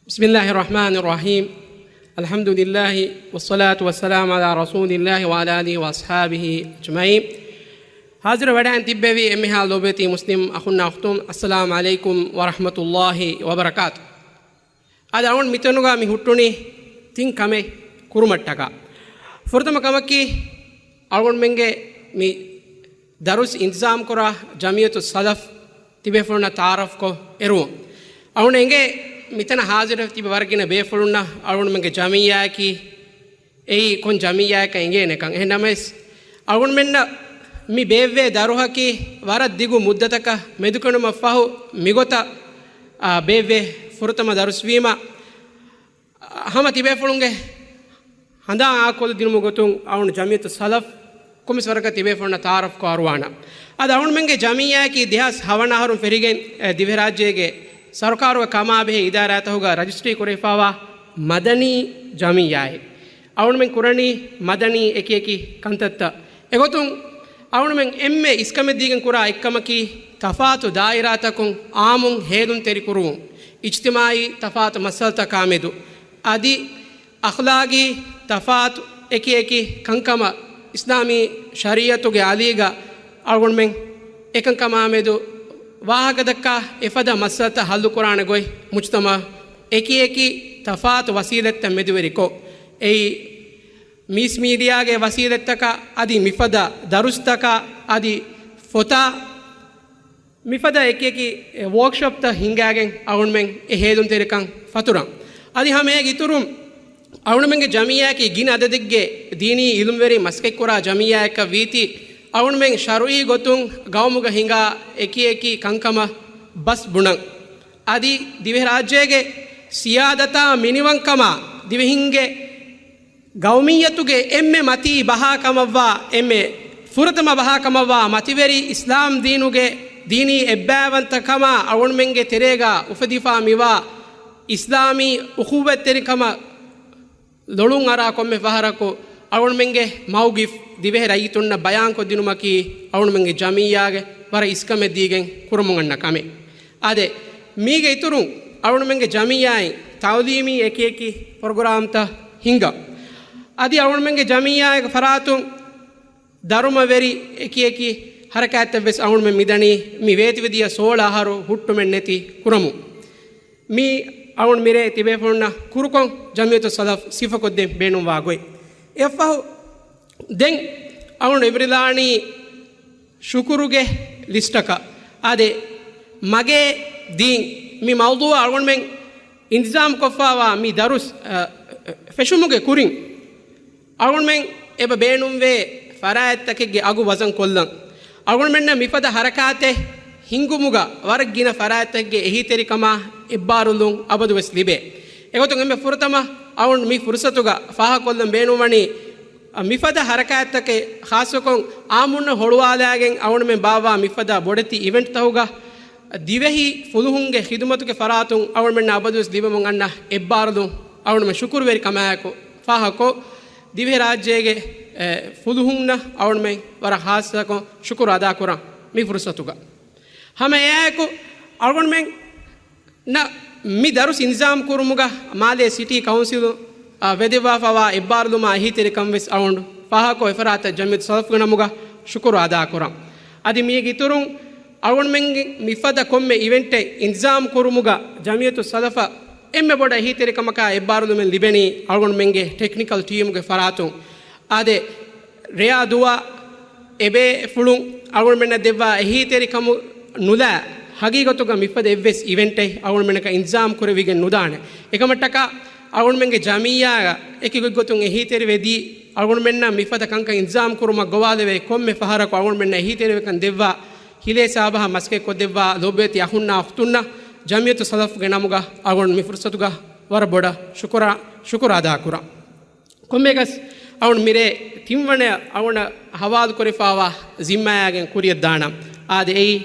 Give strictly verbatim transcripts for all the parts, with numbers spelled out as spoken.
بسم الله الرحمن الرحيم. الحمد لله والصلاة والسلام على رسول الله وعلى آله وأصحابه أجمعين. ހާޒިރު ވެޑައިން ތިއްބެވި އެންމެހާ ލޯބިވެތި މުސްލިމް އަޚުންނާ އުޚްތުން، އައްސަލާމު ޢަލައިކުމް ވަރަޙްމަތުﷲި ވަބަރަކާތު. އަދި އަޅުގަނޑު މިތަނުގަ މި ހުއްޓުނީ ތިން ކަމެއް ކުރުމަށްޓަކާ. ފުރަތަމަ ކަމަކީ، އަޅުގަނޑުމެންގެ މި ދަރުސް އިންތިޒާމް ކުރާ ޖަމްޢިއްޔަތުއްސަލަފް ތިބޭފުޅުންނާ ތަޢާރަފްކޮށް އެރުވުން. އަޅުގަނޑު އެނގޭ މިތަނަށް ހާޒިރު ތިބި ވަރަށް ގިނަ ބޭފުޅުންނަށް އަޅުގަނޑުމެންގެ ޖަމްޢިއްޔާއަކީ އެއީ ކޮން ޖަމްޢިއްޔާއަކަށް އެނގޭނެކަން. އެހެން ނަމަވެސް، އަޅުގަނޑުމެންނަށް މި ބޭއްވޭ ދަރުހަކީ ވަރަށް ދިގު މުއްދަތަކަށް މެދުކެނޑުމަށްފަހު މިގޮތަށް، އާ، ބޭއްވޭ ފުރަތަމަ ދަރުސްވީމަ، އާ، ހަމަ ތިބޭފުޅުންގެ ހަނދާން އާކޮށްލަދިނުމުގެ ގޮތުން އަޅުގަނޑު ޖަމްޢިއްޔަތުއްސަލަފް ކޮންމެސް ވަރަކަށް ތިބޭފުޅުންނަށް ތަޢާރަފްކޮށް އަރުވާނަން. އަދި އަޅުގަނޑުމެންގެ ޖަމްޢިއްޔާއަކީ ދެހާސް ހަވަނަ އަހަރުން ފެށިގެން، އެ، ދިވެހިރާއްޖޭގެ ސަރުކާރުގެ ކަމާބެހޭ އިދާރާތަކުގަ ރަޖިސްޓްރީ ކުރެވިފައިވާ މަދަނީ ޖަމްޢިއްޔާއެއް. އަޅުގަނޑުމެން ކުރަނީ މަދަނީ އެކިއެކި ކަންތައްތައް. އެގޮތުން އަޅުގަނޑުމެން އެންމެ އިސްކަމެއް ދީގެން ކުރާ އެއްކަމަކީ، ތަފާތު ދާއިރާތަކުން އާއްމުން ހޭލުންތެރިކުރުވުން، އިޖްތިމާޢީ ތަފާތު މައްސަލަތަކާމެދު، އަދި އަޚްލާގީ ތަފާތު އެކިއެކި ކަންކަމަށް އިސްލާމީ ޝަރީޢަތުގެ އަލީގަ އަޅުގަނޑުމެން އެކަންކަމާމެދު ވާހަކަދައްކާ އެފަދަ މައްސަލަތައް ހައްލުކުރާނެ ގޮތް މުޖްތަމަޢަށް އެކިއެކި ތަފާތު ވަސީލަތްތައް މެދުވެރިކޮށް، އެއީ މީސް މީޑިއާގެ ވަސީލަތްތަކާ އަދި މިފަދަ ދަރުސްތަކާ އަދި ފޮތާ މިފަދަ އެކިއެކި ވޯކްޝޮޕްތައް ހިންގާގެން އަޅުގަނޑުމެން އެ ހޭލުންތެރިކަން ފަތުރަން. އަދި ހަމަ އޭގެ އިތުރުން، އަޅުގަނޑުމެންގެ ޖަމްޢިއްޔާއަކީ ގިނަ އަދަދެއްގެ ދީނީ ޢިލްމުވެރިން މަސައްކަތްކުރާ ޖަމްޢިއްޔާއަކަށް ވީތީ، އަޅުގަނޑުމެން ޝަރުޢީ ގޮތުން ގައުމުގަ ހިނގާ އެކިއެކި ކަންކަމަށް ބަސް ބުނަން. އަދި ދިވެހިރާއްޖޭގެ ސިޔާދަތާ މިނިވަންކަމާ ދިވެހިންގެ ގައުމިއްޔަތުގެ އެންމެ މަތީ ބަހާ ކަމަށްވާ، އެންމެ ފުރަތަމަ ބަހާ ކަމަށްވާ މަތިވެރި އިސްލާމް ދީނުގެ ދީނީ އެއްބައިވަންތަކަމާ އަޅުގަނޑުމެންގެ ތެރޭގަ އުފެދިފާ މިވާ އިސްލާމީ އުޚުއްވަތްތެރިކަމަށް ލޮޅުން އަރާ ކޮންމެ ފަހަރަކު އަޅުގަނޑުމެންގެ މައުގިފް ދިވެހި ރައްޔިތުންނަށް ބަޔާންކޮށްދިނުމަކީ އަޅުގަނޑުމެންގެ ޖަމްޢިއްޔާގެ ވަރަށް އިސްކަމެއް ދީގެން ކުރަމުން އަންނަ ކަމެއް. އާދެ، މީގެ އިތުރުން އަޅުގަނޑުމެންގެ ޖަމްޢިއްޔާއިން ތަޢުލީމީ އެކިއެކި ޕްރޮގްރާމްތައް ހިންގަން. އަދި އަޅުގަނޑުމެންގެ ޖަމްޢިއްޔާގެ ފަރާތުން ދަރުމަވެރި އެކިއެކި ޙަރަކާތްތައް ވެސް އަޅުގަނޑުމެން މިދަނީ މި ވޭތުވެދިޔަ ސޯޅަ އަހަރު ހުއްޓުމެއް ނެތި ކުރަމުން. މީ އަޅުގަނޑު މިރޭ ތިބޭފުޅުންނަށް ކުރުކޮށް ޖަމްޢިއްޔަތުއްސަލަފް ސިފަކޮށްދޭން ބޭނުންވާ ގޮތް. އެއަށްފަހު ދެން އަޅުގަނޑު އެބަރިލާނީ ޝުކުރުގެ ލިސްޓަކަށް. އާދެ، މަގޭ ދީން މި މައުޟޫޢަށް އަޅުގަނޑުމެން އިންތިޒާމް ކޮށްފައިވާ މި ދަރުސް، އަ، ފެށުމުގެ ކުރިން، އަޅުގަނޑުމެން އެބަ ބޭނުންވޭ ފަރާތްތަކެއްގެ އަގު ވަޒަން ކޮށްލަން. އަޅުގަނޑުމެންނަށް މިފަދަ ޙަރަކާތެއް ހިންގުމުގަ ވަރަށް ގިނަ ފަރާތްތަކެއްގެ އެހީތެރިކަމާ އެއްބާރުލުން އަބަދުވެސް ލިބޭ. އެގޮތުން އެންމެ ފުރަތަމަ އަޅުގަނޑު މި ފުރުޞަތުގަ ފާހަގަކޮށްލަން ބޭނުންވަނީ، މިފަދަ ޙަރަކާތްތަކެއް ޚާއްޞަކޮށް އާއްމުންނަށް ހޮޅުވާލާގެން އަޅުގަނޑުމެން ބާއްވާ މިފަދަ ބޮޑެތި އިވެންޓްތަކުގަ ދިވެހި ފުލުހުންގެ ޚިދުމަތުގެ ފަރާތުން އަޅުގަނޑުމެންނަށް އަބަދުވެސް ލިބެމުން އަންނަ އެއްބާރުލުން އަޅުގަނޑުމެން ޝުކުރުވެރިކަމާއެކު ފާހަގަކޮށް، ދިވެހިރާއްޖޭގެ، އެ، ފުލުހުންނަށް އަޅުގަނޑުމެން ވަރަށް ޚާއްޞަކޮށް ޝުކުރު އަދާކުރަން މި ފުރުޞަތުގަ. ހަމަ އެއާއެކު އަޅުގަނޑުމެން ނަ މި ދަރުސް އިންތިޒާމް ކުރުމުގަ މާލޭ ސިޓީ ކައުންސިލު، އަ، ވެދެއްވާފައިވާ އެއްބާރުލުމާ އެހީތެރިކަން ވެސް އަޅުގަނޑު ފާހަގަކޮށް އެފަރާތަށް ޖަމްޢިއްޔަތުއްސަލަފްގެ ނަމުގަ ޝުކުރު އަދާކުރަން. އަދި މީގެ އިތުރުން އަޅުގަނޑުމެންގެ މިފަދަ ކޮންމެ އިވެންޓެއް އިންތިޒާމް ކުރުމުގަ ޖަމްޢިއްޔަތުއްސަލަފަށް އެންމެ ބޮޑަށް އެހީތެރިކަމަކާ އެއްބާރުލުމެއް ލިބެނީ އަޅުގަނޑުމެންގެ ޓެކްނިކަލް ޓީމުގެ ފަރާތުން. އާދެ، ރެޔާ ދުވާ އެބޭފުޅުން އަޅުގަނޑުމެންނަށް ދެއްވާ އެހީތެރިކަމު ނުލާ، ހަގީގަތުގަ މިފަދަ އެއްވެސް އިވެންޓެއް އަޅުގަނޑުމެންނަކަށް އިންތިޒާމް ކުރެވިގެން ނުދާނެ. އެކަމަށްޓަކާ އަޅުގަނޑުމެންގެ ޖަމިއްޔާ އެކި ގޮތްގޮތުން އެހީތެރިވެދީ، އަޅުގަނޑުމެންނަށް މިފަދަ ކަންކަން އިންތިޒާމް ކުރުމަށް ގޮވާލެވޭ ކޮންމެ ފަހަރަކު އަޅުގަނޑުމެންނަށް އެހީތެރިވެކަން ދެއްވާ ހިލޭ ސާބަހަށް މަސައްކަތްކޮށްދެއްވާ ލޯބިވެތި އަޚުންނާ އުޚްތުންނަށް ޖަމިއްޔަތުއްސަލަފްގެ ނަމުގަ އަޅުގަނޑު މި ފުރުޞަތުގަ ވަރަށް ބޮޑަށް ޝުކުރާ، ޝުކުރު އަދާކުރަން. ކޮންމެއަކަސް އަޅުން މިރޭ ތިންވަނަ އަޅުން ހަވާލުކުރެފާވާ ޒިންމާއާގެން ކުރިއަށްދާނަން. އާދެ، އެއީ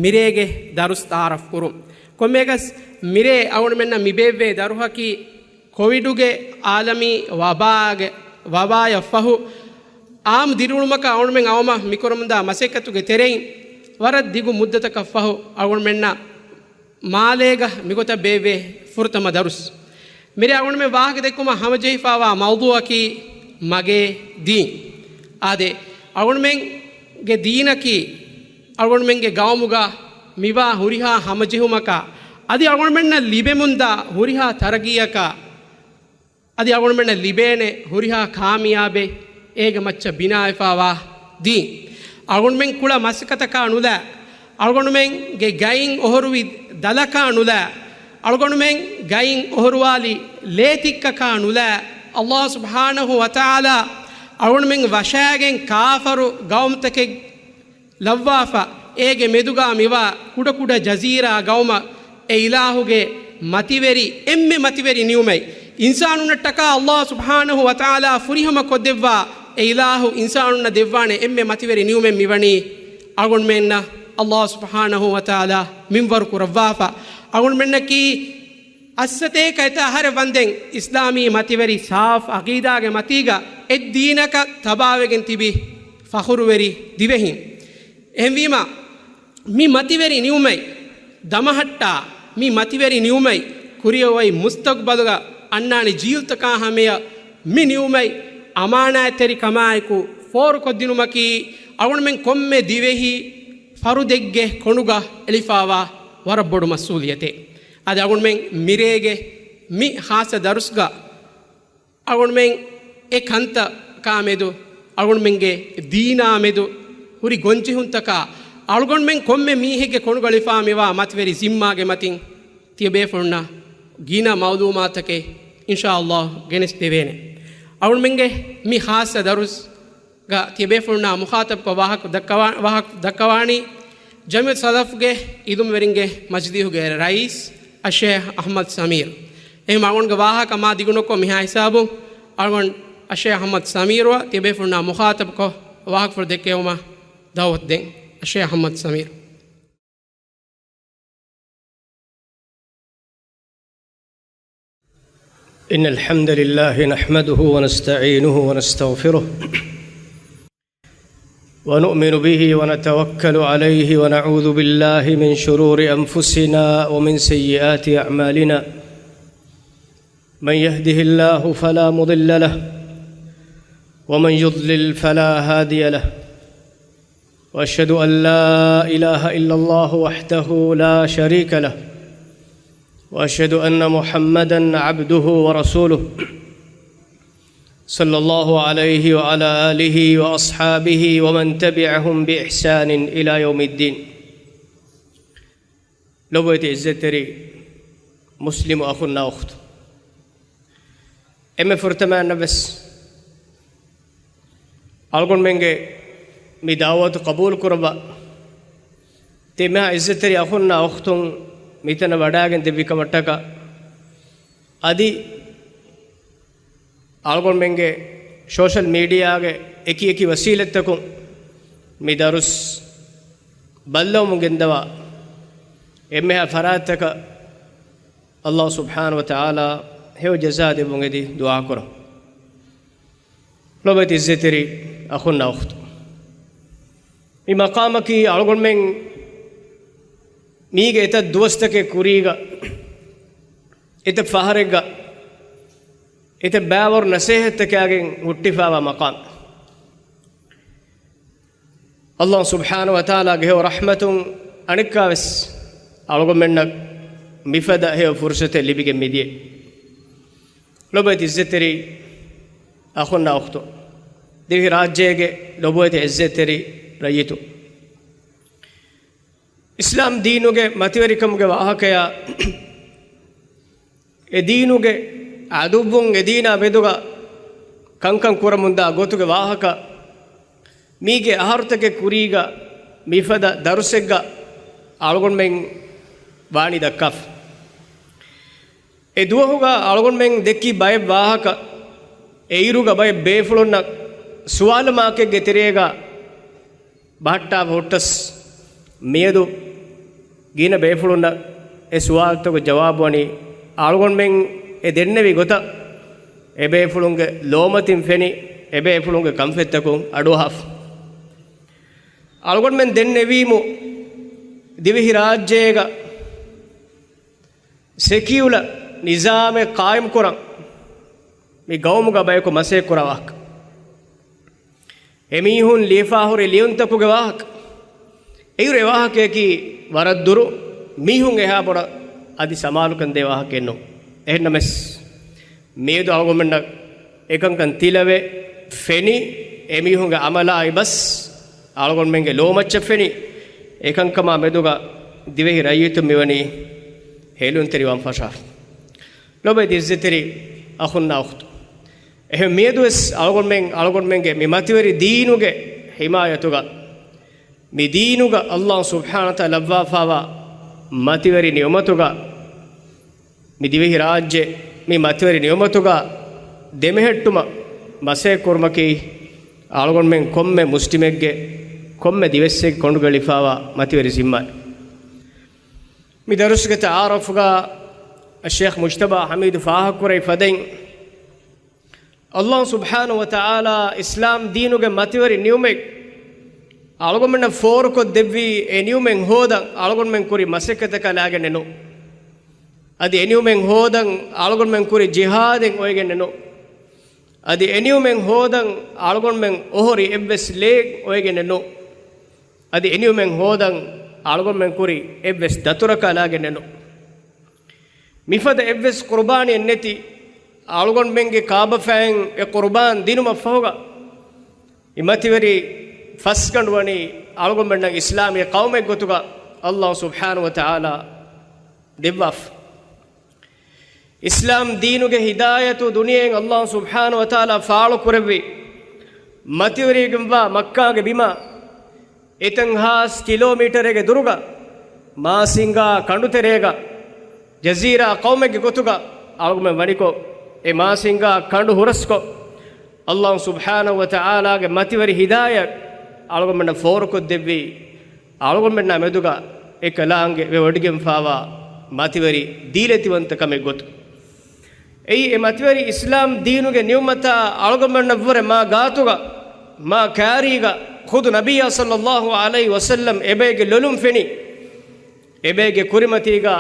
މިރޭގެ ދަރުސް ތަޢާރަފް ކުރުން. ކޮންމެއަކަސް މިރޭ އަޅުންމެންނަށް މި ބޭއްވޭ ދަރުހަކީ ކޮވިޑުގެ އާލަމީ ވަބާގެ، ވަބާޔަށް ފަހު އާއްމު ދިރިއުޅުމަކަށް އަޅުންމެން އަވަމަށް މިކުރަމުންދާ މަސައްކަތުގެ ތެރެއިން ވަރަށް ދިގު މުއްދަތަކަށް ފަހު އަޅުންމެންނަށް މާލޭގަ މިގޮތަށް ބޭއްވޭ ފުރަތަމަ ދަރުސް. މިރޭ އަޅުގަނޑުމެން ވާހަކަ ދެއްކުމަށް ހަމަޖެހިފައިވާ މައުޟޫޢަކީ މަގޭ ދީން. އާދެ، އަޅުގަނޑުމެންގެ ދީނަކީ އަޅުގަނޑުމެންގެ ގައުމުގަ މިވާ ހުރިހާ ހަމަޖެހުމަކާ، އަދި އަޅުގަނޑުމެންނަށް ލިބެމުންދާ ހުރިހާ ތަރައްގީއަކާ، އަދި އަޅުގަނޑުމެންނަށް ލިބޭނެ ހުރިހާ ކާމިޔާބެއް އޭގެ މައްޗަށް ބިނާވެފައިވާ ދީން. އަޅުގަނޑުމެން ކުޅަ މަސައްކަތަކާ ނުލާ، އަޅުގަނޑުމެންގެ ގައިން އޮހޮރުވި ދަލަކާ ނުލާ، އަޅުގަނޑުމެން ގައިން އޮހޮރުވާލި ލޭތިއްކަކާ ނުލާ، އައްލާހު ސުބްޙާނަހު ވަތަޢާލާ އަޅުގަނޑުމެން ވަށާގެން ކާފަރު ގައުމުތަކެއް ލައްވާފަ، އޭގެ މެދުގާ މިވާ ކުޑަކުޑަ ޖަޒީރާ ގައުމަށް އެ އިލާހުގެ މަތިވެރި، އެންމެ މަތިވެރި ނިޢުމަތް، އިންސާނުންނަށްޓަކާ އައްލާހު ސުބްޙާނަހު ވަތަޢާލާ ފުރިހަމަ ކޮށްދެއްވާ އެ އިލާހު އިންސާނުންނަށް ދެއްވާނެ އެންމެ މަތިވެރި ނިޢުމަތް މިވަނީ އަޅުގަނޑުމެންނަށް އައްލާހު ސުބްޙާނަހު ވަތަޢާލާ މިންވަރު ކުރައްވާފަ. އަޅުގަނޑުމެންނަކީ އައްސަތޭކަ އެތައް އަހަރެއް ވަންދެން އިސްލާމީ މަތިވެރި ސާފް ޢަޤީދާގެ މަތީގަ އެއްދީނަކަށް ތަބާވެގެން ތިބި ފަޚުރުވެރި ދިވެހިން. އެހެންވީމަ، މި މަތިވެރި ނިޢުމަތް ދަމަހައްޓާ، މި މަތިވެރި ނިޢުމަތް ކުރިއަށް އޮތް މުސްތަޤްބަލުގަ އަންނާނެ ޖީލްތަކާ ހަމަޔަށް މި ނިޢުމަތް އަމާނާތްތެރިކަމާއެކު ފޯރުކޮށްދިނުމަކީ އަޅުގަނޑުމެން ކޮންމެ ދިވެހި ފަރުދެއްގެ ކޮނޑުގަ އެޅިފައިވާ ވަރަށް ބޮޑު މަސްއޫލިއްޔަތެއް. އަދި އަޅުގަނޑުމެން މިރޭގެ މި ޚާއްޞަ ދަރުސްގަ އަޅުގަނޑުމެން އެ ކަންތަކާ މެދު، އަޅުގަނޑުމެންގެ ދީނާ މެދު ހުރި ގޮންޖެހުންތަކާ، އަޅުގަނޑުމެން ކޮންމެ މީހެއްގެ ކޮނޑުގަ އެޅިފާ މިވާ މަތިވެރި ޒިންމާގެ މަތިން ތިޔަބޭފުޅުންނަށް ގިނަ މައުލޫމާތަކެއް އިންޝާﷲ ގެނެސްދެވޭނެ. އަޅުގަނޑުމެންގެ މި ޚާއްޞަ ދަރުސް ގަ ތިޔަބޭފުޅުންނާ މުޚާޠަބްކޮށް ވާހަކަ ދައްކަވާ-، ވާހަކަ ދައްކަވާނީ ޖަމިއްޔަތު ސަލަފްގެ އިލްމުވެރިންގެ މަޖިލީހުގެ ރައީސް އައްޝައިޚް އަޙްމަދު ސަމީރު. އެހެން އަޅުގަނޑުގެ ވާހަކަ މާ ދިގުނުކޮށް މިހާ ހިސާބުން އަޅުގަނޑު އައްޝައިޚް އަޙްމަދު ސަމީރުއަށް ތިޔަބޭފުޅުންނާ މުޚާޠަބްކޮށް ވާހަކަފުޅު ދެއްކެވުމަށް ދަޢުވަތު ދޭން. އައްޝައިޚް އަޙްމަދު ސަމީރު. إن الحمد لله نحمده ونستعينه ونستغفره ونؤمن به ونتوكل عليه ونعوذ بالله من شرور أنفسنا ومن سيئات أعمالنا. من يهده الله فلا مضل له ومن يضلل فلا هادي له. وأشهد أن لا إله إلا الله وحده لا شريك له. وأشهد أن محمدا عبده ورسوله. صلى الله عليه وعلى آله وأصحابه ومن تبعهم بإحسان إلى يوم الدين. ލޮބުވެތި ޢިއްޒަތްތެރި މުސްލިމު އަޚުންނާ އުޚްތުން. އެންމެ ފުރަތަމައިންނަށްވެސް އަޅުގަނޑުމެންގެ މި ދަޢުވަތު ޤަބޫލު ކުރައްވާ، ތިމާ ޢިއްޒަތްތެރި އަޚުންނާ އުޚްތުން މިތަނަށް ވަޑައިގެން ދެއްވި ކަމަށްޓަކާ، އަދި އަޅުގަނޑުމެންގެ ސޯޝަލް މީޑިއާގެ އެކި އެކި ވަސީލަތްތަކުން މި ދަރުސް ބައްލަވަމުން ގެންދަވާ އެންމެހާ ފަރާތްތަކަށް އައްލާހު ސުބްޙާނަހު ވަތަޢާލާ ހެޔޮ ޖަޒާ ދެއްވުން އެދި ދުޢާ ކުރަން. ލޮބުވެތި ޢިއްޒަތްތެރި އަޚުންނާ އުޚްތުން. މި މަޤާމަކީ އަޅުގަނޑުމެން މީގެ އެތައް ދުވަސްތަކެއް ކުރީގަ، އެތައް ފަހަރެއްގަ، އެތައް ބައިވަރު ނަސޭހަތްތަކާގެން ހުއްޓިފާވާ މަޤާމެއް. އައްލާހު ސުބްޙާނަހު ވަތަޢާލާގެ ހެޔޮ ރަޙްމަތުން އަނެއްކާވެސް އަޅުގަނޑުމެންނަށް މިފަދަ ހެޔޮ ފުރުޞަތެއް ލިބިގެން މިދިޔަ. ލޮބުވެތި ޢިއްޒަތްތެރި އަޚުންނާ އުޚްތުން، ދިވެހިރާއްޖޭގެ ލޮބުވެތި ޢިއްޒަތްތެރި ރައްޔިތުން، އިސްލާމް ދީނުގެ މަތިވެރިކަމުގެ ވާހަކަޔާ، އެ ދީނުގެ ޢަދުއްވުން އެ ދީނާ މެދުގަ ކަންކަން ކުރަމުންދާ ގޮތުގެ ވާހަކަ، މީގެ އަހަރުތަކެއް ކުރީގަ މިފަދަ ދަރުސެއްގަ އަޅުގަނޑުމެން ވާނީ ދައްކާފަ. އެ ދުވަހުގަ އަޅުގަނޑުމެން ދެއްކި ބައެއް ވާހަކަ، އެއިރުގަ ބައެއް ބޭފުޅުންނަށް ސުވާލު މާކެއްގެ ތެރޭގަ ބަހައްޓާފަ ހުއްޓަސް، މިއަދު ގިނަ ބޭފުޅުންނަށް އެ ސުވާލުތަކުގެ ޖަވާބު ވަނީ، އަޅުގަނޑުމެން އެ ދެންނެވި ގޮތަށް އެބޭފުޅުންގެ ލޯމަތިން ފެނި، އެބޭފުޅުންގެ ކަންފަތްތަކުން އަޑުއަހާފަ. އަޅުގަނޑުމެން ދެންނެވީމު ދިވެހިރާއްޖޭގަ ސެކިއުލަ ނިޒާމެއް ޤާއިމް ކުރަން މި ގައުމުގަ ބަޔަކު މަސައްކަތް ކުރާ ވާހަކަ. އެމީހުން ލިޔެފާ ހުރި ލިޔުންތަކުގެ ވާހަކަ. އެއިރު އެ ވާހަކަޔަކީ ވަރަށް ދުރު، މީހުން އެހާ ބޮޑަށް އަދި ސަމާލުކަން ދޭ ވާހަކައެއް ނޫން. އެހެންނަމަވެސް، މިއަދު އަޅުގަނޑުމެންނަށް އެކަންކަން ތިލަވެ، ފެނި، އެމީހުންގެ އަމަލާއި ބަސް އަޅުގަނޑުމެންގެ ލޯމައްޗަށް ފެނި، އެކަންކަމާ މެދުގަ ދިވެހި ރައްޔިތުން މިވަނީ ހޭލުންތެރިވާން ފަށާފަ. ލޮބުވެތި އިއްޒަތްތެރި އަޚުންނާ އުޚްތުން. އެހެން މިއަދުވެސް އަޅުގަނޑުމެން، އަޅުގަނޑުމެންގެ މި މަތިވެރި ދީނުގެ ޙިމާޔަތުގަ، މި ދީނުގަ އައްލާހު ސުބްޙާނަހު ވަތަޢާލާ ލައްވާފާވާ މަތިވެރި ނިޢުމަތުގަ، މި ދިވެހި ރާއްޖެ މި މަތިވެރި ނިޢުމަތުގަ ދެމެހެއްޓުމަށް މަސައްކަތްކުރުމަކީ، އަޅުގަނޑުމެން ކޮންމެ މުސްލިމެއްގެ، ކޮންމެ ދިވެއްސެއްގެ ކޮނޑުގައި އެޅިފާވާ މަތިވެރި ޒިންމާއެއް. މި ދަރުސްގެ ތަޢާރަފުގަ އައްޝޭޚް މުޖްތަބާ ޙަމީދު ފާހަގަކުރެވި ފަދައިން، އައްލާހު ސުބްޙާނަހު ވަތަޢާލާ އިސްލާމް ދީނުގެ މަތިވެރި ނިޢުމަތް އަޅުގަނޑުމެންނަށް ފޯރުކޮށްދެއްވީ، އެ ނިޢުމަތް ހޯދަން އަޅުގަނޑުމެން ކުރި މަސައްކަތަކާ ލާގެންނެއް ނޫން. އަދި އެ ނިޢުމަތް ހޯދަން އަޅުގަނޑުމެން ކުރި ޖިހާދެއް އޮވެގެންނެއް ނޫން. އަދި އެ ނިޢުމަތް ހޯދަން އަޅުގަނޑުމެން އޮހޮރި އެއްވެސް ލެއެއް އޮވެގެންނެއް ނޫން. އަދި އެ ނިޢުމަތް ހޯދަން އަޅުގަނޑުމެން ކުރި އެއްވެސް ދަތުރަކާ ލާގެންނެއް ނޫން. މިފަދަ އެއްވެސް ޤުރުބާނެއް ނެތި އަޅުގަނޑުމެންގެ ކާބަފައިން އެ ޤުރުބާން ދިނުމަށްފަހުގަ، މި މަތިވެރި ފަސްގަނޑު ވަނީ އަޅުގަނޑުމެންނަށް އިސްލާމީ ޤައުމެއް ގޮތުގަ އައްލާހު ސުބްޙާނަހު ވަތަޢާލާ ދެއްވާފަ. އިސްލާމް ދީނުގެ ހިދާޔަތު ދުނިޔެއިން އައްލާހު ސުބްޙާނަހު ވަތަޢާލާ ފާޅުކުރެއްވި މަތިވެރިވެގެންވާ މައްކާގެ ބިމާ، އެތަން ހާސް ކިލޯމީޓަރެއްގެ ދުރުގަ މާސިނގާ ކަނޑުތެރޭގަ، ޖަޒީރާ ޤައުމެއްގެ ގޮތުގަ އަޅުގަނޑުމެން ވަނިކޮށް، އެ މާސިނގާ ކަނޑު ހުރަސްކޮށް، އައްލާހު ސުބްޙާނަހު ވަތަޢާލާގެ މަތިވެރި ހިދާޔަތް އަޅުގަނޑުމެންނަށް ފޯރުކޮށްދެއްވީ، އަޅުގަނޑުމެންނާ މެދުގަ އެކަލާނގެ ވެވޮޑިގެންފާވާ މަތިވެރި ދީލަތިވަންތަކަމެއް ގޮތުން. އެއީ އެ މަތިވެރި އިސްލާމް ދީނުގެ ނިޢުމަތާ އަޅުގަނޑުމެންނަށްވުރެ މާ ގާތުގަ، މާ ކާރީގަ ޚުދު ނަބިއްޔާ ޞައްލައްލާހު ޢަލައިހި ވަސައްލަމް އެބައިގެ ލޮލުން ފެނި، އެބައިގެ ކުރިމަތީގަ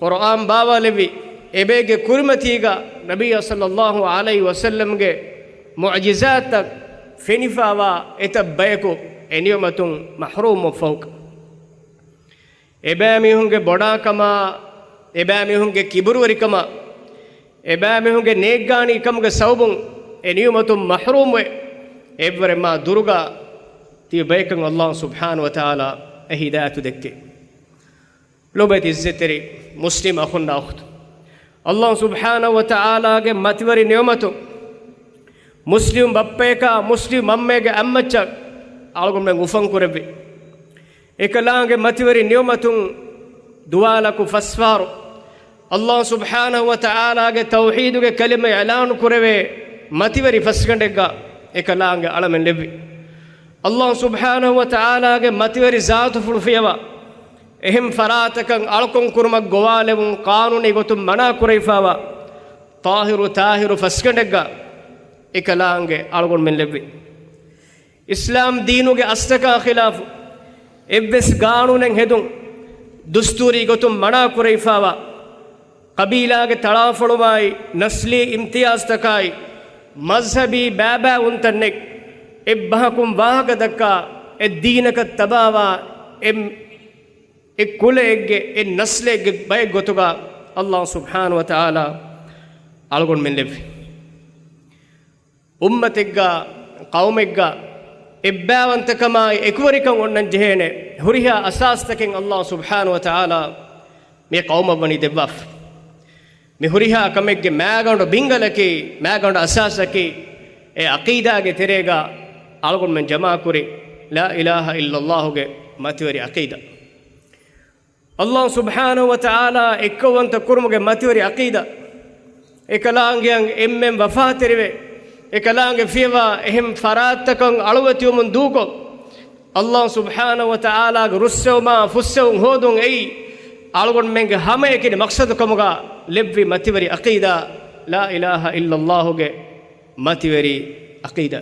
ޤުރުއާން ބާވާލެއްވި، އެބައިގެ ކުރިމަތީގަ ނަބިއްޔާ ޞައްލައްލާހު ޢަލައިހި ވަސައްލަމްގެ މުޢުޖިޒާތްތައް ފެނިފާވާ އެތައް ބަޔަކު އެ ނިޢުމަތުން މަޙްރޫމްވެފަ އެބައިމީހުންގެ ބޮޑާކަމާ، އެބައިމީހުންގެ ކިބުރުވެރިކަމާ، އެބައިމީހުންގެ ނޭއްގާނީ ކަމުގެ ސަބަބުން އެ ނިޢުމަތުން މަޙްރޫމްވެ، އެއްވަރެއް މާ ދުރުގަ ތިބި ބަޔަކަށް އައްލާހު ސުބްޙާނަހު ވަތަޢާލާ އެ ހިދާޔަތު ދެއްކޭ. ލޮބުވެތި އިއްޒަތްތެރި މުސްލިމް އަޚުންނާ އުޚްތުން. އައްލާހު ސުބްޙާނަހު ވަތަޢާލާގެ މަތިވެރި ނިޢުމަތުން މުސްލިމް ބައްޕަޔަކާ މުސްލިމް އަންމައެއްގެ އަތްމައްޗަށް އަޅުގަނޑުމެން އުފަން ކުރެއްވި. އެކަލާނގެ މަތިވެރި ނިޢުމަތުން ދުވާލަކު ފަސްފަހަރު އައްލާހު ސުބްޙާނަހު ވަތަޢާލާގެ ތައުޙީދުގެ ކަލިމަ އިޢުލާނު ކުރެވޭ މަތިވެރި ފަސްގަނޑެއްގަ އެކަލާނގެ އަޅަމެން ލެއްވި. އައްލާހު ސުބްޙާނަހު ވަތަޢާލާގެ މަތިވެރި ޒާތުފުޅު ފިޔަވާ، އެހެން ފަރާތަކަށް އަޅުކަން ކުރުމަށް ގޮވާލެވުން ޤާނޫނީ ގޮތުން މަނާ ކުރެވިފާވާ، ޠާހިރު ޠާހިރު ފަސްގަނޑެއްގަ އެކަލާނގެ އަޅުގަނޑުމެން ލެއްވި. އިސްލާމް ދީނުގެ އަސްލަކާ ޚިލާފު އެއްވެސް ޤާނޫނެއް ހެދުން ދުސްތޫރީ ގޮތުން މަނާ ކުރެވިފާވާ، ޤަބީލާގެ ތަޅާފޮޅުމާއި، ނަސްލީ އިމްތިޔާޒްތަކާއި، މަޒްހަބީ ބައިބައިވުންތައް ނެތް، އެއްބަހަކުން ވާހަކަ ދައްކާ، އެއްދީނަކަށް ތަބާވާ، އެ، އެއް ކުލައެއްގެ، އެއް ނަސްލެއްގެ ބައެއް ގޮތުގަ އައްލާހު ސުބްޙާނަހު ވަތަޢާލާ އަޅުގަނޑުމެން ލެއްވި. އުއްމަތެއްގަ، ޤައުމެއްގަ އެއްބައިވަންތަކަމާއި އެކުވެރިކަން އޮންނަން ޖެހޭނެ ހުރިހާ އަސާސްތަކެއް އައްލާހު ސުބްޙާނަހު ވަތަޢާލާ މި ޤައުމަށް ވަނީ ދެއްވާފަ. މި ހުރިހާ ކަމެއްގެ މައިގަނޑު ބިންގަލަކީ، މައިގަނޑު އަސާސަކީ، އެ ޢަޤީދާގެ ތެރޭގަ އަޅުގަނޑުމެން ޖަމާކުރި ލާ އިލާހަ އިއްލައްލާހުގެ މަތިވެރި ޢަޤީދާ. އައްލާހު ސުބްޙާނަހު ވަތަޢާލާ އެއްކައުވަންތަ ކުރުމުގެ މަތިވެރި ޢަޤީދާ. އެކަލާނގެއަށް އެންމެން ވަފާތެރިވެ، އެކަލާނގެ ފިޔަވާ އެހެން ފަރާތްތަކަށް އަޅުވެތިވަމުން ދޫކޮށް، އައްލާހު ސުބްޙާނަހު ވަތަޢާލާގެ ރުއްސެވުމާ ފުއްސެވުން ހޯދުން އެއީ އަޅުގަނޑުމެންގެ ހަމައެކަނި މަޤްޞަދު ކަމުގަ ލެއްވި މަތިވެރި ޢަޤީދާ، ލާ އިލާހަ އިއްލައްލާހުގެ މަތިވެރި ޢަޤީދާ.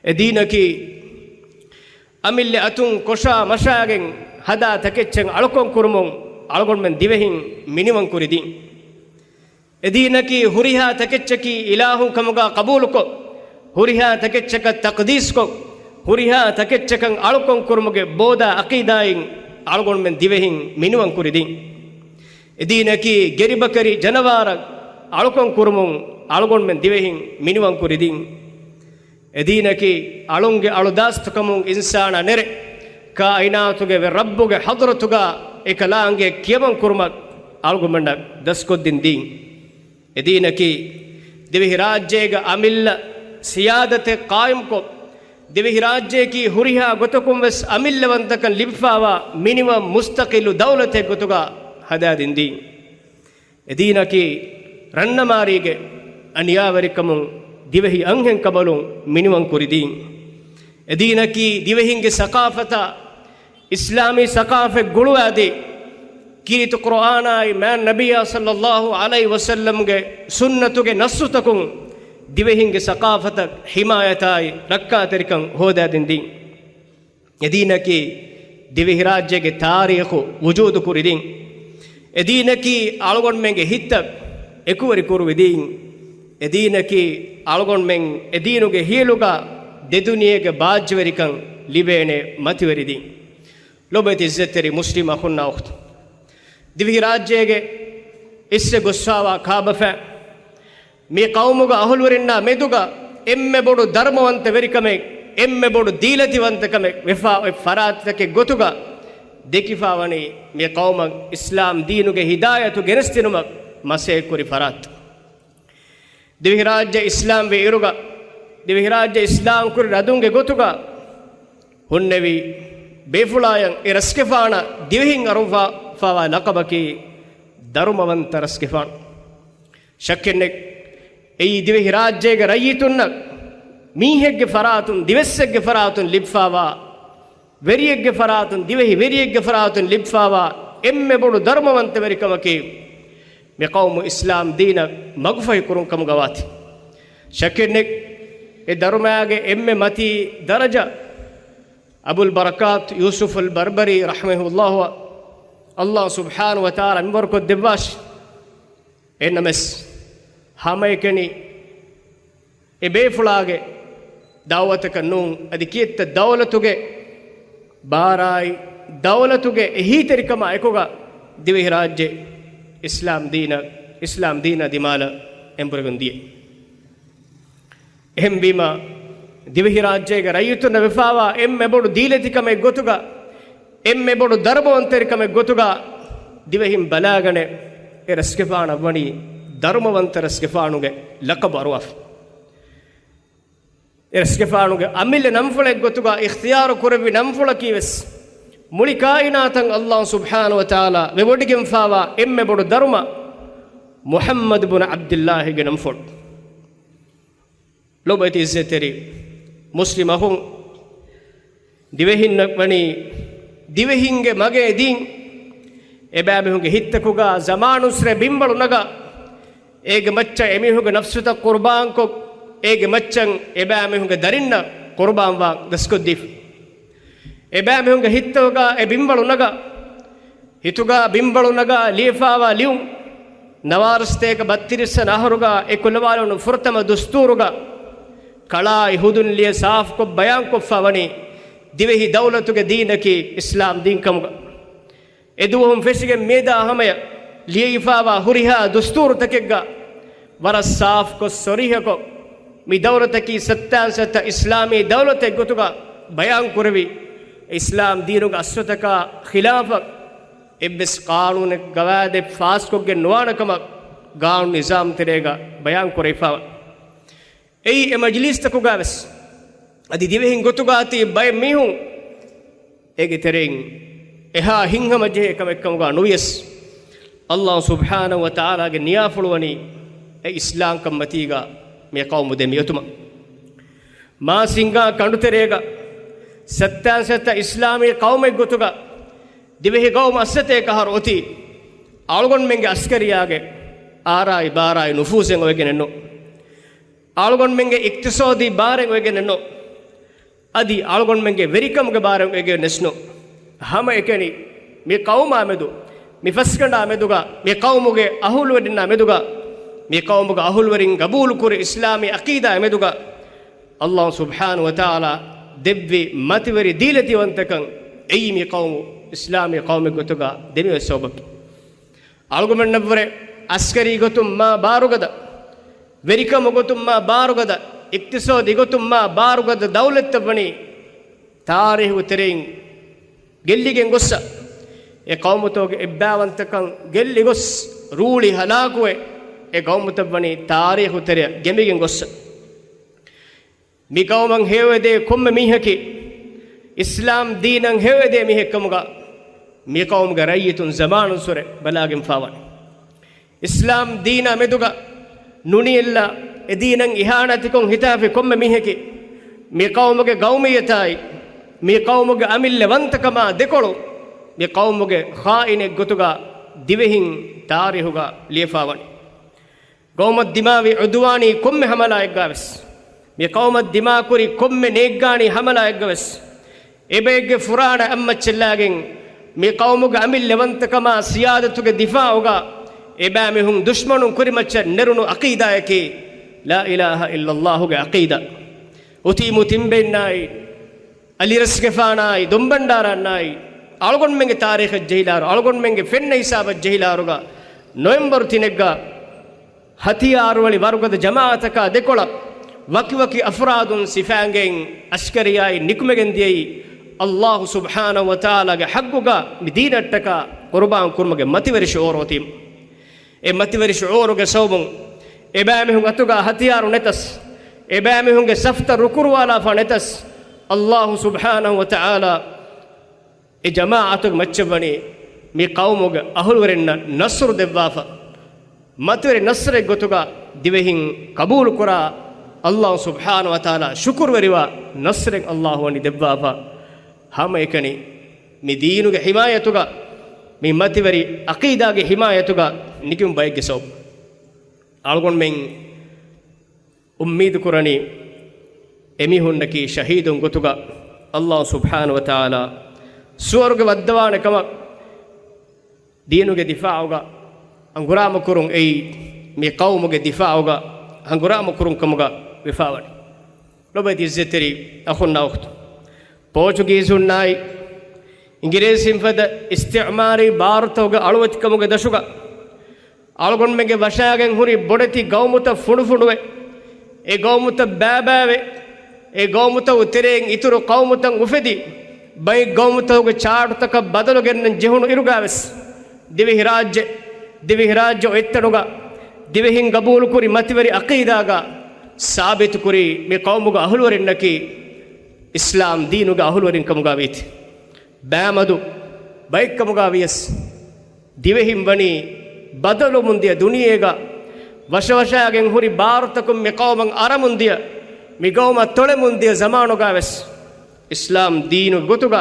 އެ ދީނަކީ އަމިއްލަ އަތުން ކޮށާ މަށާގެން ހަދާ ތަކެއްޗެއް އަޅުކަން ކުރުމުން އަޅުގަނޑުމެން ދިވެހިން މިނިވަން ކުރި ދީން. އެދީނަކީ ހުރިހާ ތަކެއްޗަކީ އިލާހުން ކަމުގަ ޤަބޫލުކޮށް، ހުރިހާ ތަކެއްޗަކަށް ތަޤްދީސްކޮށް، ހުރިހާ ތަކެއްޗަކަށް އަޅުކަން ކުރުމުގެ ބޯދާ ޢަޤީދާއިން އަޅުގަނޑުމެން ދިވެހިން މިނިވަން ކުރި ދީން. އެދީނަކީ ގެރިބަކަރި ޖަނަވާރަށް އަޅުކަން ކުރުމުން އަޅުގަނޑުމެން ދިވެހިން މިނިވަން ކުރި ދީން. އެދީނަކީ އަޅުންގެ އަޅުދާސްތަކަމުން އިންސާނާ ނެރެ، ކާއިނާތުގެ ވެ ރައްބުގެ ޙަޟްރަތުގަ އެކަލާނގެ ކިޔަމަން ކުރުމަށް އަޅުގަނޑަށް ދަސްކޮށްދިން ދީން. އެދީނަކީ ދިވެހިރާއްޖޭގަ އަމިއްލަ ސިޔާދަތެއް ޤާއިމްކޮށް، ދިވެހިރާއްޖެއަކީ ހުރިހާ ގޮތަކުން ވެސް އަމިއްލަވަންތަކަން ލިބިފާވާ މިނިވަން މުސްތަޤިލު ދައުލަތެއް ގޮތުގަ ހަދާދިން ދީން. އެދީނަކީ ރަންނަމާރީގެ އަނިޔާވެރިކަމުން ދިވެހި އަންހެންކަނބަލުން މިނިވަން ކުރި ދީން. އެދީނަކީ ދިވެހިންގެ ސަޤާފަތާ އިސްލާމީ ސަޤާފަތް ގުޅުވާދީ، ކީރިތި ޤުރުއާނާއި މާތް ނަބިއްޔާ ޞައްލައްލާހު ޢަލައިހި ވަސައްލަމްގެ ސުންނަތުގެ ނައްޞުތަކުން ދިވެހިންގެ ސަޤާފަތަށް ޙިމާޔަތާއި ރައްކާތެރިކަން ހޯދާދިން ދީން. އެދީނަކީ ދިވެހިރާއްޖޭގެ ތާރީޚު ވުޖޫދުކުރި ދީން. އެދީނަކީ އަޅުގަނޑުމެންގެ ހިތްތައް އެކުވެރި ކުރުވި ދީން. އެދީނަކީ އަޅުގަނޑުމެން އެދީނުގެ ހިޔަލުގަ ދެދުނިޔޭގެ ބާއްޖަވެރިކަން ލިބޭނެ މަތިވެރި ދީން. ލޮބުވެތި އިއްޒަތްތެރި މުސްލިމް އަޚުންނާ އުޚްތުން، ދިވެހިރާއްޖޭގެ އިސްވެ ގޮސްފާވާ ކާބަފަ މި ޤައުމުގެ އަހުލުވެރިންނާ މެދުގަ އެންމެ ބޮޑު ދަރުމަވަންތަ ވެރިކަމެއް، އެންމެ ބޮޑު ދީލަތިވަންތަކަމެއް ވެފާ އޮތް ފަރާތްތަކެއް ގޮތުގަ ދެކިފާވަނީ މި ޤައުމަށް އިސްލާމް ދީނުގެ ހިދާޔަތު ގެނެސްދިނުމަށް މަސައްކަތްކުރި ފަރާތް. ދިވެހިރާއްޖެ އިސްލާމް ވި އިރުގަ، ދިވެހިރާއްޖެ އިސްލާމް ކުރި ރަދުންގެ ގޮތުގަ ހުންނެވި ބޭފުޅާޔަށް އެ ރަސްގެފާނަށް ދިވެހިން އަރުވާފާވާ ލަޤަބަކީ ދަރުމަވަންތަ ރަސްގެފާނު. ޝައްކެއްނެތް، އެއީ ދިވެހިރާއްޖޭގެ ރައްޔިތުންނަށް މީހެއްގެ ފަރާތުން، ދިވެއްސެއްގެ ފަރާތުން ލިބިފާވާ، ވެރިއެއްގެ ފަރާތުން، ދިވެހި ވެރިއެއްގެ ފަރާތުން ލިބިފާވާ އެންމެ ބޮޑު ދަރުމަވަންތަ ވެރިކަމަކީ، މި ޤައުމު އިސްލާމް ދީނަށް މަގުފަހި ކުރުން ކަމުގަ ވާތީ. ޝައްކެއްނެތް، އެ ދަރުމާގެ އެންމެ މަތީ ދަރަޖަ އަބުލް ބަރަކާތު ޔޫސުފުލް ބަރްބަރީ ރަޙްމަހުﷲ ﷲ ސުބްޙާނަހު ވަތަޢާލާ މިންވަރުކޮށްދެއްވާށި. އެހެންނަމަވެސް، ހަމައެކަނި އެ ބޭފުޅާގެ ދައުވަތަކަށް ނޫން، އަދި ކިއެއްތަ ދައުލަތުގެ ބާރާއި، ދައުލަތުގެ އެހީތެރިކަމާ އެކުގަ ދިވެހިރާއްޖެ އިސްލާމް ދީނަށް، އިސްލާމް ދީނާ ދިމާލަށް އެނބުރިގެން ދިޔަ. އެހެންވީމަ، ދިވެހިރާއްޖޭގެ ރައްޔިތުންނަށް ވެފާވާ އެންމެ ބޮޑު ދީލަތިކަމެއް ގޮތުގަ، އެންމެ ބޮޑު ދަރުމަވަންތަވެރިކަމެއް ގޮތުގަ، ދިވެހިން ބަލާގަނެ، އެ ރަސްގެފާނަށް ވަނީ ދަރުމަވަންތަ ރަސްގެފާނުގެ ލަޤަބު އަރުވާފަ. އެ ރަސްގެފާނުގެ އަމިއްލަ ނަންފުޅެއް ގޮތުގަ އިޚްތިޔާރު ކުރެއްވި ނަންފުޅަކީ ވެސް، މުޅި ކާއިނާތަށް ﷲ ސުބްޙާނަހު ވަތަޢާލާ ވެވޮޑިގެންފާވާ އެންމެ ބޮޑު ދަރުމަ، މުޙައްމަދު ބުނު ޢަބްދިﷲގެ ނަންފުޅު. ލޮބުވެތި އިއްޒަތްތެރި މުސްލިމް އަޚުން، ދިވެހިންނަށް ވަނީ ދިވެހިންގެ މަގޭ ދީން. އެބައިމީހުންގެ ހިތްތަކުގަ ޒަމާނުއްސުރެ ބިންވަޅު ނަގާ، އޭގެ މައްޗަށް އެމީހުންގެ ނަފްސުތައް ޤުރުބާންކޮށް، އޭގެ މައްޗަށް އެބައިމީހުންގެ ދަރިންނަށް ޤުރުބާންވާން ދަސްކޮށްދީފަ. އެބައިމީހުންގެ ހިތްތަކުގަ އެ ބިންވަޅު ނަގާ، ހިތުގަ ބިންވަޅު ނަގާ ލިޔެފާވާ ލިޔުން، ނަވާރަސްތޭކަ ބައްތިރީސް ވަނަ އަހަރުގަ އެ ކުލަވާލުނު ފުރަތަމަ ދުސްތޫރުގަ ކަޅާއި ހުދުން ލިޔެ ސާފުކޮށް ބަޔާންކޮށްފަ ވަނީ ދިވެހި ދައުލަތުގެ ދީނަކީ އިސްލާމް ދީން ކަމުގަ. އެދުވަހުން ފެށިގެން މިއަދާ ހަމަޔަށް ލިޔެފާވާ ހުރިހާ ދުސްތޫރުތަކެއްގަ ވަރަށް ސާފުކޮށް ސޮރީހަކޮށް، މި ދައުލަތަކީ ސައްތާން ސަތަ އިސްލާމީ ދައުލަތެއް ގޮތުގަ ބަޔާން ކުރެވި، އިސްލާމް ދީނުގެ އަސްލުތަކާ ޚިލާފަށް އެއްވެސް ޤާނޫނެއް ގަވާއިދެއް ފާސްކޮށްގެން ނުވާނެ ކަމަށް ޤާނޫނު ނިޒާމް ތެރޭގަ ބަޔާން ކުރެވިފައިވާ. އެއީ އެ މަޖިލީސްތަކުގަ ވެސް އަދި ދިވެހިން ގޮތުގަ ތި ބައެއް މީހުން އޭގެ ތެރެއިން އެހާ ހިތްހަމަޖެހޭ ކަމެއް ކަމުގަ ނުވިޔަސް، ﷲ ސުބްޙާނަހު ވަތަޢާލާގެ ނިޔާފުޅު ވަނީ އެ އިސްލާމްކަންމަތީގަ މި ޤައުމު ދެމިއޮތުމަށް. މާ ސިންގާ ކަނޑުތެރޭގަ ސައްތާން ސަތަ އިސްލާމީ ޤައުމެއް ގޮތުގަ ދިވެހި ޤައުމު އަށްސަތޭކަ އަހަރު އޮތީ އަޅުގަނޑުމެންގެ އަސްކަރިއްޔާގެ އާރާއި ބާރާއި ނުފޫޒެއް އޮވެގެނެއްނު. އަޅުގަނޑުމެންގެ އިޤްތިޞާދީ ބާރެއް އޮވެގެނެއްނު. އަދި އަޅުގަނޑުމެންގެ ވެރިކަމުގެ ބާރެއް އޮވެގެނެއްނު. ހަމައެކަނި މި ޤައުމާމެދު މި ފަސްގަނޑާ މެދުގަ، މި ޤައުމުގެ އަހުލުވެރިންނާ މެދުގަ، މި ޤައުމުގެ އަހުލުވެރިން ޤަބޫލުކުރި އިސްލާމީ ޢަޤީދާ މެދުގަ، ﷲ ސުބްޙާނަހޫ ވަތަޢާލާ ދެއްވި މަތިވެރި ދީލަތިވަންތަކަން އެއީ މި ޤައުމު އިސްލާމީ ޤައުމެއް ގޮތުގަ ދެމިވެ ސަބަބަކީ. އަޅުގަނޑުމެންނަށްވުރެ އަސްކަރީ ގޮތުން މާ ބާރުގަދަ، ވެރިކަމު ގޮތުން މާ ބާރުގަދަ، އިޤްތިޞާދީ ގޮތުން މާ ބާރުގަދަ ދައުލަތްތައް ވަނީ ތާރީޚު ތެރެއިން ގެއްލިގެން ގޮއްސަ، އެ ޤައުމުތަކުގެ އެއްބާވަންތަކަން ގެއްލި ގޮސް، ރޫޅި ހަލާކުވެ، އެ ޤައުމުތައް ވަނީ ތާރީޚު ތެރެއަށް ގެނބިގެން ގޮއްސަ. މި ޤައުމަށް ހެޔޮއެދޭ ކޮންމެ މީހަކީ، އިސްލާމް ދީނަށް ހެޔޮއެދޭ މީހެއްކަމުގަ، މި ޤައުމުގެ ރައްޔިތުން ޒަމާނުއްސުރެ ބަލާގެންފާވަނީ. އިސްލާމް ދީނާ މެދުގަ ނުނިއެއްލާ، އެދީނަށް އިހާނާތިކޮށް ހިތާފި ކޮންމެ މީހަކީ، މި ޤައުމުގެ ޤައުމިއްޔަތާއި، މި ޤައުމުގެ އަމިއްލަވަންތަކަމާ ދެކޮޅު، މި ޤައުމުގެ ޚާއިނެއްގޮތުގަ ދިވެހިން ތާރީޚުގަ ލިޔެފާވަނީ. ޤައުމަށް ދިމާވި ޢުދުވާނީ ކޮންމެ ޙަމަލާއެއްގަވެސް، މި ޤައުމަށް ދިމާކުރި ކޮންމެ ނޭއްގާނީ ޙަމަލާއެއްގަވެސް، އެބައެއްގެ ފުރާނަ އަތްމައްޗަށްލާގެން، މި ޤައުމުގެ އަމިއްލަވަންތަކަމާ ސިޔާދަތުގެ ދިފާޢުގަ އެބައިމީހުން ދުޝްމަނުން ކުރިމައްޗަށް ނެރުނު ޢަޤީދާއަކީ، ލާ އިލާހަ އިއްލައްލާހުގެ ޢަޤީދާ. އޮތީމު ތިންބެއިންނާއި، އަލިރަސްގެފާނާއި، ދޮންބަންޑާރައަންނާއި، އަޅުގަނޑުމެންގެ ތާރީޚަށް ޖެހިލާއިރު، އަޅުގަނޑުމެންގެ ފެންނަ ހިސާބަށް ޖެހިލާއިރުގަ، ނޮވެމްބަރު ތިނެއްގަ ހަތިޔާރުވެރި ވަރުގަދަ ޖަމާޢަތަކާ ދެކޮޅަށް ވަކިވަކި އަފްރާދުން ސިފައިންގެއިން އަސްކަރިއްޔާއިން ނިކުމެގެން ދިޔައީ، ﷲ ސުބްޙާނަހޫ ވަތަޢާލާގެ ޙައްޤުގަ މި ދީނަށްޓަކާ ޤުރުބާން ކުރުމުގެ މަތިވެރި ޝުޢޫރު އޮތީމު. އެ މަތިވެރި ޝުޢޫރުގެ ސަބަބުން އެބައިމީހުން އަތުގަ ހަތިޔާރު ނެތަސް، އެބައިމީހުންގެ ސަފްތައް ރުކުރުވާލާފަ ނެތަސް، ﷲ ސުބްޙާނަހޫ ވަތަޢާލާ އެ ޖަމާޢަތުގެ މައްޗަށްވަނީ މި ޤައުމުގެ އަހުލުވެރިންނަށް ނަޞްރު ދެއްވާފަ. މަތިވެރި ނަޞްރެއް ގޮތުގަ ދިވެހިން ޤަބޫލުކުރާ، ﷲ ސުބްޙާނަހޫ ވަތަޢާލާ ޝުކުރުވެރިވާ ނަޞްރެއް ﷲ ވަނީ ދެއްވާފަ. ހަމައެކަނި މި ދީނުގެ ޙިމާޔަތުގަ، މި މަތިވެރި ޢަޤީދާގެ ޙިމާޔަތުގަ ނިކުމެ ބައެއްގެ ސަބަބުން އަޅުގަނޑުމެން އުއްމީދު ކުރަނީ، އެމީހުންނަކީ ޝަހީދުން ގޮތުގަ ﷲ ސުބްޙާނަހޫ ވަތަޢާލާ ސުވަރުގެ ވައްދަވާނެ ކަމަށް، ދީނުގެ ދިފާޢުގަ ހަނގުރާމަ ކުރުން އެއީ، މި ޤައުމުގެ ދިފާޢުގަ ހަނގުރާމަ ކުރުން ކަމުގަ ވެފާވަނީ. ލޮބުވެތި ޢިއްޒަތްތެރި އަޚުންނާ އުޚްތުން، ޕޯޗުގީޒުންނާއި އިނގިރޭސިން ފަދަ އިސްތިޢުމާރީ ބާރުތަކުގެ އަޅުވެތިކަމުގެ ދަށުގަ، އަޅުގަނޑުމެންގެ ވަށާގެން ހުރި ބޮޑެތި ގައުމުތައް ފުނޑުފުނޑުވެ، އެ ގައުމުތައް ބައިބައިވެ، އެ ގައުމުތަކު ތެރެއިން އިތުރު ގައުމުތައް އުފެދި، ބައެއް ގައުމުތަކުގެ ޗާޓުތަކަށް ބަދަލު ގެންނަން ޖެހުނު އިރުގަވެސް، ދިވެހިރާއްޖެ، ދިވެހިރާއްޖެ އޮތްތަނުގަ ދިވެހިން ގަބޫލުކުރި މަތިވެރި ޢަޤީދާގަ ސާބިތުކުރީ މި ޤައުމުގެ އަހުލުވެރިންނަކީ އިސްލާމް ދީނުގެ އަހުލުވެރިން ކަމުގަ ވީތީ. ބައިމަދު ބައެއްކަމުގަ ވިޔަސް، ދިވެހިން ވަނީ ބަދަލުވަމުންދިޔަ ދުނިޔޭގަ، ވަށަވަށާގެން ހުރި ބާރުތަކުން މި ޤައުމަށް އަރަމުންދިޔަ، މި ގައުމަށް ތޮޅެމުންދިޔަ ޒަމާނުގަވެސް، އިސްލާމް ދީނުގެ ގޮތުގަ،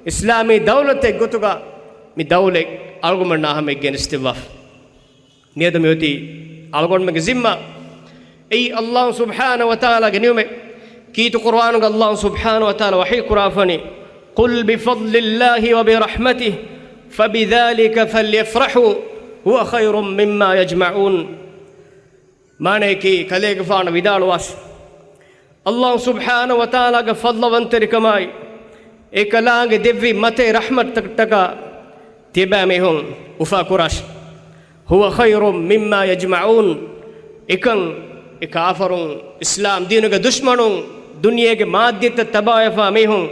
އިސްލާމީ ދައުލަތެއް ގޮތުގަ، މި ދައުލަތް އަޅުގަނޑުމެންނާ ހަމައެއް ގެނެސްދެއްވާފަ. މިއަދު މިއޮތީ އަޅުގަނޑުމެންގެ ޒިންމާ. އެއީ ﷲ ސުބްޙާނަހޫ ވަތަޢާލާގެ ނިޢުމަތް. ކީރިތި ޤުރުއާނުގަ ﷲ ސުބްޙާނަހޫ ވަތަޢާލާ ވަޙީ ކުރާފަނީ، "قل بفضل الله وبرحمته فبذلك فليفرحوا هو خير مما يجمعون." މާނަޔަކީ، ކަލޭގެފާނު ވިދާޅުވާށި، ﷲ ސުބްޙާނަހޫ ވަތަޢާލާގެ ފަޟްލުވަންތެރިކަމާއި، އެކަލާނގެ ދެއްވި މަތިވެރި ރަޙްމަތްތަކަށްޓަކާ ތިޔަބައިމީހުން އުފާކުރާށި. "هو خير مما يجمعون." އެކަން އެ ކާފަރުން، އިސްލާމް ދީނުގެ ދުޝްމަނުން، ދުނިޔޭގެ މާއްދިއްޔަތަށް ތަބާވެފާ މީހުން،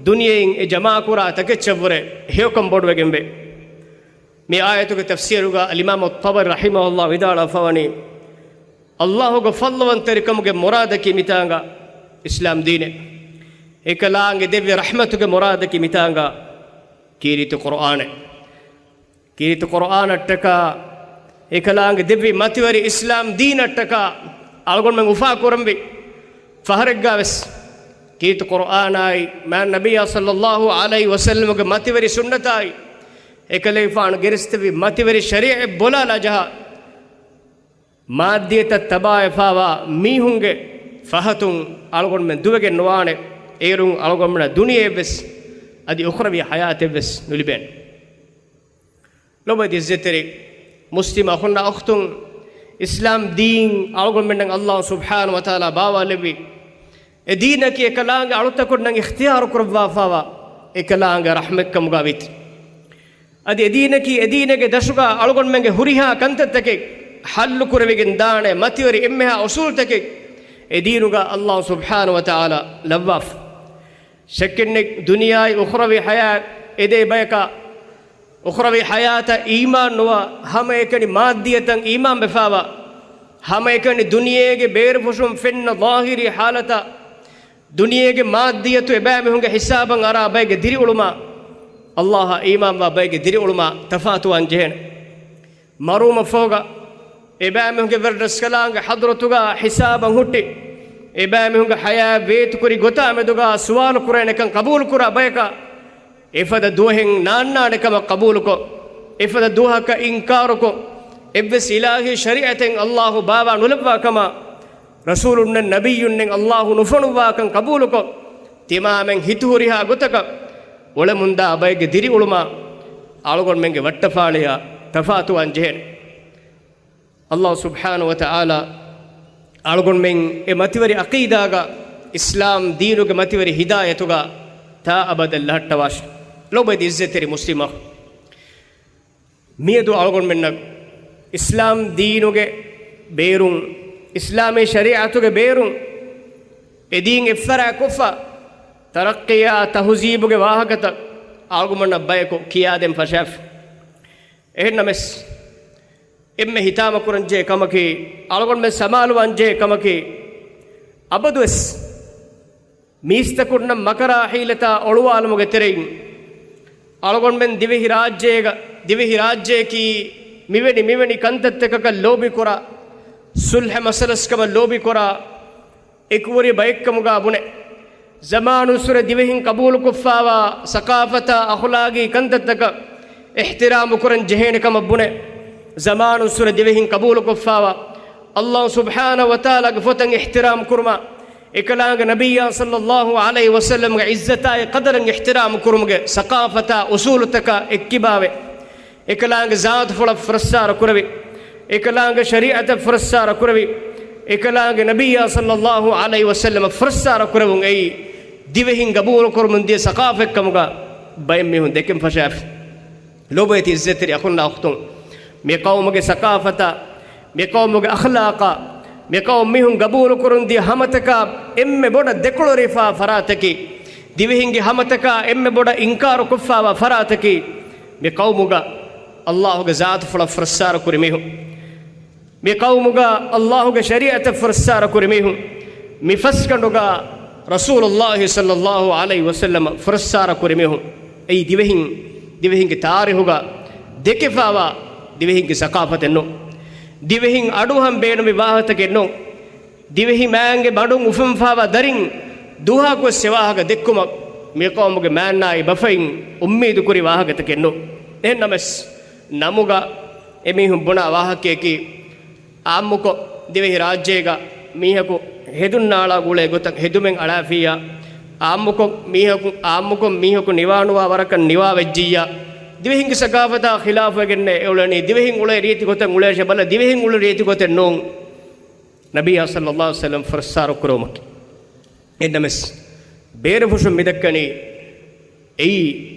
ދުނިޔެއިން އެ ޖަމާކުރާ ތަކެއްޗަށްވުރެ ހެޔޮކަން ބޮޑުވެގެންވޭ. މި އާޔަތުގެ ތަފްސީރުގަ އަލްއިމާމު އައްޠަބަރީ ރަޙިމަހުﷲ ވިދާޅުވެފަވަނީ، ﷲގެ ފަޟްލުވަންތެރިކަމުގެ މުރާދަކީ މިތާނގަ އިސްލާމް ދީނެއް. އެކަލާނގެ ދެއްވި ރަޙްމަތުގެ މުރާދަކީ މިތާނގަ ކީރިތި ޤުރުއާނެއް. ކީރިތި ޤުރުއާނަށްޓަކާ، އެކަލާނގެ ދެއްވި މަތިވެރި އިސްލާމް ދީނަށްޓަކާ އަޅުގަނޑުމެން އުފާކުރަންވީ. ފަހަރެއްގަވެސް ކީރިތި ޤުރުއާނާއި، މާތް ނަބިއްޔާ ޞައްލައްލާހު ޢަލައިހި ވަސައްލަމަގެ މަތިވެރި ސުންނަތާއި، އެކަލޭގެފާނު ގެނެސްދެއްވި މަތިވެރި ޝަރީޢަތް ބޮލާލާ ޖަހާ، މާއްދިއްޔަތަށް ތަބާވެފާވާ މީހުންގެ ފަހަތުން އަޅުގަނޑުމެން ދުވެގެން ނުވާނެ. އޭރުން އަޅުގަނޑުމެންނަށް ދުނިޔެއެއްވެސް އަދި އުޚްރަވީ ޙަޔާތެއްވެސް ނުލިބޭނެ. ލޮބުވެތި އިއްޒަތްތެރި މުސްލިމް އަޚުންނާ އުޚްތުން، އިސްލާމް ދީން އަޅުގަނޑުމެންނަށް އައްލާހު ސުބްޙާނަހު ވަތަޢާލާ ބާވާލެއްވި އެ ދީނަކީ އެކަލާނގެ އަޅުތަކުންނަށް އިޚްތިޔާރު ކުރައްވާފާވާ އެކަލާނގެ ރަޙްމަތްކަމުގަ ވިތި. އަދި އެ ދީނަކީ އެ ދީނެއްގެ ދަށުގަ އަޅުގަނޑުމެންގެ ހުރިހާ ކަންތައްތަކެއް ޙައްލު ކުރެވިގެން ދާނެ މަތިވެރި އެންމެހާ އުޞޫލުތަކެއް އެ ދީނުގަ އައްލާހު ސުބްޙާނަހު ވަތަޢާލާ ލައްވާފަ. ޝައްކެއްނެތް، ދުނިޔާއި އުޚްރަވީ ޙަޔާތް އެދޭ ބަޔަކަށް، އުޚްރަވީ ޙަޔާތަށް އީމާން ނުވާ، ހަމައެކަނި މާއްދިއްޔަތަށް އީމާން ވެފާވާ، ހަމައެކަނި ދުނިޔޭގެ ބޭރުފުށުން ފެންނަ ޒާހިރީ ޙާލަތަށް، ދުނިޔޭގެ މާއްދިއްޔަތު އެބައިމީހުންގެ ޙިސާބަށް އަރާ ބައެއްގެ ދިރިއުޅުމާ، އައްލާހަށް އީމާންވާ ބައެއްގެ ދިރިއުޅުމާ ތަފާތުވާން ޖެހޭނެ. މަރުވުމަށްފަހުގަ އެބައިމީހުންގެ ވެރިރަސްކަލާނގެ ޙަޟްރަތުގަ ޙިސާބަށް ހުއްޓި، އެބައިމީހުންގެ ޙަޔާތް ވޭތުކުރި ގޮތާ މެދުގަ ސުވާލު ކުރޭނެކަން ޤަބޫލުކުރާ ބަޔަކަށް، އެފަދަ ދުވަހެއް ނާންނާނެ ކަމަށް ޤަބޫލުކޮށް، އެފަދަ ދުވަހަކަށް އިންކާރުކޮށް، އެއްވެސް އިލާހީ ޝަރީޢަތެއް އައްލާހު ބާވާ ނުލައްވާ ކަމަށް، ރަސޫލުންނެއް ނަބިއްޔުންނެއް އައްލާހު ނުފޮނުއްވާކަން ޤަބޫލުކޮށް، ތިމާމެން ހިތުހުރިހާ ގޮތަކަށް އުޅެމުންދާ ބައެއްގެ ދިރިއުޅުމާ، އަޅުގަނޑުމެންގެ ވައްޓަފާޅިއާ ތަފާތުވާން ޖެހޭނެ. އައްލާހު ސުބްޙާނަހު ވަތަޢާލާ އަޅުގަނޑުމެން އެ މަތިވެރި ޢަޤީދާގަ، އިސްލާމް ދީނުގެ މަތިވެރި ހިދާޔަތުގަ ތާ އަބަދަށް ލަހައްޓަވާށި. ލޮބުވެތި އިއްޒަތްތެރި މުސްލިމް އަޚުން، މިއަދު އަޅުގަނޑުމެންނަށް އިސްލާމް ދީނުގެ ބޭރުން، އިސްލާމީ ޝަރީޢަތުގެ ބޭރުން އެ ދީން އެއްފަރާތްކޮށްފަ، ތަރައްޤީއާ ތަހުޒީބުގެ ވާހަކަތައް އަޅުގަނޑަށް ބަޔަކު ކިޔާދޭން ފަށާފި. އެހެންނަމަސް، އެންމެ ހިތާމަކުރަންޖެހޭ ކަމަކީ، އަޅުގަނޑުމެން ސަމާލުވާންޖެހޭ ކަމަކީ، އަބަދުވެސް މީސްތަކުންނަށް މަކަރާ ޙީލަތާ އޮޅުވާލުމުގެ ތެރެއިން، އަޅުގަނޑުމެން ދިވެހި ރާއްޖޭގަ، ދިވެހި ރާއްޖެއަކީ މިވެނި މިވެނި ކަންތައްތަކަކަށް ލޯބިކުރާ، ޞުލްޙަ މަސަލަސްކަމަށް ލޯބިކުރާ، އެކުވެރި ބައެއްކަމުގާ ބުނެ، ޒަމާނުއްސުރެ ދިވެހިން ޤަބޫލުކޮށްފާވާ ސަޤާފަތާ އަޚުލާގީ ކަންތައްތަކަށް އިޙްތިރާމު ކުރަން ޖެހޭނެ ކަމަށް ބުނެ، ޒަމާނުއްސުރެ ދިވެހިން ޤަބޫލުކޮށްފާވާ އައްލާހު ސުބްޙާނަހު ވަތަޢާލާގެ ފޮތަށް އިޙްތިރާމު ކުރުމާ، އެކަލާނގެ ނަބިއްޔާ ޞައްލައްލާހު ޢަލައިހި ވަސައްލަމްގެ ޢިއްޒަތާއި ޤަދަރަށް އިޙްތިރާމު ކުރުމުގެ ސަޤާފަތާ އުޞޫލުތަކާ އެއްކިބާވެ، އެކަލާނގެ ޒާތުފުޅަށް ފުރައްސާރަ ކުރެވި، އެކަލާނގެ ޝަރީޢަތަށް ފުރައްސާރަ ކުރެވި، އެކަލާނގެ ނަބިއްޔާ ޞައްލައްލާހު ޢަލައިހި ވަސައްލަމަށް ފުރައްސާރަ ކުރެވުން އެއީ، ދިވެހިން ޤަބޫލު ކުރަމުން ދިޔަ ސަޤާފަތްކަމުގަ ބައެއް މީހުން ދެކެން ފަށާފި. ލޮބުވެތި އިއްޒަތްތެރި އަޚުންނާ އުޚްތުން، މި ޤައުމުގެ ސަޤާފަތާ، މި ޤައުމުގެ އަޚްލާޤާ، މި ޤައުމު މީހުން ޤަބޫލު ކުރަން ދިޔަ ހަމަތަކާ އެންމެ ބޮޑަށް ދެކޮޅުވެރިވާ ފަރާތަކީ، ދިވެހިންގެ ހަމަތަކާ އެންމެ ބޮޑަށް އިންކާރު ކޮށްފާވާ ފަރާތަކީ، މި ޤައުމުގަ އައްލާހުގެ ޒާތުފުޅަށް ފުރައްސާރަ ކުރި މީހުން، މި ޤައުމުގަ އައްލާހުގެ ޝަރީޢަތަށް ފުރައްސާރަ ކުރި މީހުން، މި ފަސްގަނޑުގަ ރަސޫލުﷲ ޞައްލައްލާހު ޢަލައިހި ވަސައްލަމަށް ފުރައްސާރަ ކުރި މީހުން. އެއީ ދިވެހިން، ދިވެހިންގެ ތާރީޚުގަ ދެކެފާވާ ދިވެހިންގެ ސަޤާފަތެއް ނޫން. ދިވެހިން އަޑުއަހަން ބޭނުމި ވާހަކަތަކެއް ނޫން. ދިވެހި މާތްގެ ބަނޑުން އުފަންފާވާ ދަރިން ދުވަހަކުވެސް އެ ވާހަކަ ދެއްކުމަށް މި ޤައުމުގެ މާތްނާއި ބަފައިން އުއްމީދު ކުރި ވާހަކަތަކެއް ނޫން. އެހެންނަމަސް، ނަމުގަ އެމީހުން ބުނާ ވާހަކަޔަކީ، އާއްމުކޮށް، ދިވެހި ރާއްޖޭގަ މީހަކު ހެދުން ނާޅާ ގުޅޭ ގޮތަށް ހެދުމެއް އަޅާފިއްޔާ، އާއްމުކޮށް، މީހަކު، އާއްމުކޮށް، މީހަކު ނިވާނުވާ ވަރަކަށް ނިވާ ވެއްޖިއްޔާ، ދިވެހިންގެ ސަޤާފަތާ ޚިލާފުވެގެންނޭ އެ އުޅެނީ. ދިވެހިން އުޅޭ ރީތި ގޮތަށް އުޅޭށޭ ބަލަ، ދިވެހިން އުޅުނު ރީތި ގޮތެއް ނޫން. ނަބިއްޔާ ޞައްލައްލާހު ޢަލައިހި ވަސައްލަމް ފުރައްސާރަ ކުރެވުމަކީ. އެހެންނަމަސް، ބޭރުފުށުން މިދައްކަނީ، އެއީ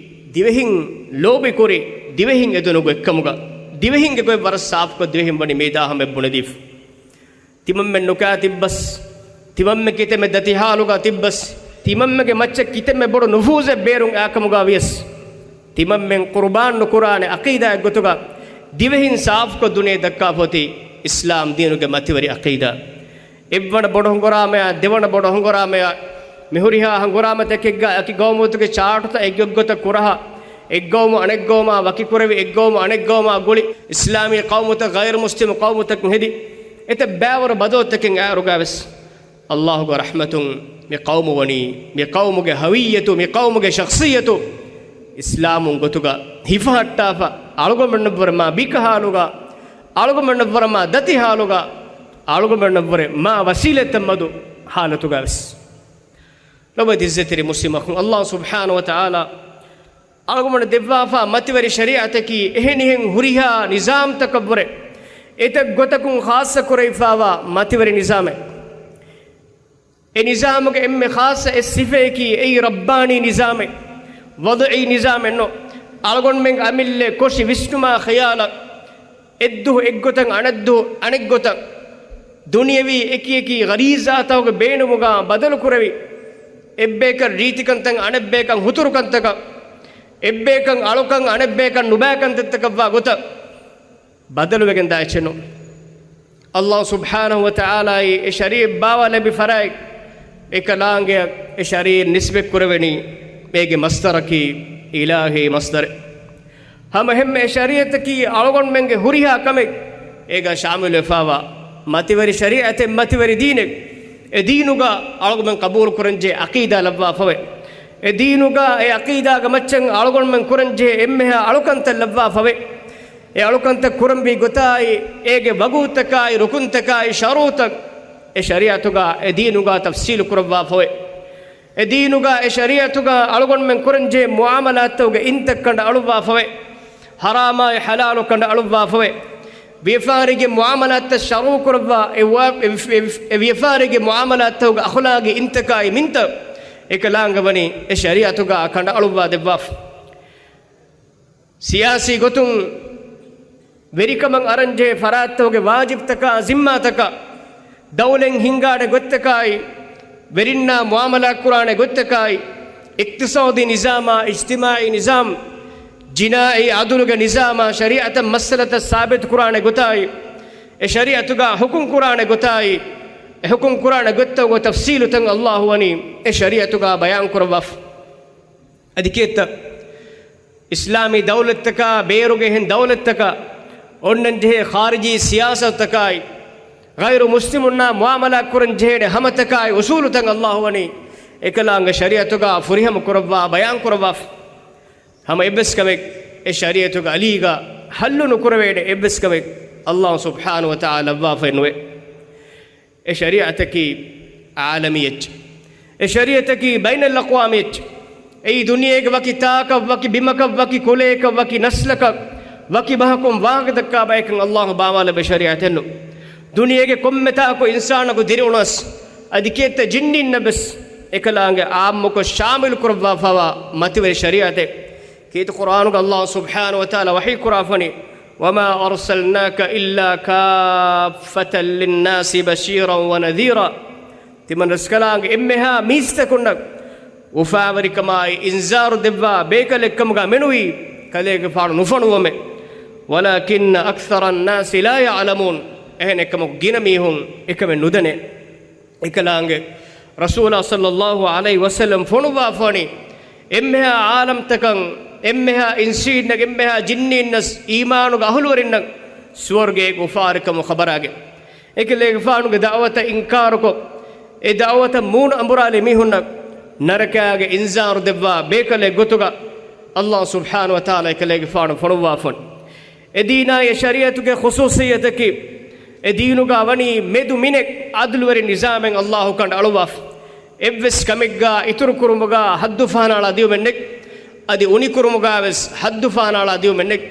ދިވެހިން ލޯބިކުރި، ދިވެހިން އެދުނު ގޮތްކަމުގަ، ދިވެހިންގެ ގޮތް ވަރަށް ސާފުކޮށް ދިވެހިން ވަނީ މިއިދާ ހަމަޔަށް ބުނެދީފަ. ތިމަންމެން ނުކާ ތިއްބަސް، ތިމަންމެ ކިތަންމެ ދަތި ހާލުގަ ތިއްބަސް، ތިމަންމެގެ މައްޗަށް ކިތަންމެ ބޮޑު ނުފޫޒެއް ބޭރުން އާކަމުގަ ވިޔަސް، ތިމަންމެން ޤުރުބާން ނުކުރާނެ ޢަޤީދާއެއް ގޮތުގަ ދިވެހިން ސާފުކޮށް ދުނިޔެ ދައްކާފަ އޮތީ އިސްލާމް ދީނުގެ މަތިވެރި ޢަޤީދާ. އެއްވަނަ ބޮޑު ހަނގުރާމަޔާ، ދެވަނަ ބޮޑު ހަނގުރާމަޔާ، މިހުރިހާ ހަނގުރާމަތަކެއްގަ އަކި ގައުމުތަކެއް ޗާޓުތައް އެއްގޮތްގޮތަށް ކުރަހާ، އެއްގައުމު އަނެއްގައުމާ ވަކިކުރެވި، އެއްގައުމު އަނެއްގައުމާ ގުޅި، އިސްލާމީ ޤައުމުތައް ޣައިރު މުސްލިމު ޤައުމުތަކުން ހެދި، އެތައް ބައިވަރު ބަދަލުތަކެއް އައިރުގަވެސް، އައްލާހުގެ ރަޙްމަތުން މި ޤައުމު ވަނީ، މި ޤައުމުގެ ހަވިއްޔަތު، މި ޤައުމުގެ ޝަޚްޞިއްޔަތު އިސްލާމުން ގޮތުގަ ހިފަހައްޓާފަ، އަޅުގަނޑުމެންނަށްވުރެ މާ ބިކަހާލުގަ، އަޅުގަނޑުމެންނަށްވުރެ މާ ދަތި ހާލުގަ، އަޅުގަނޑުމެންނަށްވުރެ މާ ވަސީލަތްތައް މަދު ހާލަތުގަވެސް. ލޮބުވެތި އިއްޒަތްތެރި މުސްލިމް އަޚުން، އައްލާހު ސުބްޙާނަހު ވަތަޢާލާ އަޅުގަނޑު ދެއްވާފާ މަތިވެރި ޝަރީޢަތަކީ އެހެނިހެން ހުރިހާ ނިޒާމްތަކަށްވުރެ އެތައް ގޮތަކުން ޚާއްޞަ ކުރެވިފާވާ މަތިވެރި ނިޒާމެއް. އެ ނިޒާމުގެ އެންމެ ޚާއްޞަ އެއް ސިފައަކީ އެއީ ރައްބާނީ ނިޒާމެއް، ވަޟުޢީ ނިޒާމެއް ނޫން. އަޅުގަނޑުމެން އަމިއްލަ ކޮށި ވިސްނުމާ ޚިޔާލަށް އެއްދުވަހު އެއްގޮތަށް އަނެއްދުވަހު އަނެއްގޮތަށް ދުނިޔަވީ އެކި އެކި ޣަރީޒާތަކުގެ ބޭނުމުގަ ބަދަލު ކުރެވި، އެއްބޭކަށް ރީތިކަންތައް އަނެއްބޭކަށް ހުތުރުކަންތަކަށް، އެއްބޭކަށް އަޅުކަން އަނެއްބޭކަށް ނުބައި ކަންތައްތަކަށްވާ ގޮތަށް ބަދަލުވެގެން ދާ އެއްޗެއް ނޫން. ﷲ ސުބްޙާނަހޫ ވަތަޢާލާއީ އެ ޝަރީޢަތް ބާވާލެއްވި ފަރާތް އެކަލާނގެއަށް އެ ޝަރީޢަތް ނިސްބަތް ކުރެވެނީ އޭގެ މަޞްދަރަކީ އިލާހީ މަޞްދަރެއް. ހަމަ އެހެންމެ އެ ޝަރީޢަތަކީ އަޅުގަނޑުމެންގެ ހުރިހާ ކަމެއް އޭގަ ޝާމިލުވެފާވާ މަތިވެރި ޝަރީޢަތެއް، މަތިވެރި ދީނެއް. އެ ދީނުގަ އަޅުގަނޑުމެން ޤަބޫލު ކުރަންޖެހޭ ޢަޤީދާ ލައްވާފަވޭ. އެ ދީނުގަ އެ ޢަޤީދާގެ މައްޗަށް އަޅުގަނޑުމެން ކުރަންޖެހޭ އެންމެހާ އަޅުކަންތައް ލައްވާފަވޭ. އެ އަޅުކަންތައް ކުރަންވީ ގޮތާއި، އޭގެ ވަގުތުތަކާއި، ރުކުންތަކާއި، ޝަރުޠުތައް އެ ޝަރީޢަތުގަ އެ ދީނުގަ ތަފްޞީލު ކުރައްވާފަވޭ. އެ ދީނުގަ އެ ޝަރީޢަތުގަ އަޅުގަނޑުމެން ކުރަންޖެހޭ މުޢާމަލާތްތަކުގެ އިންތައް ކަނޑައަޅުއްވާފަވޭ. ޙަރާމާއި ޙަލާލު ކަނޑައަޅުއްވާފަވޭ. ވިޔަފާރީގެ މުޢާމަލާތްތައް ޝަރުޢު ކުރައްވާ، އެ ވާ-، އެ، އެ، އެ ވިޔަފާރީގެ މުޢާމަލާތްތަކުގެ އަޚުލާގީ އިންތަކާއި މިންތައް އެކަލާނގެ ވަނީ އެ ޝަރީޢަތުގަ ކަނޑައަޅުއްވާ ދެއްވާފަ. ސިޔާސީ ގޮތުން ވެރިކަމަށް އަރަންޖެހޭ ފަރާތްތަކުގެ ވާޖިބްތަކާ، ޒިންމާތަކާ، ދައުލަތް ހިންގާނެ ގޮތްތަކާއި، ވެރިންނާ މުޢާމަލާތް ކުރާނެ ގޮތްތަކާއި، އިޤްތިޞާދީ ނިޒާމާ، އިޖްތިމާޢީ ނިޒާމް، ޖިނާއީ ޢަދުލުގެ ނިޒާމާ، ޝަރީޢަތަށް މައްސަލަތައް ސާބިތު ކުރާނެ ގޮތާއި، އެ ޝަރީޢަތުގަ ޙުކުމް ކުރާނެ ގޮތާއި، އެ ޙުކުމް ކުރާނެ ގޮތްތަކުގެ ތަފްޞީލުތައް ﷲ ވަނީ އެ ޝަރީޢަތުގަ ބަޔާން ކުރައްވާފަ. އަދި ކިއެއްތަ؟ އިސްލާމީ ދައުލަތްތަކާ، ބޭރުގެ އެހެން ދައުލަތްތަކާ އޮންނަން ޖެހޭ ޚާރިޖީ ސިޔާސަތުތަކާއި، ޣައިރު މުސްލިމުންނާ މުޢާމަލާ ކުރަން ޖެހޭނެ ހަމަތަކާއި، އުޞޫލުތައް ﷲ ވަނީ އެކަލާނގެ ޝަރީޢަތުގަ ފުރިހަމަ ކުރައްވާ، ބަޔާން ކުރައްވާފަ. ހަމަ އެއްވެސް ކަމެއް އެ ޝަރީޢަތުގެ އަލީގަ ޙައްލު ނުކުރެވޭނެ އެއްވެސް ކަމެއް ﷲ ސުބްޙާނަހޫ ވަތަޢާލާ ލައްވާފައެއް ނުވޭ. އެ ޝަރީޢަތަކީ ޢާލަމީ އެއްޗެއް. އެ ޝަރީޢަތަކީ ބައިނަލްއަޤްވާމީ އެއްޗެއް. އެއީ ދުނިޔޭގެ ވަކި ތާކަށް، ވަކި ބިމަކަށް، ވަކި ކުލަޔަކަށް، ވަކި ނަސްލަކަށް، ވަކި ބަހަކުން ވާހަކަ ދައްކާ ބަޔަކަށް ﷲ ބާވާލެއްވި ޝަރީޢަތެއް ނޫން. ދުނިޔޭގެ ކޮންމެ ތާކު އިންސާނަކު ދިރިއުޅުނަސް، އަދި ކިއެއްތަ ޖިންނީންނަށް ވެސް އެކަލާނގެ ޢާއްމުކޮށް ޝާމިލު ކުރައްވާފައިވާ މަތިވެރި ޝަރީޢަތެއް. ކީރިތި ޤުރްއާނުގަ ﷲ ސުބްޙާނަހޫ ވަތަޢާލާ ވަޙީ ކުރާފަނީ، وما أرسلناك إلا كافة للناس بشيرا ونذيرا. ތިމަން ރަސްކަލާނގެ އެންމެހާ މީސްތަކުންނަށް އުފާވެރިކަމާއި އިންޒާރު ދެއްވާ ބޭކަލެއްކަމުގަ މެނުވީ ކަލޭގެފާނު ނުފޮނުވުމެއް. ولكن أكثر الناس لا يعلمون. އެހެނެއްކަމަކު ގިނަ މީހުން އެކަމެއް ނުދަނޭ. އެކަލާނގެ ރަސޫލާ ޞައްލައްލާހު ޢަލައިހި ވަސައްލަމް ފޮނުއްވާފަވަނީ އެންމެހާ ޢާލަމްތަކަށް، އެންމެހާ އިންސީންނަށް، އެންމެހާ ޖިންނީންނަސް، އީމާނުގެ އަހުލުވެރިންނަށް ސުވަރުގޭގެ އުފާވެރިކަމުގެ ޚަބަރާގެން. އެކަލޭގެފާނުގެ ދަޢުވަތަށް އިންކާރުކޮށް، އެ ދަޢުވަތަށް މޫނު އަނބުރާލި މީހުންނަށް ނަރަކައިގެ އިންޒާރު ދެއްވާ ބޭކަލެއް ގޮތުގަ ﷲ ސުބްޙާނަހޫ ވަތަޢާލާ އެކަލޭގެފާނު ފޮނުއްވާފަން. އެ ދީނާއި ޝަރީޢަތުގެ ޚުޞޫޞިއްޔަތަކީ، އެ ދީނުގަ ވަނީ މެދު މިނެއް، ޢަދުލުވެރި ނިޒާމެއް ﷲ ކަނޑައަޅުއްވާފަ. އެއްވެސް ކަމެއްގަ އިތުރުކުރުމުގަ ޙައްދު ފަހަނައަޅާ ދިޔުމެއް ނެތް. އަދި އުނިކުރުމުގަ ވެސް ޙައްދު ފަހަނައަޅާ ދިޔުމެއް ނެތް.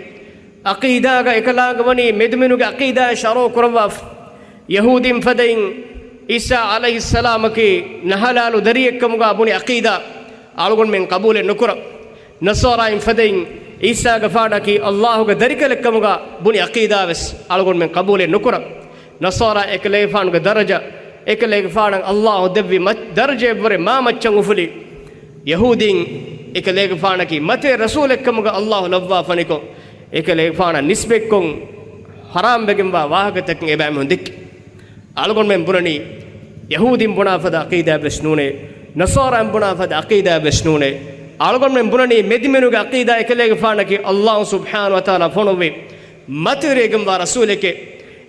ޢަޤީދާގަ އެކަލާނގެ ވަނީ މެދުމިނުގެ ޢަޤީދާއެއް ޝަރުޢު ކުރައްވާފަ. ޔަހޫދީން ފަދައިން ޢީސާ ޢަލައިހިއްސަލާމަކީ ނަހަލާލު ދަރިއެއްކަމުގަ ބުނި ޢަޤީދާ އަޅުގަނޑުމެން ޤަބޫލެއް ނުކުރަން. ނަޞާރާއިން ފަދައިން ޢީސާގެފާނަކީ ﷲގެ ދަރިކަލެއްކަމުގަ ބުނި ޢަޤީދާވެސް އަޅުގަނޑުމެން ޤަބޫލެއް ނުކުރަން. ނަޞާރާ އެކަލޭގެފާނުގެ ދަރަޖަ، އެކަލޭގެފާނަށް ﷲ ދެއްވި މަ-، ދަރަޖައަށްވުރެ މާ މައްޗަށް އުފުލި. ޔަހޫދީން އެކަލޭގެފާނަކީ މަތިވެރި ރަސޫލެއްކަމުގަ ﷲ ލައްވާފަނިކޮށް، އެކަލޭގެފާނަށް ނިސްބަތްކޮށް ޙަރާމްވެގެންވާ ވާހަކަތަކެއް އެބައިމީހުން ދެއްކި. އަޅުގަނޑުމެން ބުނަނީ، ޔަހޫދީން ބުނާ ފަދަ ޢަޤީދާއެއްވެސް ނޫނޭ، ނަޞާރާއިން ބުނާ ފަދަ ޢަޤީދާއެއްވެސް ނޫނޭ. އަޅުގަނޑުމެން ބުނަނީ މެދުމިނުގެ ޢަޤީދާ އެކަލޭގެފާނަކީ ﷲ ސުބްޙާނަހޫ ވަތަޢާލާ ފޮނުއްވި މަތިވެރިވެގެންވާ ރަސޫލެކޭ.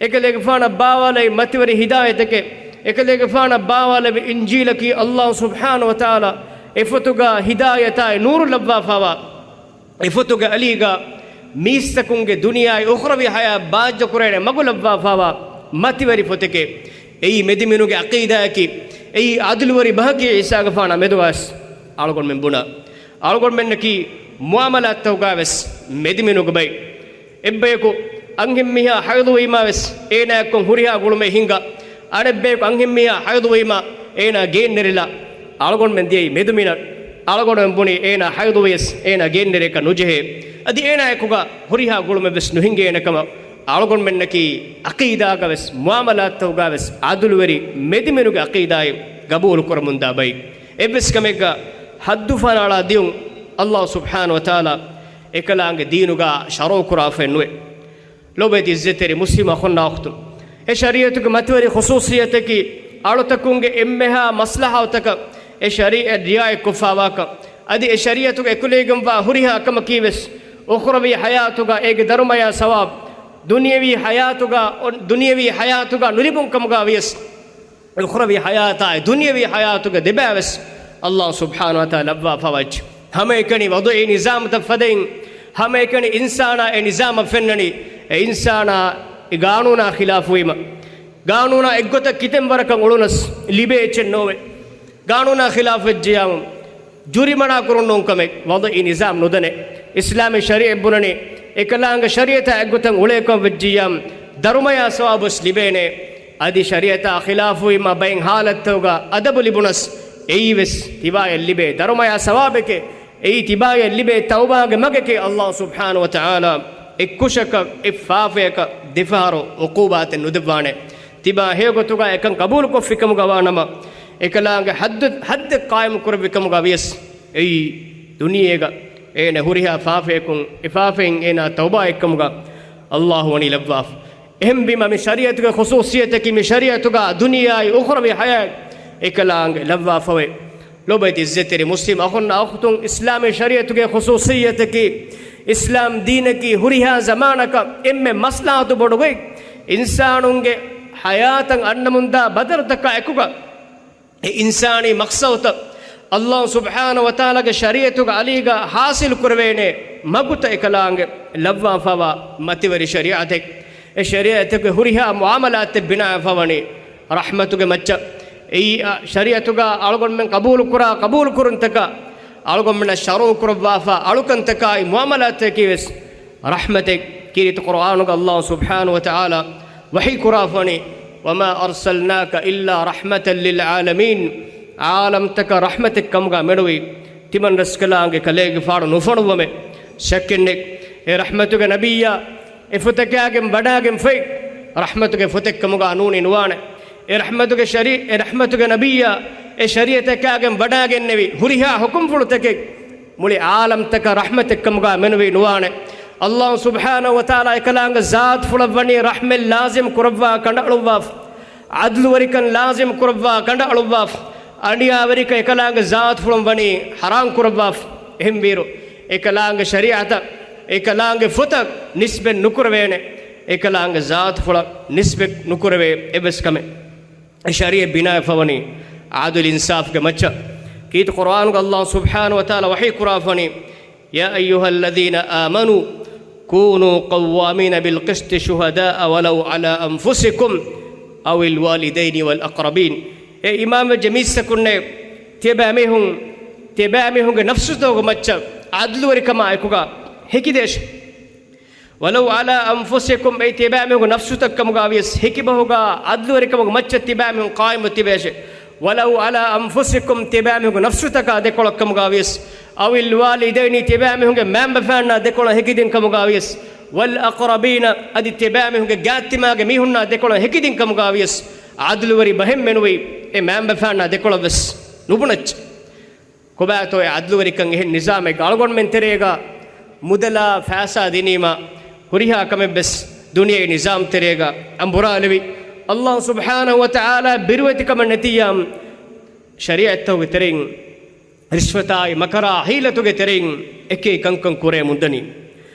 އެކަލޭގެފާނަށް ބާވާލެވި މަތިވެރި ހިދާޔަތެކޭ. އެކަލޭގެފާނަށް ބާވާލެވި އިންޖީލަކީ ﷲ ސުބްޙާނަހޫ ވަތަޢާލާ އެފޮތުގަ ހިދާޔަތާއި ނޫރު ލައްވާފައިވާ، އެފޮތުގެ އަލީގަ މީސްތަކުންގެ ދުނިޔާއި އުޚްރަވީ ޙަޔާތް ބާއްޖަކުރެވޭނެ މަގު ލައްވާފައިވާ މަތިވެރި ފޮތެކޭ. އެއީ މެދުމިނުގެ ޢަޤީދާއަކީ، އެއީ ޢަދުލުވެރި ބަހަކީ ޢީސާގެފާނާ މެދުވެސް އަޅުގަނޑުމެން ބުނާ. އަޅުގަނޑުމެންނަކީ މުއާމަލާތްތަކުގަވެސް މެދުމިނުގެ ބައި. އެއްބަޔަކު އަންހެންމީހާ ހައިޟުވީމާވެސް އޭނާއެއްކޮށް ހުރިހާ ގުޅުމެއް ހިނގާ، އަނެއްބަޔަކު އަންހެންމީހާ ހައިޟުވީމާ އޭނާ ގެއިން ނެރެލާ، އަޅުގަނޑުމެން ދިޔައީ މެދުމިނަށް. އަޅުގަނޑުމެން ބުނީ އޭނާ ހައިޟުވިޔަސް އޭނާ ގެއިން ނެރޭކަށް ނުޖެހޭ. އަދި އޭނާއެކުގަ ހުރިހާ ގުޅުމެއްވެސް ނުހިނގޭނެ ކަމަށް އަޅުގަނޑުމެންނަކީ ޢަޤީދާގަވެސް މުއާމަލާތްތަކުގަވެސް ޢަދުލުވެރި މެދުމިނުގެ ޢަޤީދާއެއް ގަބޫލު ކުރަމުންދާ ބައި. އެއްވެސް ކަމެއްގަ ޙައްދު ފަނާޅާ ދިޔުން ﷲ ސުބްޙާނަހޫ ވަތަޢާލާ އެކަލާނގެ ދީނުގަ ޝަރުޢު ކުރާފައެއް ނުވޭ. ލޯބިވެތި ޢިއްޒަތްތެރި މުސްލިމް އަޚުންނާ އުޚްތުން، އެ ޝަރީޢަތުގެ މަތިވެރި ޚުޞޫޞިއްޔަތަކީ، އަޅުތަކުންގެ އެންމެހާ މަޞްލަޙަތަކަށް އެ ޝަރީޢަތް ރިޢާޔަތްކޮށްފާވާކަން، އަދި އެ ޝަރީޢަތުގަ އެކުލެވިގެންވާ ހުރިހާ ކަމަކީވެސް، އުޚްރަވީ ޙަޔާތުގަ އޭގެ ދަރުމަޔާ ސަވާބު، ދުނިޔަވީ ޙަޔާތުގަ، ދުނިޔަވީ ޙަޔާތުގަ ނުލިބުން ކަމުގަ ވިޔަސް، އުޚްރަވީ ޙަޔާތާއި ދުނިޔަވީ ޙަޔާތުގެ ދެބައިވެސް ﷲ ސުބްޙާނަހޫ ވަތަޢާލާ ލައްވާފަވައްޗި. ހަމައެކަނި ވަޟުޢީ ނިޒާމުތައް ފަދައިން، ހަމައެކަނި އިންސާނާ އެ ނިޒާމަށް ފެންނަނީ، އެ އިންސާނާ އެ ގާނޫނާ ޚިލާފުވީމަ. ގާނޫނާ އެއްގޮތަށް ކިތަން ވަރަކަށް އުޅުނަސް ލިބޭ އެއްޗެއް ނޯވެ. ގާނޫނާ ޚިލާފުވެއްޖިޔާމު، ޖުރިމަނާ ކުރުން ނޫން ކަމެއް ވަޟުޢީ ނިޒާމް ނުދަނޭ. އިސްލާމީ ޝަރީޢަތް ބުނަނީ، އެކަލާނގެ ޝަރީޢަތާ އެއްގޮތަށް އުޅޭކަމަށް ވެއްޖިއްޔާމް، ދަރުމަޔާ ސަވާބުވެސް ލިބޭނެ. އަދި ޝަރީޢަތާ ޚިލާފުވީމާ ބައެއް ޙާލަތްތަކުގަ އަދަބު ލިބުނަސް، އެއީވެސް ތިބާޔަށް ލިބޭ ދަރުމަޔާ ސަވާބެކޭ. އެއީ ތިބާޔަށް ލިބޭ ތައުބާގެ މަގެކޭ. ﷲ ސުބްޙާނަހޫ ވަތަޢާލާ އެއްކުށަކަށް އެއްފާފަޔަކަށް ދެފަހަރު ޢުޤޫބާތެއް ނުދެއްވާނެ. ތިބާ ހެޔޮގޮތުގަ އެކަން ޤަބޫލުކޮށްފިކަމުގަ ވާނަމަ، އެކަލާނގެ ޙައްދު، ޙައްދެއް ޤާއިމު ކުރެއްވި ކަމުގަ ވިޔަސް، އެއީ ދުނިޔޭގަ އޭނަ ހުރިހާ ފާފަޔަކުން އެފާފައިން އޭނާ ތައުބާއެއްކަމުގަ ﷲ ވަނީ ލައްވާފަ. އެހެންވީމަ މި ޝަރީޢަތުގެ ޚުޞޫޞިއްޔަތަކީ މި ޝަރީޢަތުގަ ދުނިޔެއާއި އުޚްރަވީ ޙަޔާތް އެކަލާނގެ ލައްވާފަވޭ. ލޯބިވެތި ޢިއްޒަތްތެރި މުސްލިމް އަޚުންނާ އުޚްތުން، އިސްލާމީ ޝަރީޢަތުގެ ޚުޞޫޞިއްޔަތަކީ، އިސްލާމް ދީނަކީ ހުރިހާ ޒަމާނަކަށް އެންމެ މަޞްލަޙަތު ބޮޑުގޮތް އިންސާނުންގެ ޙަޔާތަށް އަންނަމުންދާ ބަދަލުތަކާ އެކުގަ، އެ އިންސާނީ މަޤްޞަދުތައް ﷲ ސުބްޙާނަހޫ ވަތަޢާލާގެ ޝަރީޢަތުގެ އަލީގަ ޙާޞިލު ކުރެވޭނެ މަގުތައް އެކަލާނގެ ލައްވާފަވާ މަތިވެރި ޝަރީޢަތެއް. އެ ޝަރީޢަތުގެ ހުރިހާ މުޢާމަލާތެއް ބިނާވެފަވަނީ ރަޙްމަތުގެ މައްޗަށް. އެއީ އަ، ޝަރީޢަތުގަ އަޅުގަނޑުމެން ޤަބޫލުކުރާ ޤަބޫލުކުރުންތަކާ، އަޅުގަނޑުމެންނަށް ޝަރުޢު ކުރައްވާފަ އަޅުކަންތަކާއި މުޢާމަލާތަކީވެސް ރަޙްމަތެއް. ކީރިތި ޤުރުއާނުގަ ﷲ ސުބްޙާނަހޫ ވަތަޢާލާ ވަޙީ ކުރާފަވަނީ، وما أرسلناك إلا رحمة للعالمين، ޢާލަމްތަކަށް ރަޙްމަތެއް ކަމުގަ މެނުވީ، ތިމަން ރަސްކަލާނގެ ކަލޭގެފާނު ނުފޮނުއްވަމޭ. ޝައްކެއްނެތް، އެ ރަޙްމަތުގެ ނަބިއްޔާ އެ ފޮތެއް ކާގެން ވަޑާގެންފައި، ރަޙްމަތުގެ ފޮތެއް ކަމުގަ ނޫނީ ނުވާނެ. އެ ރަޙްމަތުގެ ޝަރީ، އެ ރަޙްމަތުގެ ނަބިއްޔާ އެ ޝަރީޢަތެއް ކާގެން ވަޑާގެންނެވި ހުރިހާ ޙުކުމްފުޅުތަކެއް މުޅި ޢާލަމްތަކަށް ރަޙްމަތެއް ކަމުގަ މެނުވީ ނުވާނެ. ﷲ ސުބްޙާނަހޫ ވަތަޢާލާ އެކަލާނގެ ޒާތުފުޅަށް ވަނީ ރަޙްމަތް ލާޒިމް ކުރައްވާ ކަނޑައަޅުއްވާފަ، ޢަދްލުވެރިކަން ލާޒިމް ކުރައްވާ ކަނޑައަޅުއްވާފަ، އަނިޔާވެރިކަން އެކަލާނގެ ޒާތުފުޅުން ވަނީ ޙަރާމް ކުރައްވާފަ. އެހެންވީރު، އެކަލާނގެ ޝަރީޢަތަށް އެކަލާނގެ ފޮތަށް ނިސްބަތް ނުކުރެވޭނެ، އެކަލާނގެ ޒާތުފުޅަށް ނިސްބަތް ނުކުރެވޭ އެއްވެސް ކަމެއް. އެ ޝަރީޢަތް ބިނާވެފަވަނީ ޢަދުލު އިންސާފުގެ މައްޗަށް. ކީރިތި ޤުރުއާނުގަ ﷲ ސުބްޙާނަހޫ ވަތަޢާލާ ވަޙީ ކުރާފަވަނީ، يا أيها الذين آمنوا كونوا قوامين بالقسط شهداء ولو على أنفسكم أو الوالدين والأقربين. އޭ އީމާންވެއްޖެ މީސްތަކުންނޭ، ތިޔަބައިމީހުން، ތިޔަބައިމީހުންގެ ނަފްސުތަކުގެ މައްޗަށް ޢަދްލުވެރިކަމާ އެކުގަ ހެކިދޭށޭ. ولو على أنفسكم، އެއީ ތިޔަބައިމީހުންގެ ނަފްސުތައް ކަމުގަ ވިޔަސް، ހެކިބަހުގަ ޢަދްލުވެރިކަމުގެ މައްޗަށް ތިޔަބައިމީހުން ޤާއިމްވެ ތިބޭށޭ. ولو على أنفسكم، ތިޔަބައިމީހުންގެ ނަފްސުތަކާ ދެކޮޅަށް ކަމުގަ ވިޔަސް، أو الوالدين، ތިޔަބައިމީހުންގެ މައިންބަފައިންނާ ދެކޮޅަށް ހެކިދިން ކަމުގަ ވިޔަސް، والأقربين، އަދި ތިޔަބައިމީހުންގެ ގާތްތިމާގެ މީހުންނާ ދެކޮޅަށް ހެކިދިން ކަމުގަ ވިޔަސް، ޢަދްލުވެރި ބަހެއް މެނުވީ އެ މައިންބަފައިންނާ ދެކޮޅަށްވެސް ނުބުނައްޗޭ. ކޮބާތޯ އެ ޢަދްލުވެރިކަން އެހެން ނިޒާމެއްގަ އަޅުގަނޑުމެން ތެރޭގަ މުދަލާ ފައިސާ ދިނީމަ ހުރިހާ ކަމެއްވެސް ދުނިޔޭ ނިޒާމް ތެރޭގަ އަނބުރާލެވި. ﷲ ސުބްޙާނަހޫ ވަތަޢާލާ ބިރުވެތިކަމެއް ނެތިއްޔާ، ޝަރީޢަތްތަކުގެ ތެރެއިން، ރިޝްވަތާއި މަކަރާ ޙީލަތުގެ ތެރެއިން އެކި ކަންކަން ކުރެމުންދަނީ.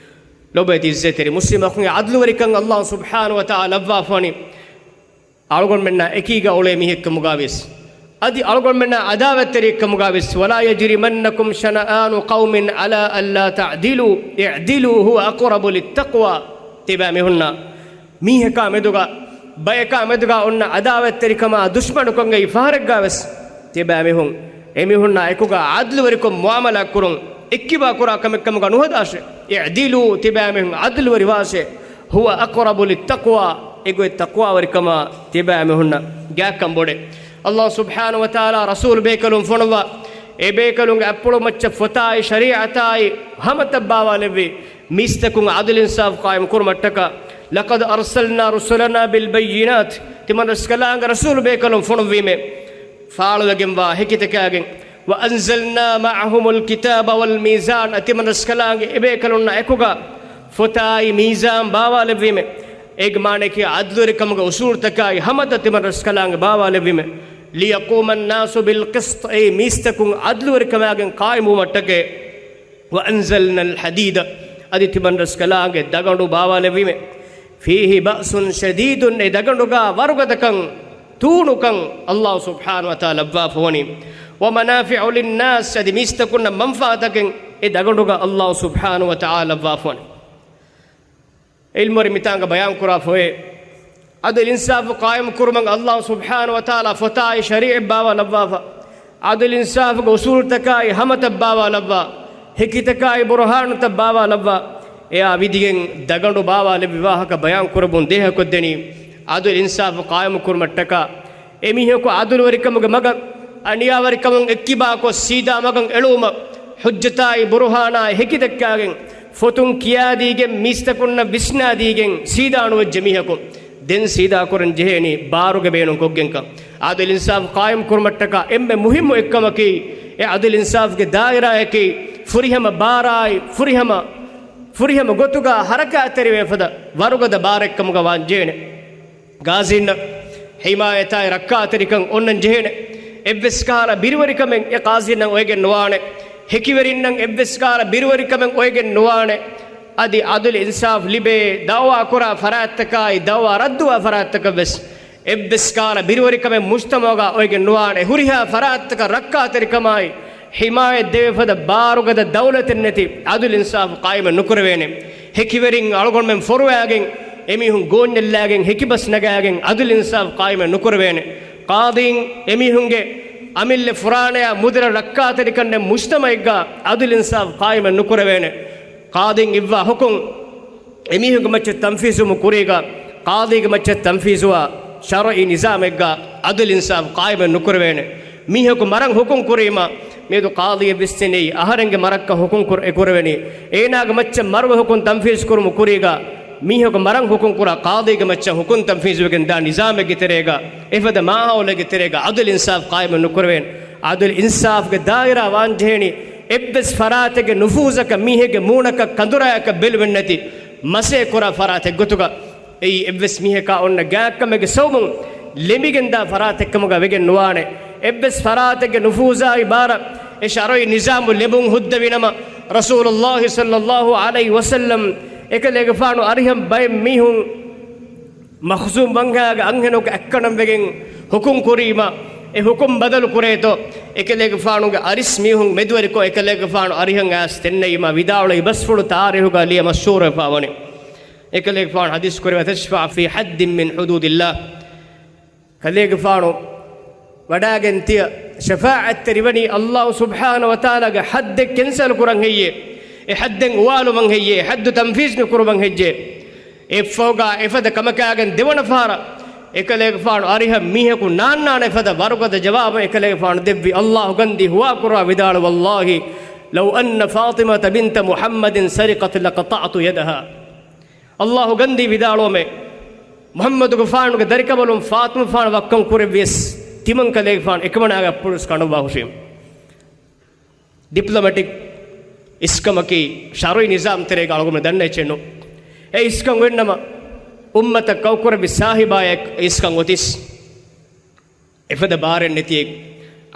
ލޮބުވެތި ޢިއްޒަތްތެރި މުސްލިމް އަޚުންގެ ޢަދްލުވެރިކަން ﷲ ސުބްޙާނަހޫ ވަތަޢާލާ ލައްވާފަވަނީ. އަޅުގަނޑުމެންނާ އެކީގަ އުޅޭ މީހެއްކަމުގަވިޔަސް، އަދި އަޅުގަނޑުމެންނާ ޢަދާވަތްތެރިއެއްކަމުގަވިޔަސް، ولا يجرمنكم شنآن قوم على ألا تعدلوا اعدلوا هو أقرب للتقوى. ތިބާ މީހުންނާ މީހަކާ މެދުގަ، ބަޔަކާ މެދުގަ އޮންނަ ޢަދާވަތްތެރިކަމާ ދުޝްމަނުކަމުގައި ފަހަރެއްގަވެސް، ތިބާ މީހުން އެމީހުންނާ އެކުގަ ޢަދްލުވެރިކޮށް މުޢާމަލާ ކުރުން. އެއްކިބާ ކުރާ ކަމެއްކަމުގަ ނުހަދާށޭ. اعدلوا، ތިބާމީހުން ޢަދުލުވެރިވާށޭ. هو أقرب للتقوى، އެގޮތް ތަޤްވާވެރިކަމާ ތިބާމީހުންނަށް ގާތްކަން ބޮޑޭ. އައްލާހު ސުބްޙާނަހު ވަތަޢާލާ ރަސޫލު ބޭކަލުން ފޮނުއްވާ، އެ ބޭކަލުންގެ އަތްޕުޅު މައްޗަށް ފޮތާއި ޝަރީޢަތާއި ހަމަތައް ބާވާލެއްވި، މީސްތަކުން ޢަދުލު އިންސާފު ޤާއިމު ކުރުމަށްޓަކާ، لقد أرسلنا رسلنا بالبينات، ތިމަންރަސްކަލާނގެ ރަސޫލު ބޭކަލުން ފޮނުއްވީމޭ، ފާޅުވެގެންވާ ހެކިތަކާގެން، وأنزلنا معهم الكتاب والميزان، ތިމަންރަސްކަލާނގެ އެބޭކަލުންނާ އެކުގަ ފޮތާއި މީޒާން ބާވާލެއްވީމެ. އޭގެ މާނައަކީ ޢަދުލުވެރިކަމުގެ އުޞޫލުތަކާއި ހަމަތައް ތިމަންރަސްކަލާނގެ ބާވާލެއްވީމެ. ليقوم الناس بالقسط، އެއީ މީސްތަކުން ޢަދުލުވެރިކަމާގެން ޤާއިމުވުމަށްޓަކައި. وأنزلنا الحديد، އަދި ތިމަންރަސްކަލާނގެ ދަގަނޑު ބާވާލެއްވީމެ. فيه بأس شديد، އެ ދަގަނޑުގަ ވަރުގަދަކަން، ތޫނުކަން އައްލާހު ސުބްޙާނަހު ވަތަޢާލާ ލައްވާފަވަނީ. ومنافع للناس، އަދި މީސްތަކުންނަށް މަންފާއަތަކެއް އެ ދަގަނޑުގަ އައްލާހު ސުބްޙާނަހު ވަތަޢާލާ ލައްވާފަވަނީ. ޢިލްމުވެރިން މިތާނގަ ބަޔާންކުރާފައިވޭ، ޢަދުލު އިންސާފު ޤާއިމު ކުރުމަށް އައްލާހު ސުބްޙާނަހު ވަތަޢާލާ ފޮތާއި ޝަރީޢަތް ބާވާލައްވާފަ، ޢަދުލު އިންސާފުގެ އުޞޫލުތަކާއި ހަމަތައް ބާވާލައްވާ، ހެކިތަކާއި ބުރުހާނުތައް ބާވާލައްވާ، އެއާ ވިދިގެން ދަގަނޑު ބާވާލެއްވި ވާހަކަ ބަޔާން ކުރަމުން ދޭހަކޮށްދެނީ، ޢަދުލު އިންސާފު ޤާއިމު ކުރުމަށްޓަކާ، އެމީހަކު ޢަދުލުވެރިކަމުގެ މަގަށް އަނިޔާވެރިކަމުން އެއްކިބާކޮށް ސީދާ މަގަށް އެޅުވުމަށް، ޙުއްޖަތާއި ބުރުހާނާއި ހެކިދައްކާގެން، ފޮތުން ކިޔާދީގެން، މީސްތަކުންނަށް ވިސްނާދީގެން ސީދާ ނުވެއްޖެ މީހަކު ދެން ސީދާކުރަން ޖެހޭނީ ބާރުގެ ބޭނުން ކޮށްގެންކަން. ޢަދުލު އިންސާފު ޤާއިމު ކުރުމަށްޓަކާ އެންމެ މުހިއްމު އެއްކަމަކީ، އެ ޢަދުލު އިންސާފުގެ ދާއިރާއަކީ ފުރިހަމަ ބާރާއި ފުރިހަމަ، ފުރިހަމަ ގޮތުގަ ހަރަކާތްތެރިވޭ ފަދަ ވަރުގަދަ ބާރެއްކަމުގަ ވާން ޖެހޭނެ. ގާޒީންނަށް ޙިމާޔަތާއި ރައްކާތެރިކަން އޮންނަން ޖެހޭނެ. އެއްވެސް ކަހަލަ ބިރުވެރިކަމެއް އެ ޤާޒީންނަށް އޮވެގެން ނުވާނެ. ހެކިވެރިންނަށް އެއްވެސް ކަހަލަ ބިރުވެރިކަމެއް އޮވެގެން ނުވާނެ. އަދި ޢަދުލު އިންސާފު ލިބޭ ދަޢުވާ ކުރާ ފަރާތްތަކާއި ދަޢުވާ ރައްދުވާ ފަރާތްތަކަށް ވެސް އެއްވެސް ކަހަލަ ބިރުވެރިކަމެއް މުޖްތަމަޢުގަ އޮވެގެން ނުވާނެ. ހުރިހާ ފަރާތްތަކަށް ރައްކާތެރިކަމާއި ޙިމާޔަތް ދެވޭ ފަދަ ބާރުގަދަ ދައުލަތެއް ނެތި ޢަދުލު އިންސާފު ޤާއިމެއް ނުކުރެވޭނެ. ހެކިވެރިން އަޅުގަނޑުމެން ފޮރުވާގެން، އެމީހުން ގޯންޏެއްލާގެން ހެކިބަސް ނަގާގެން ޢަދުލު އިންސާފު ޤާއިމެއް ނުކުރެވޭނެ. ޤާޟީން އެމީހުންގެ އަމިއްލަ ފުރާނަޔާ މުދިރަށް ރައްކާތެރިކަންނެއް މުޖްތަމަޢެއްގަ ޢަދުލު އިންސާފު ޤާއިމެއް ނުކުރެވޭނެ. ޤާޟީން އިއްވާ ޙުކުމް އެމީހުންގެ މައްޗަށް ތަންފީޒުވުމުގެ ކުރީގަ، ޤާޟީގެ މައްޗަށް ތަންފީޒުވާ ޝަރުޢީ ނިޒާމެއްގަ ޢަދުލު އިންސާފު ޤާއިމެއް ނުކުރެވޭނެ. މީހަކު މަރަން ޙުކުމް ކުރީމަ، މިއަދު ޤާޟީއަށް ވިސްނެނީ އަހަރެންގެ މަރަށްކަ ޙުކުމް ކުރ-، އެ ކުރެވެނީ. އޭނާގެ މައްޗަށް މަރުގެ ޙުކުމް ތަންފީޒު ކުރުމުގެ ކުރީގަ، މީހަކު މަރަން ޙުކުމް ކުރާ ޤާޟީގެ މައްޗަށް ޙުކުމް ތަންފީޒުވެގެން ދާ ނިޒާމެއްގެ ތެރޭގަ، އެފަދަ މާހައުލެއްގެ ތެރޭގަ ޢަދުލު އިންސާފު ޤާއިމެއް ނުކުރެވޭނެ. ޢަދުލު އިންސާފުގެ ދާއިރާ ވާންޖެހޭނީ އެއްވެސް ފަރާތެއްގެ ނުފޫޒަކަށް މީހެއްގެ މޫނަކަށް ކަނދުރާއަކަށް ބެލުމެއްނެތި މަސޭ ކުރާ ފަރާތެއް ގޮތުގަ. އެއީ އެއްވެސް މީހަކާ އޮންނަ ގާތްކަމެއްގެ ސަބަބުން ލެނބިގެންދާ ފަރާތެއްކަމުގަ ވެގެން ނުވާނެ. އެއްވެސް ފަރާތެއްގެ ނުފޫޒާއި ބާރަށް އެ ޝަރުޢީ ނިޒާމު ލެނބުން ހުއްދަވިނަމަ، ރަސޫލުﷲ ޞައްލަﷲ ޢަލައިހި ވަސައްލަމް އެކަލޭގެފާނު އަރިހަށް ބައެއް މީހުން މަޚްޒޫމް ވަންހާގެ އަންހެނަކު އެއްކަން ވެގެން ޙުކުމް ކުރީމަ، އެ ޙުކުމް ބަދަލު ކުރޭތޯ، އެކަލޭގެފާނުގެ އަރިސް މީހުން މެދުވެރިކޮށް އެކަލޭގެފާނު އަރިހަށް އައިސް ދެންނެވީމަ ވިދާޅުވި ބަސްފުޅު ތާރީޚުގަ ލިޔެ މަޝްހޫރުވެފަ ވަނީ. އެކަލޭގެފާނު ޙަދީޘް ކުރެވޭ، تشفع في حد من حدود الله. ކަލޭގެފާނު ވަޑާގެން ތިޔަ ޝަފާޢަތްތެރިވަނީ ﷲ ސުބްޙާނަހޫ ވަތަޢާލާގެ ޙައްދެއް ކެންސަލް ކުރަން ހެއްޔޭ؟ އެ ޙައްދެއް އުވާލުމަށް ހެއްޔޭ؟ އެ ޙައްދު ތަންފީޒް ނުކުރުމަށް ހެއްޔޭ؟ އެއަށްފަހުގަ އެފަދަ ކަމަކާގެން ދެވަނަ ފަހަރަށް އެކަލޭގެފާނު އަރިހަށް މީހަކު ނާންނާނެ ފަދަ ވަރުގަދަ ޖަވާބެއް އެކަލޭގެފާނު ދެއްވި. ﷲ ގަންދީ ހުވާކުރާ ވިދާޅުވި، والله لو أن فاطمة بنت محمد سرقت لقطعت يدها. ﷲ ގަންދީ ވިދާޅުވަމޭ، މުޙައްމަދުގެފާނުގެ ދަރިކަނބަލުން ފާޠިމަފާނު ވައްކަން ކުރެއްވިޔަސް، ތިމަން ކަލޭގެފާނު އެކަމަނާގެ އަތްޕުޅު ވެސް ކަނޑައުވާ ހުށީމު. ޑިޕްލޮމެޓިކް އިސްކަމަކީ ޝަރުޢީ ނިޒާމް ތެރޭގަ އަޅުގަނޑު ދަންނަ އެއްޗެއް ނޫން. އެ އިސްކަން އޮތްނަމަ، އުއްމަތަށް ކައުކުރެއްވި ސާހިބާއެއް އެ އިސްކަން އޮތީސް. އެފަދަ ބާރެއް ނެތިއެއް،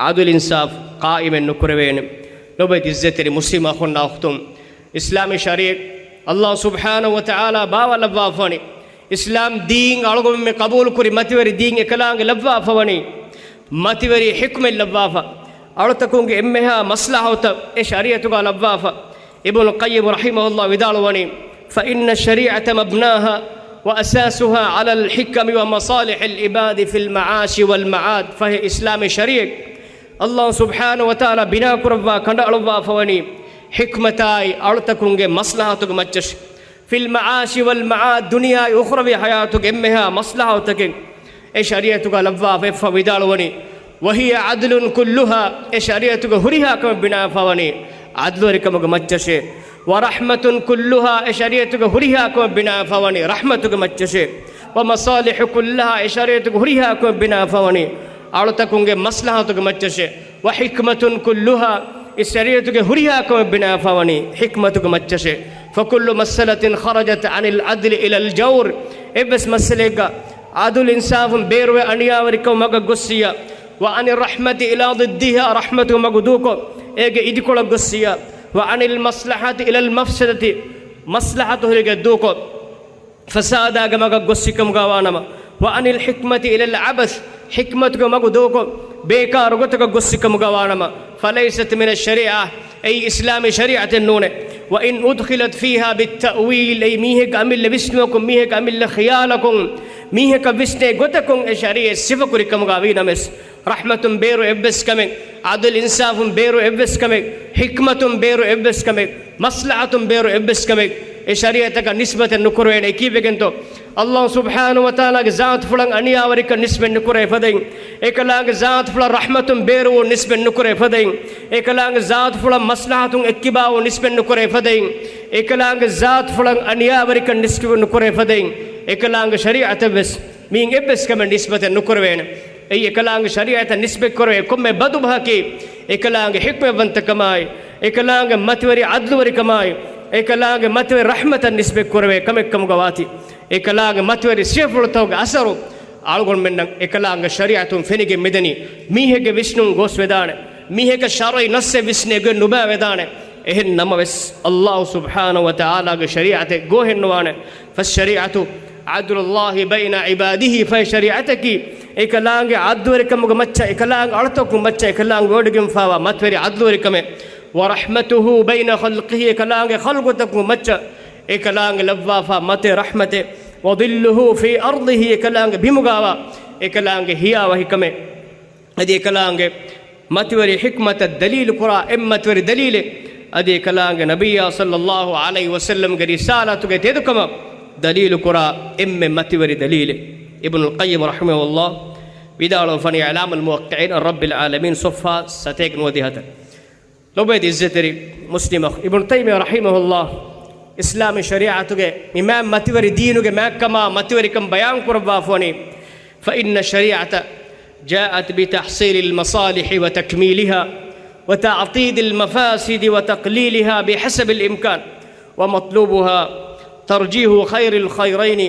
ޢަދުލު އިންސާފު ޤާއިމެއް ނުކުރެވޭނެ. ލޮބުވެތި ޢިއްޒަތްތެރި މުސްލިމް އަޚުންނާ އުޚްތުން، އިސްލާމީ ޝަރީޢަތް ﷲ ސުބްޙާނަހޫ ވަތަޢާލާ ބާވާލައްވާފަވަނީ. އިސްލާމް ދީން އަޅުގަނޑުމެން ޤަބޫލުކުރި މަތިވެރި ދީން އެކަލާނގެ ލައްވާފަވަނީ. މަތިވެރި ޙިކްމަތް ލައްވާފަ. އަޅުތަކުންގެ އެންމެހާ މަޞްލަޙަތަށް އެ ޝަރީޢަތުގަ ލައްވާފަ. އިބްނު ޤައްޔިމް ރަޙިމަހުﷲ ވިދާޅުވަނީ، فإن الشريعة مبناها وأساسها على الحكم ومصالح العباد في المعاش والمعاد. ފަހެ އިސްލާމީ ޝަރީޢަތް ﷲ ސުބްޙާނަހޫ ވަތަޢާލާ ބިނާކުރައްވާ ކަނޑައަޅުއްވާފަވަނީ ޙިކްމަތާއި އަޅުތަކުންގެ މަސްލަހަތުގެ މައްޗަށޭ. ފިލް މަޢާޝި ވަލް މަޢާދް، ދުނިޔާއި އުޚްރަވީ ޙަޔާތުގެ އެންމެހާ މަސްލަހަތުތަކެއް އެ ޝަރީޢަތުގަ ލައްވާފަ އެއްފަ ވިދާޅުވަނީ، ވަހިޔަ ޢަދްލުން ކުއްލުހާ، އެ ޝަރީޢަތުގެ ހުރިހާ ކަމެއް ބިނާވެފަ ވަނީ ޢަދްލުވެރިކަމުގެ މައްޗަށޭ. ވަރަޙްމަތުން ކުއްލުހާ، އެ ޝަރީޢަތުގެ ހުރިހާ ކަމެއް ބިނާވެފަ ވަނީ ރަޙްމަތުގެ މައްޗަށޭ. ވަމަޞާލިޙު ކުއްލަހާ، އެ ޝަރީޢަތުގެ ހުރިހާ ކަމެއް ބިނާވެފަ ވަނީ އަޅުތަކުންގެ މަސްލަހަތުގެ މައްޗަށޭ. ވަޙިކްމަތުން ކުއްލުހާ، އެ ޝަރީޢަތުގެ ހުރިހާ ކަމެއް ބިނާވެފަ ވަނީ ޙިކްމަތުގެ މައްޗަށޭ. ފަކުއްލު މައްސަލަތިން ޚަރަޖަތް ޢަނިލް ޢަދްލި އިލަލް ޖައުރް، އެއްވެސް މައްސަލައެއްގަ ޢަދުލު އިންސާފުން ބޭރުވެ އަނިޔާވެރިކަމުގެ މަގަށް ގޮއްސިއްޔާ، ވަޢަނިއް ރަޙްމަތި އިލާ ޟިއްދިހާ، ރަޙްމަތުގެ މަގު ދޫކޮށް، އޭގެ އިދިކޮޅަށް ގޮއްސިއްޔާ، ވަޢަނިލް މަޞްލަޙަތި އިލަލް މަފްސަދަތި، މަޞްލަޙަތު ހުރިގެ ދޫކޮށް، ފަސާދާގެ މަގަށް ގޮއްސިކަމުގަ ވާނަމަ، ވަޢަނިލް ޙިކްމަތި އިލަލް ޢަބަޘް، ޙިކްމަތުގެ މަގު ދޫކޮށް، ބޭކާރު ގޮތަކަށް ގޮއްސިކަމުގަ ވާނަމަ، ފަލައިސަތް މިނައްޝަރީޢާ، އެއީ އިސްލާމީ ޝަރީޢަތެއް ނޫނޭ. ވައިން އުދްޚިލަތް ފީހާ ބިއްތައުވީލް، އެއީ މީހެއްގެ އަމިއްލަ ވިސްނުމަކުން، މީހެއްގެ އަމިއްލަ ޚިޔާލަކުން، މީހަކަށް ވިސްނޭ ގޮތަކުން އެ ޝަރީޢަތް ސިފަކުރި ކަމުގަ ވީނަމަވެސް، ރަޙްމަތުން ބޭރު އެއްވެސް ކަމެއް، ޢަދުލު އިންސާފުން ބޭރު އެއްވެސް ކަމެއް، ޙިކްމަތުން ބޭރު އެއްވެސް ކަމެއް، މަޞްލަޙަތުން ބޭރު އެއްވެސް ކަމެއް އެ ޝަރީޢަތަކަށް ނިސްބަތެއް ނުކުރެވޭނެ. ކީއްވެގެންތޯ؟ ﷲ ސުބްޙާނަހޫ ވަތަޢާލާގެ ޒާތުފުޅަށް އަނިޔާވެރިކަން ނިސްބަތް ނުކުރެވޭ ފަދައިން، އެކަލާނގެ ޒާތުފުޅަށް ރަޙްމަތުން ބޭރުވުން ނިސްބަތް ނުކުރެވޭ ފަދައިން، އެކަލާނގެ ޒާތުފުޅަށް މަޞްލަޙަތުން އެއްކިބާވުން ނިސްބަތް ނުކުރެވޭ ފަދައިން، އެކަލާނގެ ޒާތުފުޅަށް އަނިޔާވެރިކަން ނިސްބަތް ނުކުރެވޭ ފަދައިން، އެކަލާނގެ ޝަރީޢަތަށްވެސް މިއިން އެއްވެސް ކަމެއް ނިސްބަތެއް ނުކުރެވޭނެ. އެއީ އެކަލާނގެ ޝަރީޢަތަށް ނިސްބަތް ކުރެވޭ ކޮންމެ ބަދުބަހަކީ، އެކަލާނގެ ޙިކްމަތްވަންތަކަމާއި، އެކަލާނގެ މަތިވެރި ޢަދްލުވެރިކަމާއި، އެކަލާނގެ މަތިވެރި ރަޙްމަތަށް ނިސްބަތް ކުރެވޭ ކަމެއް ކަމުގަ ވާތީ، އެކަލާނގެ މަތިވެރި ސިފަފުޅުތަކުގެ އަސަރު އަޅުގަނޑުމެންނަށް އެކަލާނގެ ޝަރީޢަތުން ފެނިގެން މިދަނީ. މީހެއްގެ ވިސްނުން ގޯސްވެދާނެ. މީހަކަށް ޝަރުޢީ ނައްޞެއް ވިސްނޭ ގޮތް ނުބައިވެދާނެ. އެހެން ނަމަވެސް، ﷲ ސުބްޙާނަހޫ ވަތަޢާލާގެ ޝަރީޢަތެއް ގޯހެއް ނުވާނެ. ފައްޝަރީޢަތު ޢަދުލުﷲ ބައިނަ ޢިބާދިހި، ފައި ޝަރީޢަތަކީ އެކަލާނގެ ޢަދްލުވެރިކަމުގެ މައްޗަށް، އެކަލާނގެ އަޅުތަކުން މައްޗަށް އެކަލާނގެ ވެވަޑައިގެންފާވާ މަތިވެރި ޢަދްލުވެރިކަމެއް. ވަރަޙްމަތުހޫ ބައިނަ ޚަލްޤިހީ، އެކަލާނގެ ޚަލްޤުތަކުން މައްޗަށް އެކަލާނގެ ލައްވާފާ މަތިވެރި ރަޙްމަތެއް. ވަޟިއްލުހޫ ފީ އަރްޟިހީ، އެކަލާނގެ ބިމުގަވާ އެކަލާނގެ ހިޔާވަހިކަމެއް. އަދި އެކަލާނގެ މަތިވެރި ޙިކްމަތަށް ދަލީލު ކުރާ އެއް މަތިވެރި ދަލީލެއް، އަދި އެކަލާނގެ ނަބިއްޔާ ޞައްލައްލާހު ޢަލައިހި ވަސައްލަމްގެ ރިސާލަތުގެ ތެދުކަމަށް ދަލީލު ކުރާ އެންމެ މަތިވެރި ދަލީލެއް. އިބްނުލް ޤައްޔިމް ރަޙިމަހުﷲ ވިދާޅުވެފަނީ އިޢްލާމުލް މުވައްޤިޢީން ޢަން ރައްބިލް ޢާލަމީން ޞަފްޙާ ސަތޭކަ ނުވަދިހަ އަތަށް. ލޮބުވެތި ޢިއްޒަތްތެރި މުސްލިމް އަޚް، އިބްނު ތައިމިއްޔާ ރަޙިމަހުﷲ އިސްލާމީ ޝަރީޢަތުގެ މި މާތް މަތިވެރި ދީނުގެ މާތްކަމާ މަތިވެރިކަން ބަޔާން ކުރައްވާފަ ވަނީ، فإن الشريعة جاءت بتحصيل المصالح وتكميلها، وتعطيد المفاسد وتقليلها بحسب الإمكان، ومطلوبها ترجيح خير الخيرين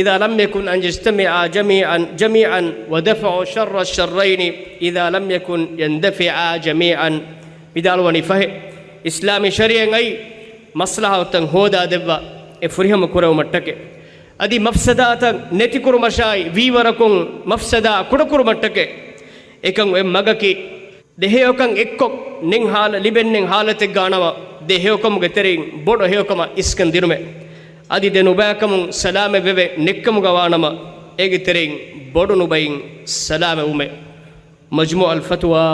إذا لم يكن أن يجتمعا جميعا، جميعا، ودفع شر الشرين إذا لم يكن يندفعا جميعا. ވިދާޅުވަނީ ފަހެ، އިސްލާމީ ޝަރީޢަތް އައީ މަޞްލަޙަތުތައް ހޯދާ ދެއްވާ އެ ފުރިހަމަ ކުރެވުމަށްޓަކައި، އަދި މަފްސަދާތައް ނެތިކުރުމަށާއި، ވީވަރަކުން މަފްސަދާ ކުޑަކުރުމަށްޓަކައި. އެކަން އޮތް މަގަކީ، ދެ ހެޔޮކަން އެއްކޮށް ނެތް ހާލަ، ލިބެން ނެތް ހާލަތެއްގަ އަންނަވާ، ދެ ހެޔޮކަމުގެ ތެރެއިން ބޮޑު ހެޔޮކަމަށް އިސްކަން ދިނުމެއް. އަދި ދެ ނުބައިކަމުން ސަލާމަތްވެވެ ނެތްކަމުގަ ވާނަމަ، އޭގެ ތެރެއިން ބޮޑު ނުބައިން ސަލާމަތްވުމެއް. މަޖްމޫޢުލް ފަތުވާ،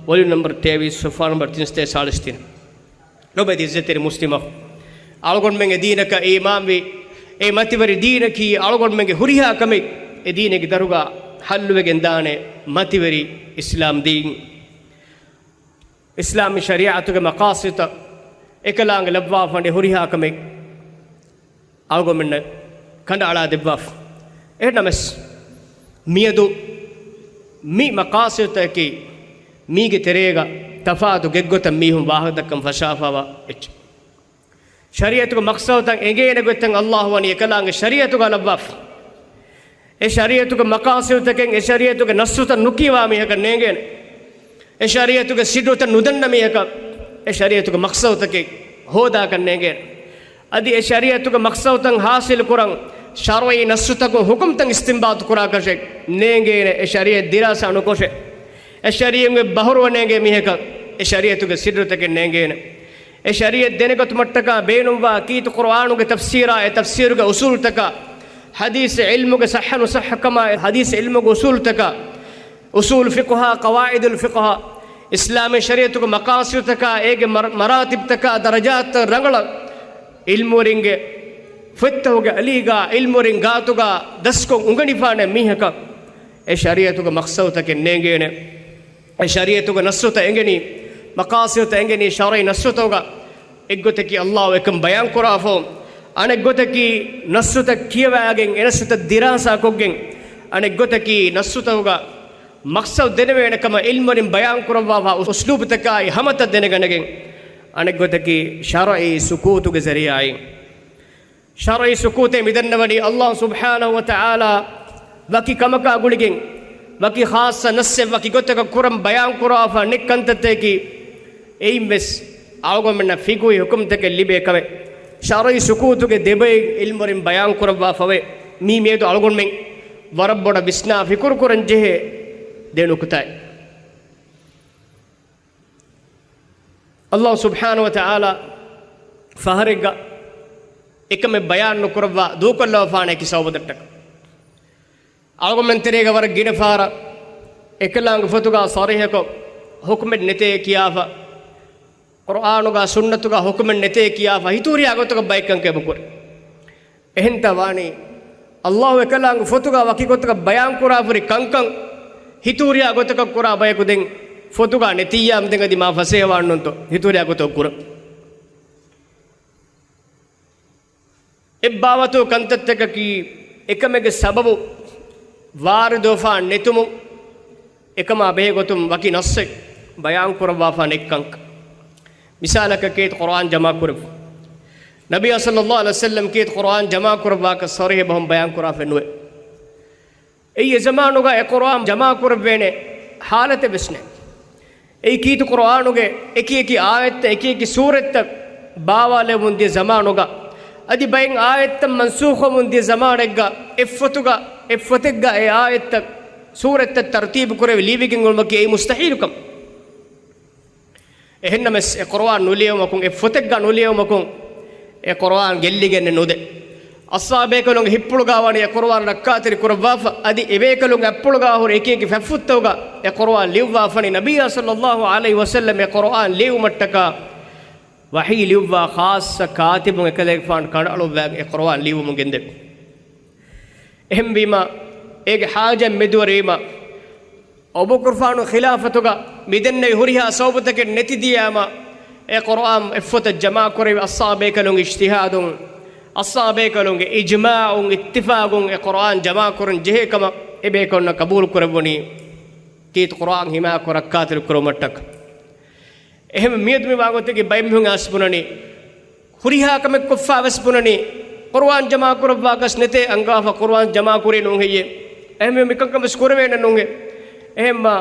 ވޮލިއުމް ނަމްބަރު ތޭވީސް، ޞަފްޙާ ނަމްބަރު ތިންސައްތަ ސާޅީސް ތިން. ލޮބުވެތި ޢިއްޒަތްތެރި މުސްލިމް އަޚް، އަޅުގަނޑުމެން އެ ދީނަކަށް އީމާންވި، އެ މަތިވެރި ދީނަކީ އަޅުގަނޑުމެންގެ ހުރިހާ ކަމެއް އެ ދީނެއްގެ ދަށުގަ ޙައްލުވެގެން ދާނެ މަތިވެރި އިސްލާމް ދީން. އިސްލާމީ ޝަރީޢަތުގެ މަޤާޞިދުތައް އެކަލާނގެ ލައްވާފަ ވަނީ ހުރިހާ ކަމެއް އަޅުގަނޑުމެންނަށް ކަނޑައަޅާ ދެއްވާފަ. އެހެންނަމަވެސް، މިއަދު މި މަޤާޞިދުތަކަކީ މީގެ ތެރޭގަ ތަފާތު ގޮތްގޮތަށް މީހުން ވާހަކަދައްކަން ފަށާފައިވާ އެއްޗެއް. ޝަރީޢަތުގެ މަޤްޞަދުތައް އެނގޭނެ ގޮތްތައް ﷲ ވަނީ އެކަލާނގެ ޝަރީޢަތުގަ ލައްވާފަ. އެ ޝަރީޢަތުގެ މަޤާޞިދުތަކެއް، އެ ޝަރީޢަތުގެ ނައްޞުތައް ނުކިޔަވާ މީހަކަށް ނޭނގޭނެ. އެ ޝަރީޢަތުގެ ސިއްރުތައް ނުދަންނަ މީހަކަށް އެ ޝަރީޢަތުގެ މަޤްޞަދުތަކެއް ހޯދާކަށް ނޭނގޭނެ. އަދި އެ ޝަރީޢަތުގެ މަޤްޞަދުތައް ޙާޞިލު ކުރަން، ޝަރުޢީ ނައްޞުތަކުން ޙުކުމްތައް އިސްތިންބާޠު ކުރާކަށެއް ނޭނގޭނެ، އެ ޝަރީޢަތް ދިރާސާ ނުކޮށެއް. އެ ޝަރީޢަތުގެ ބަހުރުވަ ނޭނގޭ މީހަކަށް އެ ޝަރީޢަތުގެ ސިއްރުތަކެއް ނޭނގޭނެ. އެ ޝަރީޢަތް ދެނެގަތުމަށްޓަކާ ބޭނުންވާ ކީރިތި ޤުރުއާނުގެ ތަފްސީރާ، އެ ތަފްސީރުގެ އުޞޫލުތަކާ، ޙަދީޘް ޢިލްމުގެ ޞައްޙަ ނުޞައްޙަކަމާ، އެ ޙަދީޘް ޢިލްމުގެ އުޞޫލުތަކާ، އުޞޫލު ފިޤުހާ، ޤަވާޢިދުލް ފިޤުހާ، އިސްލާމީ ޝަރީޢަތުގެ މަޤާޞިދުތަކާ އޭގެ މަރ-، މަރާތިބުތަކާ ދަރަޖާތްތައް ރަނގަޅަށް ޢިލްމުވެރިންގެ ފޮތްތަކުގެ އަލީގާ ޢިލްމުވެރިން ގާތުގާ ދަސްކޮށް އުނގަނިފާނެ މީހަކަށް އެ ޝަރީޢަތުގެ މަޤްޞަދުތަކެއް ނޭނގޭނެ. އެ ޝަރީޢަތުގެ ނައްޞުތައް އެނގެނީ، މަޤާޞިދުތައް އެނގެނީ ޝަރުޢީ ނައްޞުތަކުގަ. އެއްގޮތަކީ ﷲ އެކަން ބަޔާންކުރާފަ، އަނެއްގޮތަކީ ނައްޞުތައް ކިޔަވާގެން އެ ނައްޞުތައް ދިރާސާކޮށްގެން، އަނެއްގޮތަކީ ނައްޞުތަކުގަ މަޤްޞަދު ދެނެވޭނެ ކަމަށް ޢިލްމުވެރިން ބަޔާންކުރައްވާފަ އުސްލޫބުތަކާއި ހަމަތައް ދެނެގަނެގެން، އަނެއްގޮތަކީ ޝަރުޢީ ސުކޫތުގެ ޒަރީޢާއިން. ޝަރުޢީ ސުކޫތޭ މިދަންނަވަނީ ﷲ ސުބްޙާނަހޫ ވަތަޢާލާ ވަކި ކަމަކާ ގުޅިގެން، ވަކި ޚާއްޞަ ނައްޞެއް ވަކި ގޮތަކަށް ކުރަން ބަޔާންކުރާފަ ނެތް ކަންތައްތަކަކީ، އެއިން ވެސް އަޅުގަނޑުމެންނަށް ފިޤުހީ ޙުކުމްތަކެއް ލިބޭ ކަމެއް. ޝަރުޢީ ސުކޫތުގެ ދެބައި ޢިލްމުވެރިން ބަޔާންކުރައްވާފަވޭ. މީ މިއަދު އަޅުގަނޑުމެން ވަރަށް ބޮޑަށް ވިސްނާ ފިކުރުކުރަން ޖެހޭ ދެ ނުކުތާއެއް. ﷲ ސުބްޙާނަހޫ ވަތަޢާލާ ފަހަރެއްގަ އެކަމެއް ބަޔާން ނުކުރައްވާ ދޫކޮށްލަވާފާނެ ކި ސަބަބުތައްޓަކަ. އަޅުގަނޑުމެން ތެރޭގަ ވަރަށް ގިނަ ފަހަރަށް އެކަލާނގެ ފޮތުގަ ޞަރީޙަކޮށް ޙުކުމެއް ނެތޭ ކިޔާފަ، ޤުރްއާނުގަ ސުންނަތުގަ ޙުކުމެއް ނެތޭ ކިޔާފަ، ހިތުހުރިހާ ގޮތަކަށް ބައެއް ކަންކަން އެބަ ކުރޭ. އެހެންތާ ވާނީ، ﷲ އެކަލާނގެ ފޮތުގަ ވަކި ގޮތަކަށް ބަޔާންކުރާފަ ހުރި ކަންކަން ހިތުހުރިހާ ގޮތަކަށް ކުރާ ބަޔަކު ދެން ފޮތުގަ ނެތިއްޔާމު ދެން އަދި މާ ފަސޭހަވާންނުންތޯ ހިތުހުރިހާ ގޮތަކަށް ކުރަން. އެއްބާވަތު ކަންތައްތަކަކީ އެކަމެއްގެ ސަބަބު ވާރިދުވެފާ ނެތުމުން، އެކަމާ ބެހޭ ގޮތުން ވަކި ނައްޞެއް ބަޔާންކުރައްވާފާ ނެތްކަން. މިސާލަކަށް ކީރިތި ޤުރްއާން ޖަމާކުރެއްވުން. ނަބިއްޔާ ޞައްލައްލާހު ޢަލައިހި ވަސައްލަމް ކީރިތި ޤުރްއާން ޖަމާކުރައްވާކަށް ޞަރީޙަ ބަހުން ބަޔާންކުރާފައެއް ނުވޭ. އެއީ އެ ޒަމާނުގަ އެ ޤުރްއާން ޖަމާކުރެއްވޭނެ ޙާލަތެއް ވެސް ނެތް. އެއީ ކީރިތި ޤުރްއާނުގެ އެކި އެކި އާޔަތްތައް، އެކި އެކި ސޫރަތްތައް ބާވާލެވުމުން ދިޔަ ޒަމާނުގަ، އަދި ބައެއް އާޔަތްތައް މަންސޫޚުވަމުން ދިޔަ ޒަމާނެއްގަ، އެއްފޮތުގަ، އެއްފޮތެއްގަ އެ އާޔަތްތައް، ސޫރަތްތައް ތަރުތީބު ކުރެވި ލިޔެވިގެން އުޅުމަކީ އެއީ މުސްތަޙީލު ކަމެއް. އެހެންނަމަވެސް، އެ ޤުރްއާން ނުލިޔެވުމަކުން، އެއްފޮތެއްގަ ނުލިޔެވުމަކުން، އެ ޤުރްއާން ގެއްލިގެންނެއް ނުދޭ. އަޞްޙާބޭކަލުންގެ ހިތްޕުޅުގަ ވަނީ އެ ޤުރްއާން ރައްކާތެރި ކުރައްވާފަ، އަދި އެބޭކަލުންގެ އަތްޕުޅުގަ ހުރި އެކި އެކި ފަތްފުށްތަކުގަ އެ ޤުރްއާން ލިޔުއްވާފަނީ ނަބިއްޔާ ޞައްލައްލާހު ޢަލައިހި ވަސައްލަމް އެ ޤުރްއާން ލިޔުއްވުމަށްޓަކާ ވަޙީ ލިޔުއްވާ ޚާއްޞަ ކާތިބުން އެކަލޭގެފާނު ކަނޑައަޅުއްވާ އެ ޤުރްއާން ލިޔުއްވަމުން ގެންދެވި. އެހެންވީމަ، އޭގެ ޙާޖަތް މެދުވެރިވީމަ، އަބޫބަކުރުފާނު ޚިލާފަތުގަ މިދެންނެވި ހުރިހާ ސަބަބުތަކެއް ނެތިދިޔައިމަ، އެ ޤުރްއާން އެއްފޮތަށް ޖަމާކުރެވި އަޞްޙާބޭކަލުންގެ އިޖްތިހާދުން، އަޞްޙާބޭކަލުންގެ އިޖްމާޢުން، އިއްތިފާޤުން އެ ޤުރްއާން ޖަމާކުރަން ޖެހޭ ކަމަށް އެބޭކަލުންނަށް ޤަބޫލު ކުރެއްވުނީ، ކީރިތި ޤުރްއާން ހިމާކޮށް ރައްކާތެރި ކުރުމަށްޓަކަ. އެހެން މިއަދު މި ވާގޮތަކީ ބައެއް މީހުން އައިސް ބުނަނީ، ހުރިހާ ކަމެއް ކޮށްފާ ވެސް ބުނަނީ، ޤުރްއާން ޖަމާކުރައްވާކަސް ނެތޭ، އަންގާފަ ޤުރްއާން ޖަމާކުރީ ނޫން ހެއްޔޭ؟ އެހެންވެ މިކަންކަން ވެސް ކުރެވޭނެ ނޫންހޭ؟ އެހެންމާ،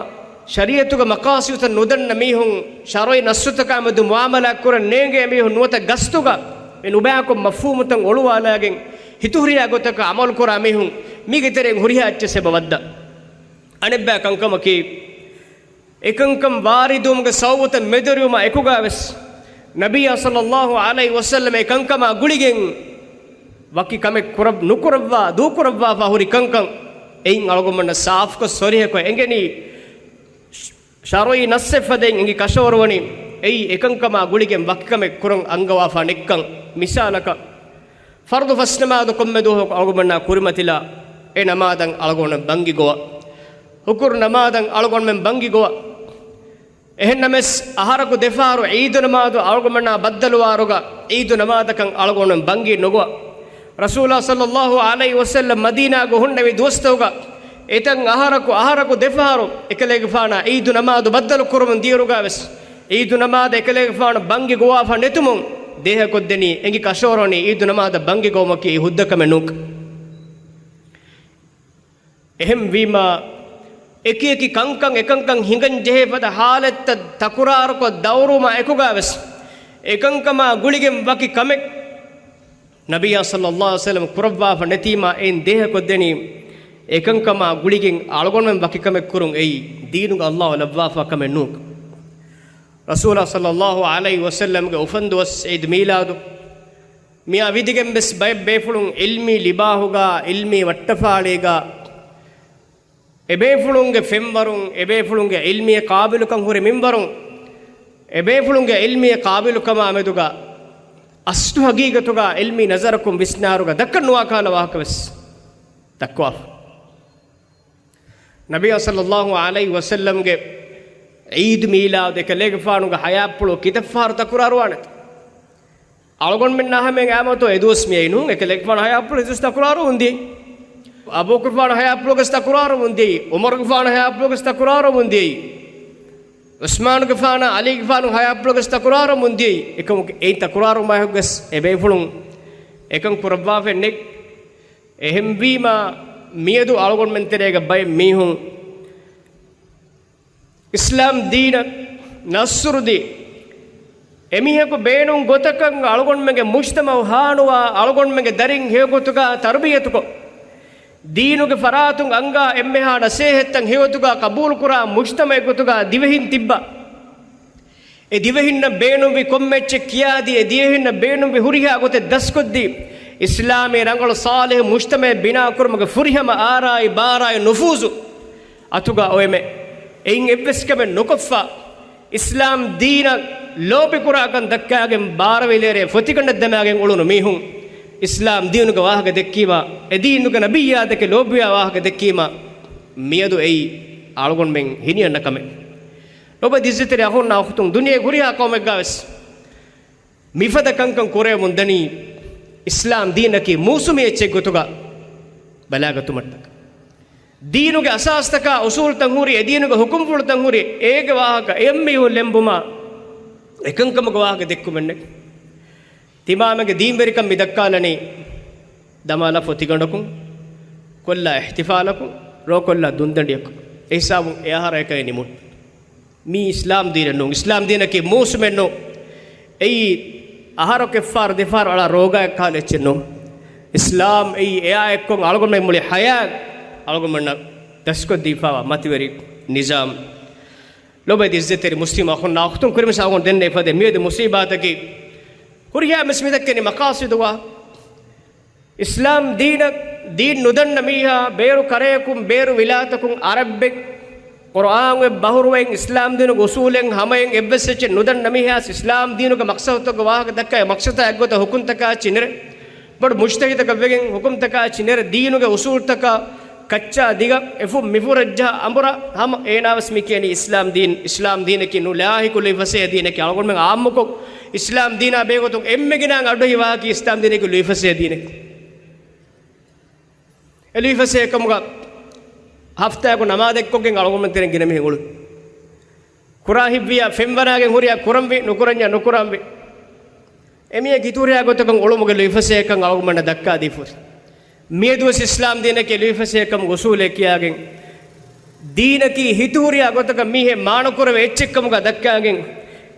ޝަރީޢަތުގެ މަޤާޞިދުތައް ނުދަންނަ މީހުން، ޝަރުޢީ ނައްޞުތަކާ މެދު މުޢާމަލާތް ކުރަން ނޭނގޭ މީހުން ނުވަތަ ގަސްތުގަ މި ނުބައިކޮށް މަފްހޫމުތައް އޮޅުވާލާގެން ހިތުހުރިހާ ގޮތަކަށް ޢަމަލުކުރާ މީހުން މީގެ ތެރެއިން ހުރިހާ އެއްޗެއް އެބަ ވައްދާ. އަނެއްބައި ކަންކަމަކީ، އެކަންކަން ވާރިދުވުމުގެ ސަބަބުތައް މެދުވެރިވުމާ އެކުގަ ވެސް، ނަބިއްޔާ ޞައްލައްލާހު ޢަލައިހި ވަސައްލަމް އެ ކަންކަމާ ގުޅިގެން ވަކި ކަމެއް ކުރަ-، ނުކުރައްވާ، ދޫކުރައްވާފަ ހުރި ކަންކަން އެއިން އަޅުގަނޑުމެންނަށް ސާފުކޮށް ސޮރީޙަކޮށް އެނގެނީ، ޝަރުޢީ ނައްޞެއް ފަދައިން އެނގި ކަށަވަރުވަނީ، އެއީ އެކަންކަމާ ގުޅިގެން ވަކި ކަމެއް ކުރަން އަންގަވާފަ ނެތްކަން. މިސާލަކަށް، ފަރުޟު ފަސް ނަމާދު ކޮންމެ ދުވަހަކު އަޅުގަނޑުމެންނާ ކުރިމަތިލާ، އެ ނަމާދަށް އަޅުގަނޑުމެން ބަންގި ގޮވާ. ހުކުރު ނަމާދަށް އަޅުގަނޑުމެން ބަންގި ގޮވާ. އެހެންނަމަވެސް، އަހަރަކު ދެފަހަރު ޢީދު ނަމާދު އަޅުގަނޑުމެންނާ ބައްދަލުވާއިރުގަ، ޢީދު ނަމާދަކަށް އަޅުގަނޑުމެން ބަންގި ނުގޮވާ. ރަސޫލާ ޞައްލައްލާހު ޢަލައިހި ވަސައްލަމް މަދީނާގަ ހުންނެވި ދުވަސްތަކުގަ، އެތަން އަހަރަކު، އަހަރަކު ދެފަހަރު އެކަލޭގެފާނާ ޢީދު ނަމާދު ބައްދަލު ކުރަމުން ދިޔައިރުގަ ވެސް، ޢީދު ނަމާދަށް އެކަލޭގެފާނު ބަންގި ގޮވާފަ ނެތުމުން ދޭހަކޮށްދެނީ އެނގި ކަށަވަރުވަނީ ޢީދު ނަމާދަށް ބަންގި ގޮވުމަކީ ހުއްދަ ކަމެއް ނޫންކަން. އެހެންވީމާ، އެކި އެކި ކަންކަން އެކަންކަން ހިނގަން ޖެހޭ ފަދަ ޙާލަތްތައް ތަކުރާރުކޮށް ދައުރުވުމާ އެކުގަ ވެސް، އެކަންކަމާ ގުޅިގެން ވަކި ކަމެއް ނަބިއްޔާ ޞައްލައްލާހު ޢަލައިހި ވަސައްލަމް ކުރައްވާފަ ނެތީމާ އެއިން ދޭހަކޮށްދެނީ، އެކަންކަމާ ގުޅިގެން އަޅުގަނޑުމެން ވަކި ކަމެއް ކުރުން އެއީ ދީނުގަ ﷲ ލައްވާފާ ކަމެއް ނޫން. ރަސޫލާ ޞައްލައްލާހު ޢަލައިހި ވަސައްލަމްގެ އުފަންދުވަސް ޢީދު މީލާދު މިއާ ވިދިގެން ވެސް ބައެއް ބޭފުޅުން ޢިލްމީ ލިބާހުގަ، ޢިލްމީ ވައްޓަފާޅީގަ، އެބޭފުޅުންގެ ފެންވަރުން، އެބޭފުޅުންގެ ޢިލްމީ ޤާބިލުކަން ހުރި މިންވަރުން، އެބޭފުޅުންގެ ޢިލްމީ ޤާބިލުކަމާ މެދުގަ އަސްލު ޙަޤީޤަތުގަ ޢިލްމީ ނަޒަރަކުން ވިސްނާރުގަ ދައްކަން ނުވާ ކަހަލަ ވާހަކަ ވެސް ދައްކަވާފަ. ނަބިއްޔާ ޞައްލައްލާހު ޢަލައިހި ވަސައްލަމްގެ ޢީދު މީލާދު އެކަލޭގެފާނުގެ ޙަޔާތްޕުޅު ކިތައް ފަހަރު ތަކުރާރުވާނެތަ؟ އަޅުގަނޑުމެންނާ ހަމައިން އައިމަތޯ އެދުވަސް މިއައީ ނޫން. އެކަލޭގެފާނު ޙަޔާތްޕުޅު އެދުވަސް ތަކުރާރުވަމުން ދިޔައީ. އަބޫބަކުރުފާނު ޙަޔާތްޕުޅުގަސް ތަކުރާރުވަމުން ދިޔައީ. ޢުމަރުގެފާނު ޙަޔާތްޕުޅުގަސް ތަކުރާރުވަމުން ދިޔައީ. ޢުސްމާނުގެފާނާ ޢަލީގެފާނު ޙަޔާތްޕުޅުގަސް ތަކުރާރުވަމުން ދިޔައީ. އެކަމު އެއިން ތަކުރާރުވުމާއެކުގަސް އެބޭފުޅުން އެކަން ކުރައްވާފައެއް ނެތް. އެހެންވީމާ، މިއަދު އަޅުގަނޑުމެން ތެރޭގަ ބައެއް މީހުން އިސްލާމް ދީނަށް ނަޞްރުދީ، އެމީހަކު ބޭނުން ގޮތަކަށް އަޅުގަނޑުމެންގެ މުޖްތަމަޢު ހާނުވާ، އަޅުގަނޑުމެންގެ ދަރިން ހެޔޮގޮތުގަ ތަރުބިޔަތުކޮށް، ދީނުގެ ފަރާތުން އަންގާ އެންމެހާ ނަސޭހަތްތައް ހެޔޮގޮތުގަ ޤަބޫލުކުރާ މުޖްތަމަޢެއް ގޮތުގަ ދިވެހިން ތިއްބާ. އެ ދިވެހިންނަށް ބޭނުންވި ކޮންމެ އެއްޗެއް ކިޔާދީ، އެ ދިވެހިންނަށް ބޭނުންވި ހުރިހާ ގޮތެއް ދަސްކޮށްދީ، އިސްލާމީ ރަނގަޅު ޞާލިޙު މުޖްތަމަޢެއް ބިނާކުރުމުގެ ފުރިހަމަ އާރާއި ބާރާއި ނުފޫޒު އަތުގަ އޮވެމެ. އެއިން އެއްވެސް ކަމެއް ނުކޮށްފަ، އިސްލާމް ދީނަށް ލޯބިކުރާކަން ދައްކާގެން ބާރަވެލިއެރޭ ފޮތިގަނޑަށް ދަމާގެން އުޅުނު މީހުން އިސްލާމް ދީނުގެ ވާހަކަ ދެއްކީމަ، އެ ދީނުގެ ނަބިއްޔާ ދެކެ ލޯބިވާ ވާހަކަ ދެއްކީމަ، މިއަދު އެއީ އަޅުގަނޑުމެން ހިނިއަންނަ ކަމެއް. ލޮބުވެތި އިއްޒަތްތެރި އަޚުންނާ އުޚްތުން، ދުނިޔޭގެ ހުރިހާ ޤައުމެއްގަ ވެސް މިފަދަ ކަންކަން ކުރެވެމުން ދަނީ އިސްލާމް ދީނަކީ މޫސުމީ އެއްޗެއް ގޮތުގަ ބަލާގަތުމަށްޓަކައި. ދީނުގެ އަސާސްތަކާ، އުސޫލްތައް ހުރި، އެ ދީނުގެ ޙުކުމްފުޅުތައް ހުރި، އޭގެ ވާހަކަ އެއަށް މީހުން ލެނބުމާ އެކަންކަމުގެ ވާހަކަ ދެއްކުމެއް ނެތް. ތިމާމެންގެ ދީންވެރިކަން މި ދައްކާލަނީ ދަމާލާ ފޮތިގަނޑަކުން، ކޮށްލާ އިޙްތިފާލަކުން، ރޯކޮށްލާ ދުންދަނޑިއަކުން. އެ ހިސާބުން އެ އަހަރަށް އެކަން ނިމުން. މީ އިސްލާމް ދީނެއް ނޫން. އިސްލާމް ދީނަކީ މޫސުމެއް ނޫން. އެއީ އަހަރަކު އެއްފަހަރު ދެފަހަރު އަޅާ ރޯގާއެއް ކަހަލަ އެއްޗެއް ނޫން. އިސްލާމް އެއީ އެއާ އެއްކޮށް އަޅުގަނޑުމެން މުޅި ޙަޔާތް އަޅުގަނޑުމެންނަށް ދަސްކޮށްދީފަވާ މަތިވެރި ނިޒާމް. ލޮބުވެތި އިއްޒަތްތެރި މުސްލިމް އަޚުންނާ އުޚްތުން، ކުރިމަސް އަޅުގަނޑު ދެންނެވި ފަދަ މިއަދު މުސީބާތަކީ ހުރިހާ މިސް މިދައްކަނީ މަޤާޞިދު ވާ އިސްލާމް ދީނަށް، ދީން ނުދަންނަ މީހާ، ބޭރު ކަރަޔަކުން، ބޭރު ވިލާތަކުން، ޢަރަބެއް، ޤުރްއާން އޮތް ބަހުރުވައިން، އިސްލާމް ދީނުގެ އުސޫލެއް ހަމައިން އެއްވެސް އެއްޗެއް ނުދަންނަ މީހާ، އިސްލާމް ދީނުގެ މަޤްޞަދުތަކުގެ ވާހަކަ ދައްކާ، އެ މަޤްޞަދާ އެއްގޮތަށް ޙުކުމްތަކާ އެއްޗެއް ނެރެ، ބޮޑު މުޖްތަހިދަކަށް ވެގެން ޙުކުމްތަކާ އެއްޗެއް ނެރެ، ދީނުގެ އުސޫލްތަކާ ކައްޗާ ދިގަ އެފުށް މިފުށަށް ޖަހާ އަނބުރާ ހަމަ އޭނާވެސް މި ކިޔަނީ އިސްލާމް ދީން، އިސްލާމް ދީނަކީ ނުލާހިކު ލުއިފަސޭހަ ދީނަކީ. އަޅުގަނޑުމެން ޢާއްމުކޮށް، އިސްލާމް ދީނާ ބެހޭގޮތުން އެންމެ ގިނަ އަޑުއެހި ވާހަކަ އިސްލާމް ދީނަކީ ލުއިފަސޭހަ ދީނެއް. އެ ލުއިފަސޭހަކަމުގަ ހަފްތާއަކު ނަމާދެއްކޮށްގެން އަޅުގަނޑުމެން ތެރެއިން ގިނަ މީހުން އުޅުން. ކުރާ ހިތްވިޔާ ފެންވަރާގެން ހުރިހާ ކުރަންވީ، ނުކުރަންޏާ ނުކުރަންވީ. އެމީހެއް ހިތުހުރިހާ ގޮތަކަށް އުޅުމުގެ ލުއިފަސޭހަކަން އަޅުގަނޑަށް ދައްކާ ދީފަ. މިއަދުވެސް އިސްލާމް ދީނަކީ ލުއިފަސޭހަކަމުގެ އުސޫލެއް ކިޔާގެން، ދީނަކީ ހިތުހުރިހާ ގޮތަކަށް މީހެއް މާނަކުރެވޭ އެއްޗެއްކަމުގަ ދައްކާގެން،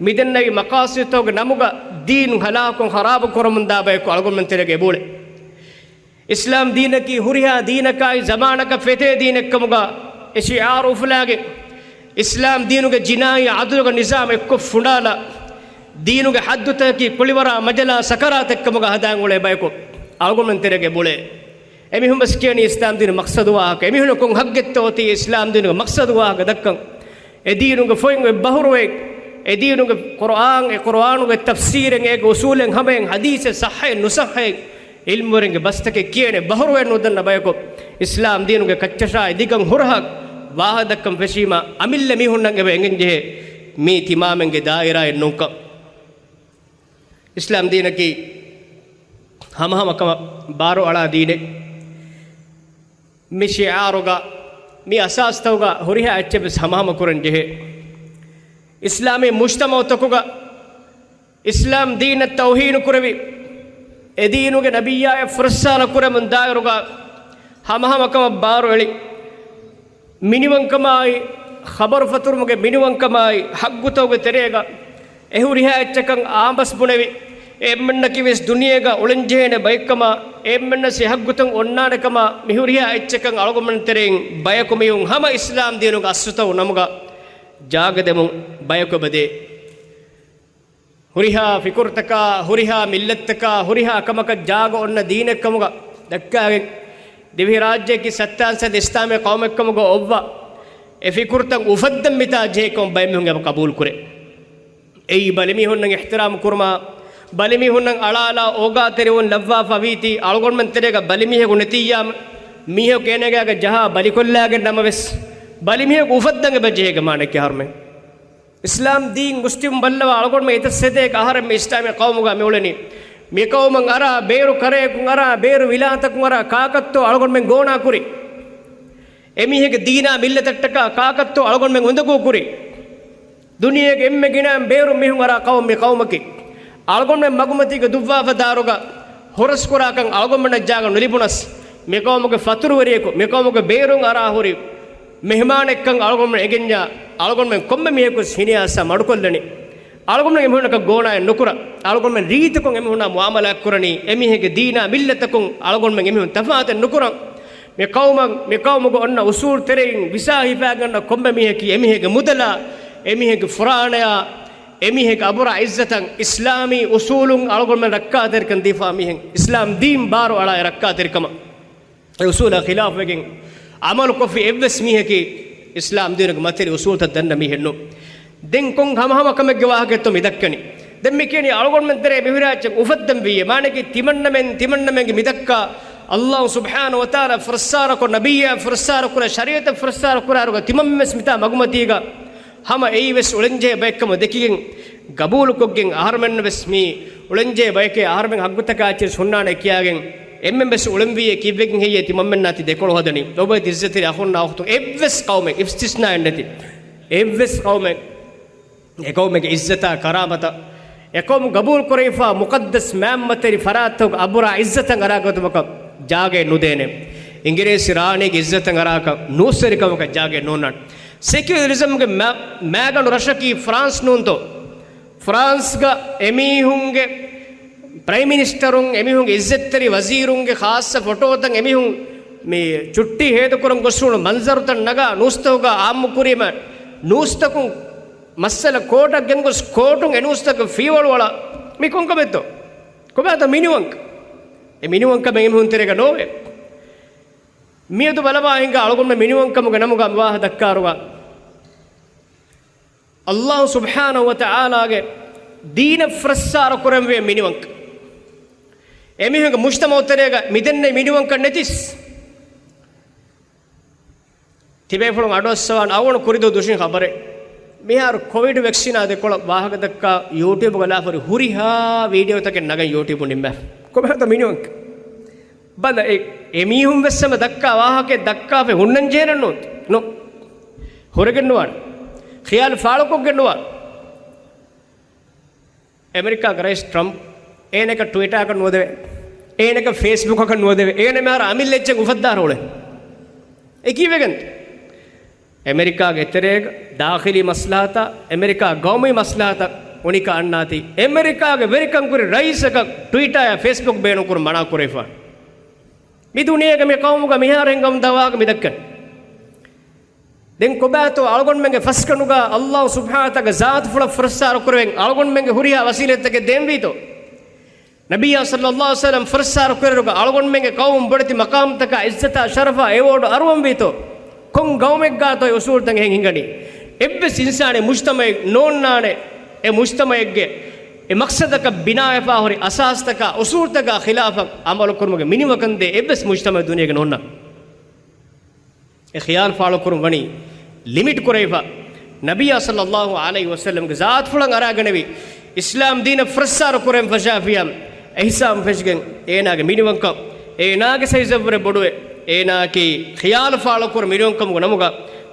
މިދެންނެވި މަޤާޞިދުތަކުގެ ނަމުގަ ދީން ހަލާކުކޮށް ޚަރާބު ކުރަމުންދާ ބަޔަކު އަޅުގަނޑުމެން ތެރޭގަ އެބައުޅޭ. އިސްލާމް ދީނަކީ ހުރިހާ ދީނަކާއި ޒަމާނަކަށް ފެތޭ ދީނެއްކަމުގަ އެ ޝިޢާރު އުފުލާގެން، އިސްލާމް ދީނުގެ ޖިނާއީ ޢަދުލުގެ ނިޒާމް އެއްކޮށް ފުނޑާލާ، ދީނުގެ ޙައްދުތަކަކީ ކުޅިވަރާ މަޖަލާ ސަކަރާތެއްކަމުގަ ހަދާން އުޅޭ ބަޔަކު އަޅުގަނޑުމެން ތެރޭގަ އެބައުޅޭ. އެމީހުން ވެސް ކިޔަނީ އިސްލާމް ދީނުގެ މަޤްޞަދު ވާހަކަ. އެމީހުންނަށް ކޮން ޙައްޤެއްތޯ އޮތީ އިސްލާމް ދީނުގެ މަޤްޞަދު ވާހަކަ ދައްކަން؟ އެ ދީނުގެ ފޮތް އޮތް ބަހުރުވައި، އެ ދީނުގެ ޤުރްއާން، އެ ޤުރްއާނުގެ ތަފްސީރެއް، އޭގެ އުސޫލެއް ހަމައިން، ޙަދީޘެއް ޞައްޙައެއް ނުޞައްޙައެއް، ޢިލްމުވެރިންގެ ބަސްތަކެއް ކިޔޭނެ ބަހުރުވައެއް ނުދަންނަ ބަޔަކު، އިސްލާމް ދީނުގެ ކައްޗަށާއި ދިގަން ހުރަހަށް ވާހަކަ ދައްކަން ފެށީމަ، އަމިއްލަ މީހުންނަށް އެބަ އެނގެން ޖެހޭ މީ ތިމާމެންގެ ދާއިރާއެއް ނޫންކަން. އިސްލާމް ދީނަކީ ހަމަހަމަ ކަމަށް ބާރު އަޅާ ދީނެއް. މި ޝިޢާރުގަ، މި އަސާސްތަކުގަ ހުރިހާ އެއްޗެއް ވެސް ހަމަހަމަ ކުރަން ޖެހޭ. އިސްލާމީ މުޖްތަމަޢުތަކުގަ އިސްލާމް ދީނަށް ތައުހީނު ކުރެވި، އެ ދީނުގެ ނަބިއްޔާއަށް ފުރައްސާރަ ކުރެމުން ދާއިރުގަ ހަމަހަމަ ކަމަށް ބާރު އެޅި، މިނިވަންކަމާއި، ޚަބަރު ފަތުރުމުގެ މިނިވަންކަމާއި، ޙައްޤުތަކުގެ ތެރޭގަ އެ ހުރިހާ އެއްޗަކަށް އާނބަސް ބުނެވި، އެ އެންމެންނަކީ ވެސް ދުނިޔޭގަ އުޅެންޖެހޭނެ ބައެއްކަމާ، އެ އެންމެންނަށް ސި ޙައްޤުތައް އޮންނާނެކަމާ، މި ހުރިހާ އެއްޗަކަށް އަޅުގަނޑުމެން ތެރެއިން ބަޔަކު މީހުން ހަމަ އިސްލާމް ދީނުގެ އަސްލުތައް ނަމުގަ ޖާގަ ދެމުން ބަޔަކު އެބަދޭ. ހުރިހާ ފިކުރުތަކާ، ހުރިހާ މިއްލަތްތަކާ، ހުރިހާ ކަމަކަށް ޖާގަ އޮންނަ ދީނެއްކަމުގަ ދައްކާގެން، ދިވެހިރާއްޖެއަކީ ސައްތާން ސަތޭކަ އިސްލާމީ ޤައުމެއްކަމުގަ އޮއްވާ، އެ ފިކުރުތައް އުފައްދަން މިތާ ޖެހޭ ކަމަށް ބައެއް މީހުން އެބަ ޤަބޫލުކުރޭ. އެއީ ބަލިމީހުންނަށް އިޙްތިރާމް ކުރުމާ، ބަލިމީހުންނަށް އަޅާލާ އޯގާތެރިވުން ލައްވާފަ ވީތީ، އަޅުގަނޑުމެން ތެރޭގަ ބަލިމީހަކު ނެތިއްޔާ، މީހަކު އޭނާގެ ޖަހާ ބަލިކޮށްލާގެން ނަމަވެސް، ބަލިމީހަކު އުފައްދަން އެބަ ޖެހޭ މާނައަކީ އަހަރުމެން. އިސްލާމް ދީން މުސްލިމް ބައްލަވާ އަޅުގަނޑުމެން އެތައް ސަތޭކަ އަހަރެއް މި އިސްލާމީ ޤައުމުގަ މި އުޅެނީ. މި ޤައުމަށް އަރާ ބޭރު ކަރަޔަކުން އަރާ ބޭރު ވިލާތަކުން އަރާ ކާކަށްތޯ އަޅުގަނޑުމެން ގޯނާ ކުރީ؟ އެމީހެއްގެ ދީނާ މިއްލަތަށްޓަކާ ކާކަށްތޯ އަޅުގަނޑުމެން އުނދަގޫ ކުރީ؟ ދުނިޔޭގެ އެންމެ ގިނައިން ބޭރު މީހުން އަރާ ޤައުމު މި ޤައުމަކީ. އަޅުގަނޑުމެން މަގުމަތީގަ ދުއްވާފަ ދާރުގަ ހުރަސްކުރާކަން އަޅުގަނޑުމެންނަށް ޖާގަ ނުލިބުނަސް، މި ޤައުމުގެ ފަތުރުވެރިޔަކު، މި ޤައުމުގެ ބޭރުން އަރާ ހުރި މެހުމާނެއްކަން އަޅުގަނޑުމެން އެނގެންޏާ، އަޅުގަނޑުމެން ކޮންމެ މީހަކުވެސް ހިނިއައިސް މަޑުކޮށްލަނީ. އަޅުގަނޑުމެން އެމީހުންނަކަށް ގޯނާއެއް ނުކުރަން. އަޅުގަނޑުމެން ރީތިކޮށް އެމީހުންނާ މުއާމަލާތް ކުރަނީ. އެމީހެއްގެ ދީނާ މިއްލަތަކުން އަޅުގަނޑުމެން އެމީހުން ތަފާތެއް ނުކުރަން. މި ޤައުމަށް، މި ޤައުމުގެ އޮންނަ އުސޫލް ތެރެއިން ވިސާ ހިފާގަންނަ ކޮންމެ މީހަކީ އެމީހެއްގެ މުދަލާ، އެމީހެއްގެ ފުރާނަޔާ، އެމީހެއްގެ އަބުރާ އިއްޒަތަށް އިސްލާމީ އުސޫލުން އަޅުގަނޑުމެން ރައްކާތެރިކަން ދީފާ މީހެއް، އިސްލާމް ދީން ބާރު އަޅާ ރައްކާތެރިކަމަށް. އެ އުސޫލާ ޚިލާފުވެގެން ޢަމަލުކޮށްފި އެއްވެސް މީހަކީ އިސްލާމް ދީނުގެ މަތިވެރި އުސޫލްތައް ދަންނަ މީހެއް ނޫން. ދެން ކޮން ހަމަހަމަ ކަމެއްގެ ވާހަކައެއްތޯ މި ދައްކަނީ؟ ދެން މި ކިޔަނީ އަޅުގަނޑުމެން ތެރޭ މި ހުރިހާ އެއްޗެއް އުފައްދަން ވީއޭ. މާނައަކީ ތިމަންނަމެން، ތިމަންނަމެންގެ މި ދައްކާ ﷲ ސުބްޙާނަހޫ ވަތަޢާލާ ފުރައްސާރަކޮށް، ނަބިއްޔާ ފުރައްސާރަކުރާ، ޝަރީޢަތަށް ފުރައްސާރަކުރާއިރުގަ ތިމަންމެންވެސް މިތާ މަގުމަތީގަ ހަމަ އެއީވެސް އުޅެންޖެހޭ ބައެއްކަމަށް ދެކިގެން، ގަބޫލުކޮށްގެން އަހަރުމެންނަށްވެސް މީ އުޅެންޖެހޭ ބަޔެކޭ، އަހަރުމެން ހައްގުތަކާ އެއްޗެއް ހުންނާނެ ކިޔާގެން އެންމެންވެސް އުޅެންވީއޭ ކީއްވެގެން ހެއްޔޭ ތިމަންމެންނާ ތި ދެކޮޅު ހަދަނީ؟ ލޮބުވެތި އިއްޒަތްތެރި އަޚުންނާ އުޚްތުން، އެއްވެސް ޤައުމެއް، އިސްތިސްނާއެއް ނެތި، އެއްވެސް ޤައުމެއް އެ ޤައުމެއްގެ އިއްޒަތާ ކަރާމަތަށް، އެ ޤައުމު ގަބޫލު ކުރެވިފާ މުޤައްދަސް މާތް މަތިވެރި ފަރާތްތަކުގެ އަބުރާ އިއްޒަތަށް އަރާގަތުމަކަށް ޖާގައެއް ނުދޭނެ. އިނގިރޭސި ރާނީގެ އިއްޒަތަށް އަރާކަށް ނޫސްވެރިކަމަކަށް ޖާގައެއް ނޯންނާނެ. ސެކިއުލަރިޒަމްގެ މަ-، މައިގަނޑު ރަށަކީ ފްރާންސް ނޫންތޯ؟ ފްރާންސްގަ އެމީހުންގެ ޕްރައިމް މިނިސްޓަރުން، އެމީހުންގެ އިއްޒަތްތެރި ވަޒީރުންގެ ޚާއްޞަ ފޮޓޯތައް، އެމީހުން މި ޗުއްޓީ ހޭދަކުރަން ގޮސް ހުންނަ މަންޒަރުތައް ނަގާ ނޫސްތަކުގަ އާއްމު ކުރީމަ، ނޫސްތަކުން މައްސަލަ ކޯޓަށް ގެންގޮސް ކޯޓުން އެ ނޫސްތަކަށް ފީވަޅުއަޅާ، މި ކޮންކަމެއްތޯ؟ ކޮބާތޯ މިނިވަންކަ؟ އެ މިނިވަންކަމެއް އެމީހުން ތެރޭގަ ނޯވޭ. މިއަދު ބަލަވާ ހިނގާ އަޅުގަނޑުމެން މިނިވަންކަމުގެ ނަމުގަ މި ވާހަކަ ދައްކާއިރުގަ، ﷲ ސުބްޙާނަހޫ ވަތަޢާލާގެ ދީނަށް ފުރައްސާރަ ކުރަންވީ މިނިވަންކަން. އެމީހުންގެ މުޖްތަމަޢު ތެރޭގަ މިދެންނެވި މިނިވަންކަން ނެތިސް. ތިބޭފުޅުން އަޑުއައްސަވާން އަޅުގަނޑު ކުރިދުވަހު ދުށިން ޚަބަރެއް. މިހާރު ކޮވިޑް ވެކްސިނާ ދެކޮޅަށް ވާހަކަ ދައްކާ ޔޫޓިއުބުގަ ލާފަރި ހުރިހާ ވީޑިއޯތަކެއް ނަގަން ޔޫޓިއުބު ނިންމާފަ. ކޮބާތޯ މިނިވަންކަން؟ ބަލަ، އެ، އެމީހުން ވެސް ހަމަ ދައްކާ ވާހަކައެއް ދައްކާފަ ހުންނަން ޖެހޭނެއްނު، ނު، ހުރެގެން ނުވާނެ. ޚިޔާލު ފާޅުކޮށްގެން ނުވާނެ. އެމެރިކާގެ ރައީސް ޓްރަމްޕް އޭނައަކަށް ޓްވިޓާކަށް ނުވަދެވޭ. އޭނައަކަށް ފޭސްބުކަކަށް ނުވަދެވޭ. އޭނަ މިހާރު އަމިއްލަ އެއްޗެއް އުފައްދާރަ އުޅެން. އެ ކީއްވެގެން؟ އެމެރިކާގެ އެތެރޭގަ ދާޚިލީ މަސްލަހަތާ، އެމެރިކާ ގައުމީ މަސްލަހަތަށް އުނިކާ އަންނާތީ، އެމެރިކާގެ ވެރިކަން ކުރި ރައީސަކަށް ޓްވިޓާއާ ފޭސްބުކް ބޭނުންކުރުން މަނާ ކުރެވިފާނެ. މި ދުނިޔޭގަ މި ޤައުމުގަ މިހާރު ހިނގަމުންދާ ވާހަކަ މި ދައްކަނީ. ދެން ކޮބާތޯ އަޅުގަނޑުމެންގެ ފަސްގަނޑުގަ ﷲ ސުބްޙާނަހޫ ވަތަޢާލާގެ ޒާތުފުޅަށް ފުރައްސާރަ ކުރެވެން އަޅުގަނޑުމެންގެ ހުރިހާ ވަސީލަތްތަކެއް ދޭންވީތޯ؟ ނަބިއްޔާ ޞައްލައްލާހު ޢަލައިހި ވަސައްލަމަ ފުރައްސާރަ ކުރިއިރުގަ އަޅުގަނޑުމެންގެ ޤައުމު ބޮޑެތި މަޤާމްތަކާ އިއްޒަތާ ޝަރަފާ އެވޯޑު އަރުވަންވީތޯ؟ ކޮން ގައުމެއްގާތޯ އެ އުސޫލުތައް އެހެން ހިނގަނީ؟ އެއްވެސް އިންސާނީ މުޖްތަމަޢެއް ނޯންނާނެ، އެ މުޖްތަމަޢެއްގެ އެ މަޤްޞަދަކަށް ބިނާވެފާ ހުރި އަސާސްތަކާ އުސޫލުތަކާ ޚިލާފަށް ޢަމަލު ކުރުމުގެ މިނިވަންކަން ދޭ އެއްވެސް މުޖްތަމަޢެއް ދުނިޔޭގަ ނޯންނާނެ. އެ ޚިޔާލު ފާޅުކުރުން ވަނީ ލިމިޓް ކުރެވިފަ، ނަބިއްޔާ ޞައްލައްލާހު ޢަލައިހި ވަސައްލަމަގެ ޒާތުފުޅަށް އަރާގަނެވި، އިސްލާމް ދީނަށް ފުރައްސާރަ ކުރެން ފަށާފިޔާ އިޙްސާން ފެށިގެން، އޭނާގެ މިނިވަންކަން، އޭނާގެ ސައިޒަށްވުރެ ބޮޑުވެ، އޭނާއަކީ ޚިޔާލު ފާޅުކުރު މިނިވަންކަމުގެ ނަމުގަ،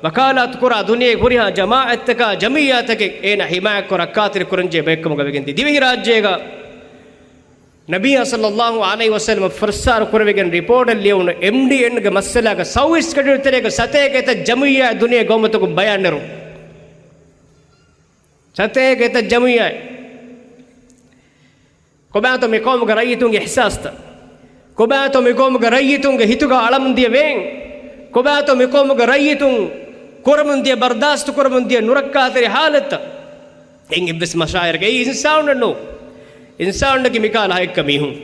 ވަކާލާތުކުރާ ދުނިޔޭގެ ހުރިހާ ޖަމާޢަތްތަކާ ޖަމިއްޔާތަކެއް އޭނާ ޙިމާޔަތްކޮށް ރައްކާތެރި ކުރަންޖެހޭ ބައެއްކަމުގަ ވެގެންދި. ދިވެހިރާއްޖޭގަ ނަބިއްޔާ ޞައްލައްލާހު ޢަލައިހި ވަސައްލަމަ ފުރައްސާރަ ކުރެވިގެން ރިޕޯޓެއް ލިޔެވުނު އެމްޑީއެންގެ މައްސަލާގަ ސައުވީސް ކަނޑިއަޅު ތެރޭގަ ސަތޭކަ އެތައް ޖަމިއްޔާ ދުނިޔޭ ގައުމުތަކުން ބަޔާންނެރުން. ސަތޭކަ އެތައް ޖަމިއްޔާ. ކޮބާތޯ މި ޤައުމުގެ ރައްޔިތުންގެ އިޙްސާސްތައް؟ ކޮބާތޯ މި ޤައުމުގެ ރައްޔިތުންގެ ހިތުގަ އަޅަމުން ދިޔަ ވޭން؟ ކޮބާތޯ މި ޤައުމުގެ ރައްޔިތުން ކުރަމުން ދިޔަ، ބަރްދާސްތު ކުރަމުން ދިޔަ ނުރައްކާތެރި ޙާލަތްތައް؟ އެއްވެސް މަޝާޢިރެއް. އެއީ އިންސާނުންނެއް ނޫން. އިންސާނުންނަކީ މިކާލަ ހައެއްކަ މީހުން.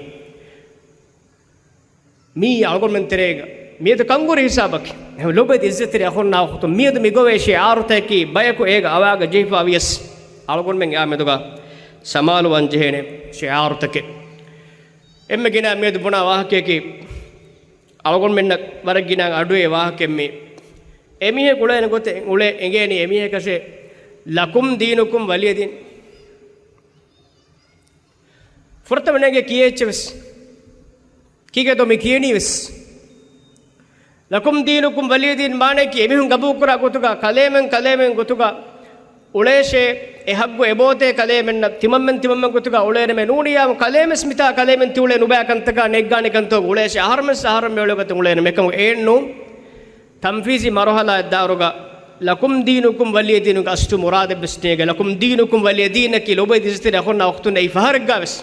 މީ އަޅުގަނޑުމެން ތެރޭގަ މިއަދު ކަންގުރި ހިސާބަކީ. އެހެން ލޮބުވެތި އިއްޒަތްތެރި އަޚުންނާ އުޚްތުން، މިއަދު މި ގޮވޭ ޝިޢާރުތަކަކީ ބަޔަކު އޭގަ އަވާގަ ޖެހިފާ ވިޔަސް، އަޅުގަނޑުމެން އާ މެދުގަ ސަމާލުވާން ޖެހޭނެ ޝިޢާރުތަކެއް. އެންމެ ގިނަ މިއަދު ބުނާ ވާހަކަޔަކީ، އަޅުގަނޑުމެންނަށް ވަރަށް ގިނަ އަޑުއެ ވާހަކައެއް މީ. އެމީހަކު އުޅޭނެ ގޮތެއް އުޅޭ އެނގޭނީ އެމީހަކަށޭ، لكم دينكم ولي دين. ފުރަތަމަ ނޭނގޭ ކިޔޭ އެއްޗެއް ވެސް. ކީކޭތޯ މި ކިޔެނީ ވެސް؟ لكم دينكم ولي دين މާނައަކީ އެމީހުން ގަބޫލުކުރާ ގޮތުގަ ކަލޭމެން ކަލޭމެން ގޮތުގަ އުޅޭށޭ، އެ ހައްގު އެބައޮތޭ ކަލޭމެންނަށް، ތިމަންމެން ތިމަންމެން ގޮތުގަ އުޅޭނަމޭ، ނޫނިއްޔާމު ކަލޭމެން ވެސް މިތާ ކަލޭމެން ތި އުޅޭ ނުބައި ކަންތަކާ ނެތް ގާނެ ކަންތަކުގަ އުޅޭށޭ، އަހަރުމެން ވެސް އަހަރުމެން އެއޮޅޭ ގޮތުން އުޅޭނަމޭ. އެކަމަކު އެއެއްނޫން. ތަންފީޒީ މަރުހަލާއަށް ދާއިރުގަ لكم دينكم ولي دينުގެ އަސްލު މުރާދެއް ވެސް ނޭނގެ. لكم دينكم ولي دينަކީ ލޮބުވެތި އިއްޒަތްތެރި އަޚުންނާ އުޚްތުން، އެއީ ފަހަރެއްގަ ވެސް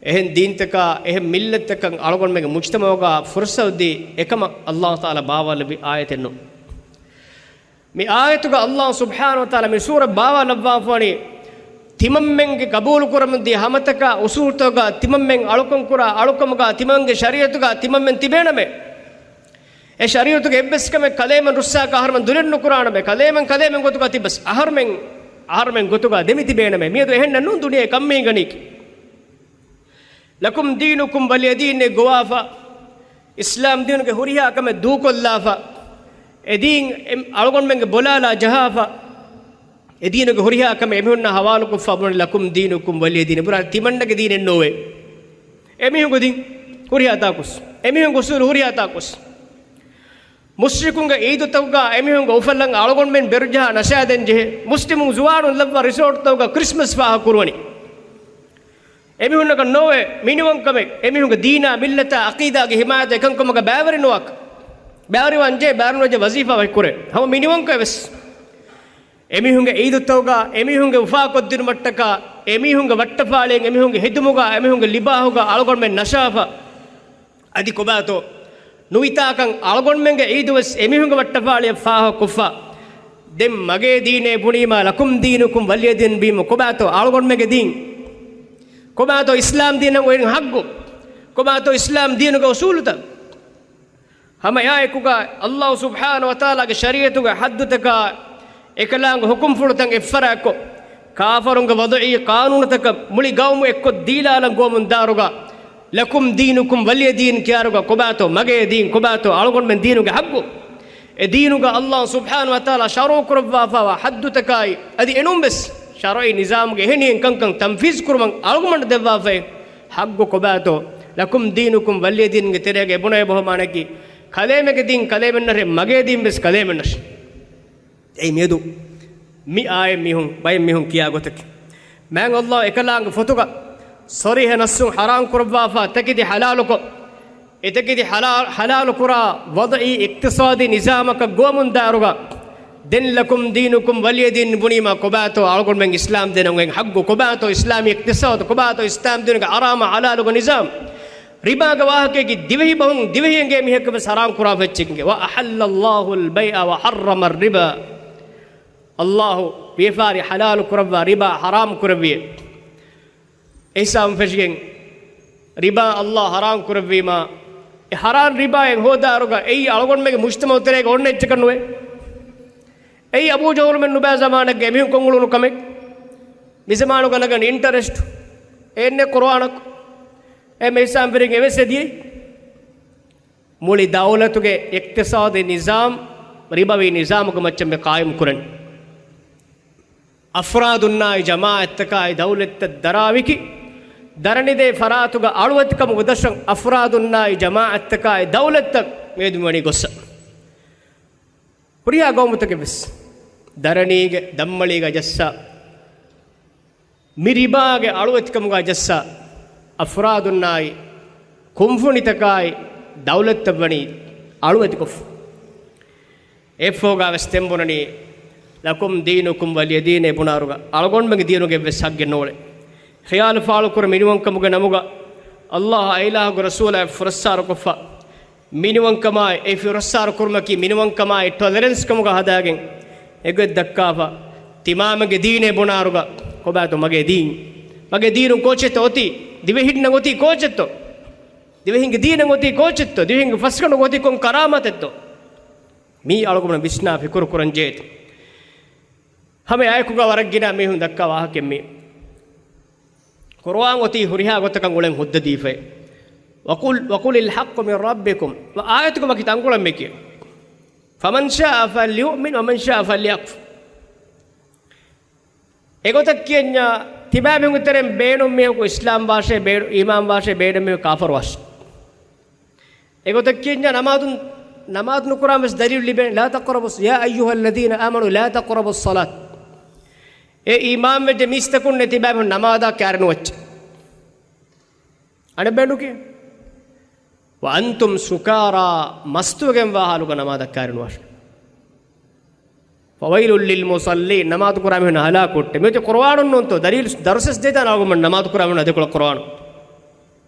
އެހެން ދީންތަކާ، އެހެން މިއްލަތްތަކަށް އަޅުގަނޑުމެންގެ މުޖްތަމަޢުގަ ފުރުޞަތު ދީ، އެކަމަށް ﷲ ތަޢާލާ ބާވާލެއްވި އާޔަތެއް ނޫން. މި އާޔަތުގަ ﷲ ސުބްޙާނަހޫ ވަތަޢާލާ މި ސޫރަ ބާވާލައްވާފަވަނީ، ތިމަންމެންގެ ގަބޫލުކުރަމުންދިޔަ ހަމަތަކާ އުޞޫލުތަކުގަ، ތިމަންމެން އަޅުކަން ކުރާ އަޅުކަމުގަ، ތިމަންގެ ޝަރީޢަތުގަ ތިމަންމެން ތިބޭނަމޭ. އެ ޝަރީޢަތުގެ އެއްވެސް ކަމެއް ކަލޭމެން ރުއްސާކަށް އަހަރުމެން ދުލެއް ނުކުރާނަމޭ. ކަލޭމެން ކަލޭމެން ގޮތުގަ ތިއްބަސް އަހަރުމެން، އަހަރުމެން ގޮތުގަ ދެމިތިބޭނަމޭ. މިއަދު އެހެންނެއް ނޫން ދުނިޔެ ކަން މިހިނގަނީކީ. لكم دينكم ولي دين ގޮވާފަ، އިސްލާމް ދީނުގެ ހުރިހާ ކަމެއް ދޫކޮށްލާފަ، އެ ދީން އެ އަޅުގަނޑުމެންގެ ބޮލާލާ ޖަހާފަ، އެ ދީނުގެ ހުރިހާ ކަމެއް އެމީހުންނާ ހަވާލުކޮށްފަ ބުނި لكم دينكم ولي دين. ބުރާ ތިމަންނަގެ ދީނެއް ނޯވޭ. އެމީހުންގެ ދީން ހުރިހާ ތާކުސް، އެމީހުންގެ އުސޫލު ހުރިހާ ތާކުސް. މުޝްރިކުންގެ އީދުތަކުގަ އެމީހުންގެ އުފަލަށް އަޅުގަނޑުމެން ބެރުޖަހާ ނަޝާދެން ޖެހޭ. މުސްލިމުން ޒުވާނުން ލައްވާ ރިސޯޓްތަކުގަ ކްރިސްމަސް ފާހަގަކުރުވަނީ. އެމީހުންނަކަށް ނޯވޭ މިނިވަންކަމެއް، އެމީހުންގެ ދީނާ، މިއްލަތާ، އަޤީދާގެ ހިމާޔަތަށް އެކަންކަމުގަ ބައިވެރިނުވާކަށް. ބައިވެރިވާންޖެހޭ، ބައިވެރިނުވެއްޖެ ވަޒީފާ ވަކިކުރޭ. ހަމަ މިނިވަންކަމެއް ވެސް. އެމީހުންގެ އީދުތަކުގަ، އެމީހުންގެ އުފާކޮށްދިނުމަށްޓަކާ، އެމީހުންގެ ވައްޓަފާޅިއެއް، އެމީހުންގެ ހިދުމުގަ، އެމީހުންގެ ލިބާހުގަ އަޅުގަނޑުމެން ނަޝާފަ. އަދި ކޮބާތޯ؟ ނުވިތާކަން އަޅުގަނޑުމެންގެ އީދު ވެސް އެމީހުންގެ ވައްޓަފާޅިއަށް ފާހަގަކޮށްފަ. ދެން މަގޭ ދީނޭ ބުނީމާ لكم دينكم ولي دين ވީމަ، ކޮބާތޯ އަޅުގަނޑުމެންގެ ދީން؟ ކޮބާތޯ އިސްލާމް ދީނަށް އޮތް ހައްގު؟ ކޮބާތޯ އިސްލާމް ދީނުގެ އުސޫލުތައް؟ ހަމައެއާއެކުގަ ﷲ ސުބްޙާނަހޫ ވަތަޢާލާގެ ޝަރީޢަތުގެ ޙައްދުތަކާ، އެކަލާނގެ ޙުކުމްފުޅުތައް އެއްފަރާތްކޮށް، ކާފަރުންގެ ވަޟުޢީ ޤާނޫނުތަކަށް މުޅި ގައުމު އެއްކޮށް ދީލާލަން ގޮވަމުން ދާއިރުގަ، لكم دينكم ولي دين ކިޔާއިރުގަ ކޮބާތޯ މަގޭ ދީން، ކޮބާތޯ އަޅުގަނޑުމެން ދީނުގެ ޙައްޤު؟ އެ ދީނުގަ ﷲ ސުބްޙާނަހޫ ވަތަޢާލާ ޝަރުޢު ކުރައްވާފައިވާ ޙައްދުތަކާއި، އަދި އެނޫންވެސް ޝަރުޢީ ނިޒާމުގެ އެހެނިހެން ކަންކަން ތަންފީޒު ކުރުމަށް އަޅުގަނޑުމެންނަށް ދެއްވާފައި ޙައްޤު ކޮބާތޯ؟ لكم دينكم ولي دين ގެ ތެރޭގަ ބުނެވޭ ބަހުމާނަކީ، ކަލޭމެންގެ ދީން ކަލޭމެންނަށޭ، މަގޭ ދީން ވެސް ކަލޭމެންނަށޭ. އެއީ މިއަދު މި އާޔަތް މީހުން، ބައެއް މީހުން ކިޔާ ގޮތަކީ، މާތް ﷲ އެކަލާނގެ ފޮތުގަ ޞަރީޙަ ނައްޞުން ޙަރާމް ކުރައްވާފަ، ތަކެތި ޙަލާލުކޮށް، އެ ތަކެތި ޙަލާ-، ޙަލާލު ކުރާ ވަޟުޢީ އިޤްތިޞާދީ ނިޒާމަކަށް ގޮވަމުން ދާއިރުގަ، ދެން لكم دينكم ولي دين ބުނީމާ، ކޮބާތޯ އަޅުގަނޑުމެން އިސްލާމް ދީނަށް އޮތް ޙައްޤު؟ ކޮބާތޯ އިސްލާމީ އިޤްތިޞާދު؟ ކޮބާތޯ އިސްލާމް ދީނުގެ ޙަރާމާ ޙަލާލުގެ ނިޒާމް؟ ރިބާގެ ވާހަކައަކީ ދިވެހި ބަހުން ދިވެހި އެނގޭ މީހަކަށް ވެސް ޙަރާމް ކުރާފަ އެއްޗެއް އިނގޭ. وأحل الله البيع وحرم الربا. ﷲ ވިޔަފާރި ޙަލާލު ކުރައްވާ، ރިބާ ޙަރާމް ކުރެއްވިއޭ. އެ ހިސާބުން ފެށިގެން ރިބާ ﷲ ޙަރާމް ކުރެއްވީމާ، އެ ޙަރާމް ރިބާއެއް ހޯދާއިރުގަ އެއީ އަޅުގަނޑުމެންގެ މުޖްތަމަޢު ތެރޭގަ އޮންނަ އެއްޗަކަށް ނުވޭ. އެއީ އަބޫ ޖަހުލުމެން ނުބައި ޒަމާނެއްގަ އެމީހުން ކޮށްއުޅުނު ކަމެއް. މި ޒަމާނުގަ ނަގަން އިންޓަރެސްޓް އެންނެ ޤުރުއާނަކު. އެ މި ހިސާބުން ފެށިގެން އެވެސް އެދިޔައީ. މުޅި ދައުލަތުގެ އިޤްތިޞާދީ ނިޒާމް ރިބަވީ ނިޒާމުގެ މައްޗަށް މި ޤާއިމް ކުރަނީ. އަފްރާދުންނާއި ޖަމާޢަތްތަކާއި ދައުލަތްތައް ދަރާވިކި، ދަރަނިދޭ ފަރާތުގަ އަޅުވެތިކަމުގެ ދަށަށް އަފްރާދުންނާއި ޖަމާޢަތްތަކާއި ދައުލަތްތައް މިއަދު ވަނީ ގޮއްސަ. ހުރިހާ ގައުމުތަކެއް ވެސް ދަރަނީގެ ދަންމަޅީގަ ޖައްސާ، މި ރިބާގެ އަޅުވެތިކަމުގަ ޖައްސާ، އަފްރާދުންނާއި ކުންފުނިތަކާއި ދައުލަތްތައް ވަނީ އަޅުވެތިކޮށްފަ. އެއަށްފަހުގަ ވެސް ދެން ބުނަނީ، لكم دينكم ولي دين އޭ ބުނާއިރުގަ އަޅުގަނޑުމެންގެ ދީނުގެ އެއްވެސް ޙައްޤެއް ނޯޅޭ. ޚިޔާލު ފާޅުކުރުން މިނިވަންކަމުގެ ނަމުގަ ﷲ އާއި އިލާހުގެ ރަސޫލާއި ފުރައްސާރުކޮށްފަ. މިނިވަންކަމާއި، އެ ފުރައްސާރު ކުރުމަކީ މިނިވަންކަމާއި ޓޮލެރެންސް ކަމުގަ ހަދާގެން އެގޮތް ދައްކާފަ. ތިމާމެންގެ ދީނޭ ބުނާއިރުގަ ކޮބާތޯ މަގޭ ދީން؟ މަގޭ ދީނުން ކޯޗެއްތޯ އޮތީ؟ ދިވެހިންނަށް އޮތީ ކޯޗެއްތޯ؟ ދިވެހިންގެ ދީނަށް އޮތީ ކޯޗެއްތޯ؟ ދިވެހިންގެ ފަސްގަނޑުގަ އޮތީ ކޮން ކަރާމަތެއްތޯ؟ މީ އަޅުގަނޑު ވިސްނާ ފިކުރު ކުރަން ޖެހޭތޯ. ހަމަ އެއާއެކުގަ ވަރަށް ގިނަ މީހުން ދައްކާ ވާހަކައެއް މީ. ޤުރުއާން އޮތީ ހުރިހާ ގޮތަކަށް އުޅެން ހުއްދަ ދީފައި. وقل، وقل الحق من ربكم. އާޔަތުގަ ވަކި ތަންކޮޅެއް މިކިޔާ. فمن شاء فليؤمن ومن شاء فليكفر. އެގޮތަށް ކިޔަންޏާ، ތިބާމީހުންގެ ތެރެއިން ބޭނުން މީހަކު އިސްލާމް ވާށޭ، ބޭ-، އީމާން ވާށޭ، ބޭނުން މީހަކު ކާފަރު ވާށޭ. އެގޮތަށް ކިޔަންޏާ، ނަމާދު، ނަމާދު ނުކުރާން ވެސް ދަލީލު ލިބޭނެ. لا تقربوا، يا أيها الذين آمنوا لا تقربوا الصلاة. އޭ އީމާން ވެއްޖެ މީސްތަކުންނޭ ތިބާމީހުން ނަމާދާ ކާރި ނުވައްޗޭ. އަނެއްބައެއް ނުކިޔޭ. وأنتم سكارى، މަސްތުވެގެންވާ ހާލުގަ ނަމާދަށް ކާރި ނުވާށޭ. فويل للمصلين، ނަމާދު ކުރާ މީހުން ހަލާކު ހުއްޓޭ. މިއޮތީ ޤުރުއާނުން ނޫންތޯ؟ ދަލީލު ދަރުސެއް ދޭތާ ނަގުމަން ނަމާދު ކުރާ މީހުން އަދިކޮޅަށް ޤުރުއާނު.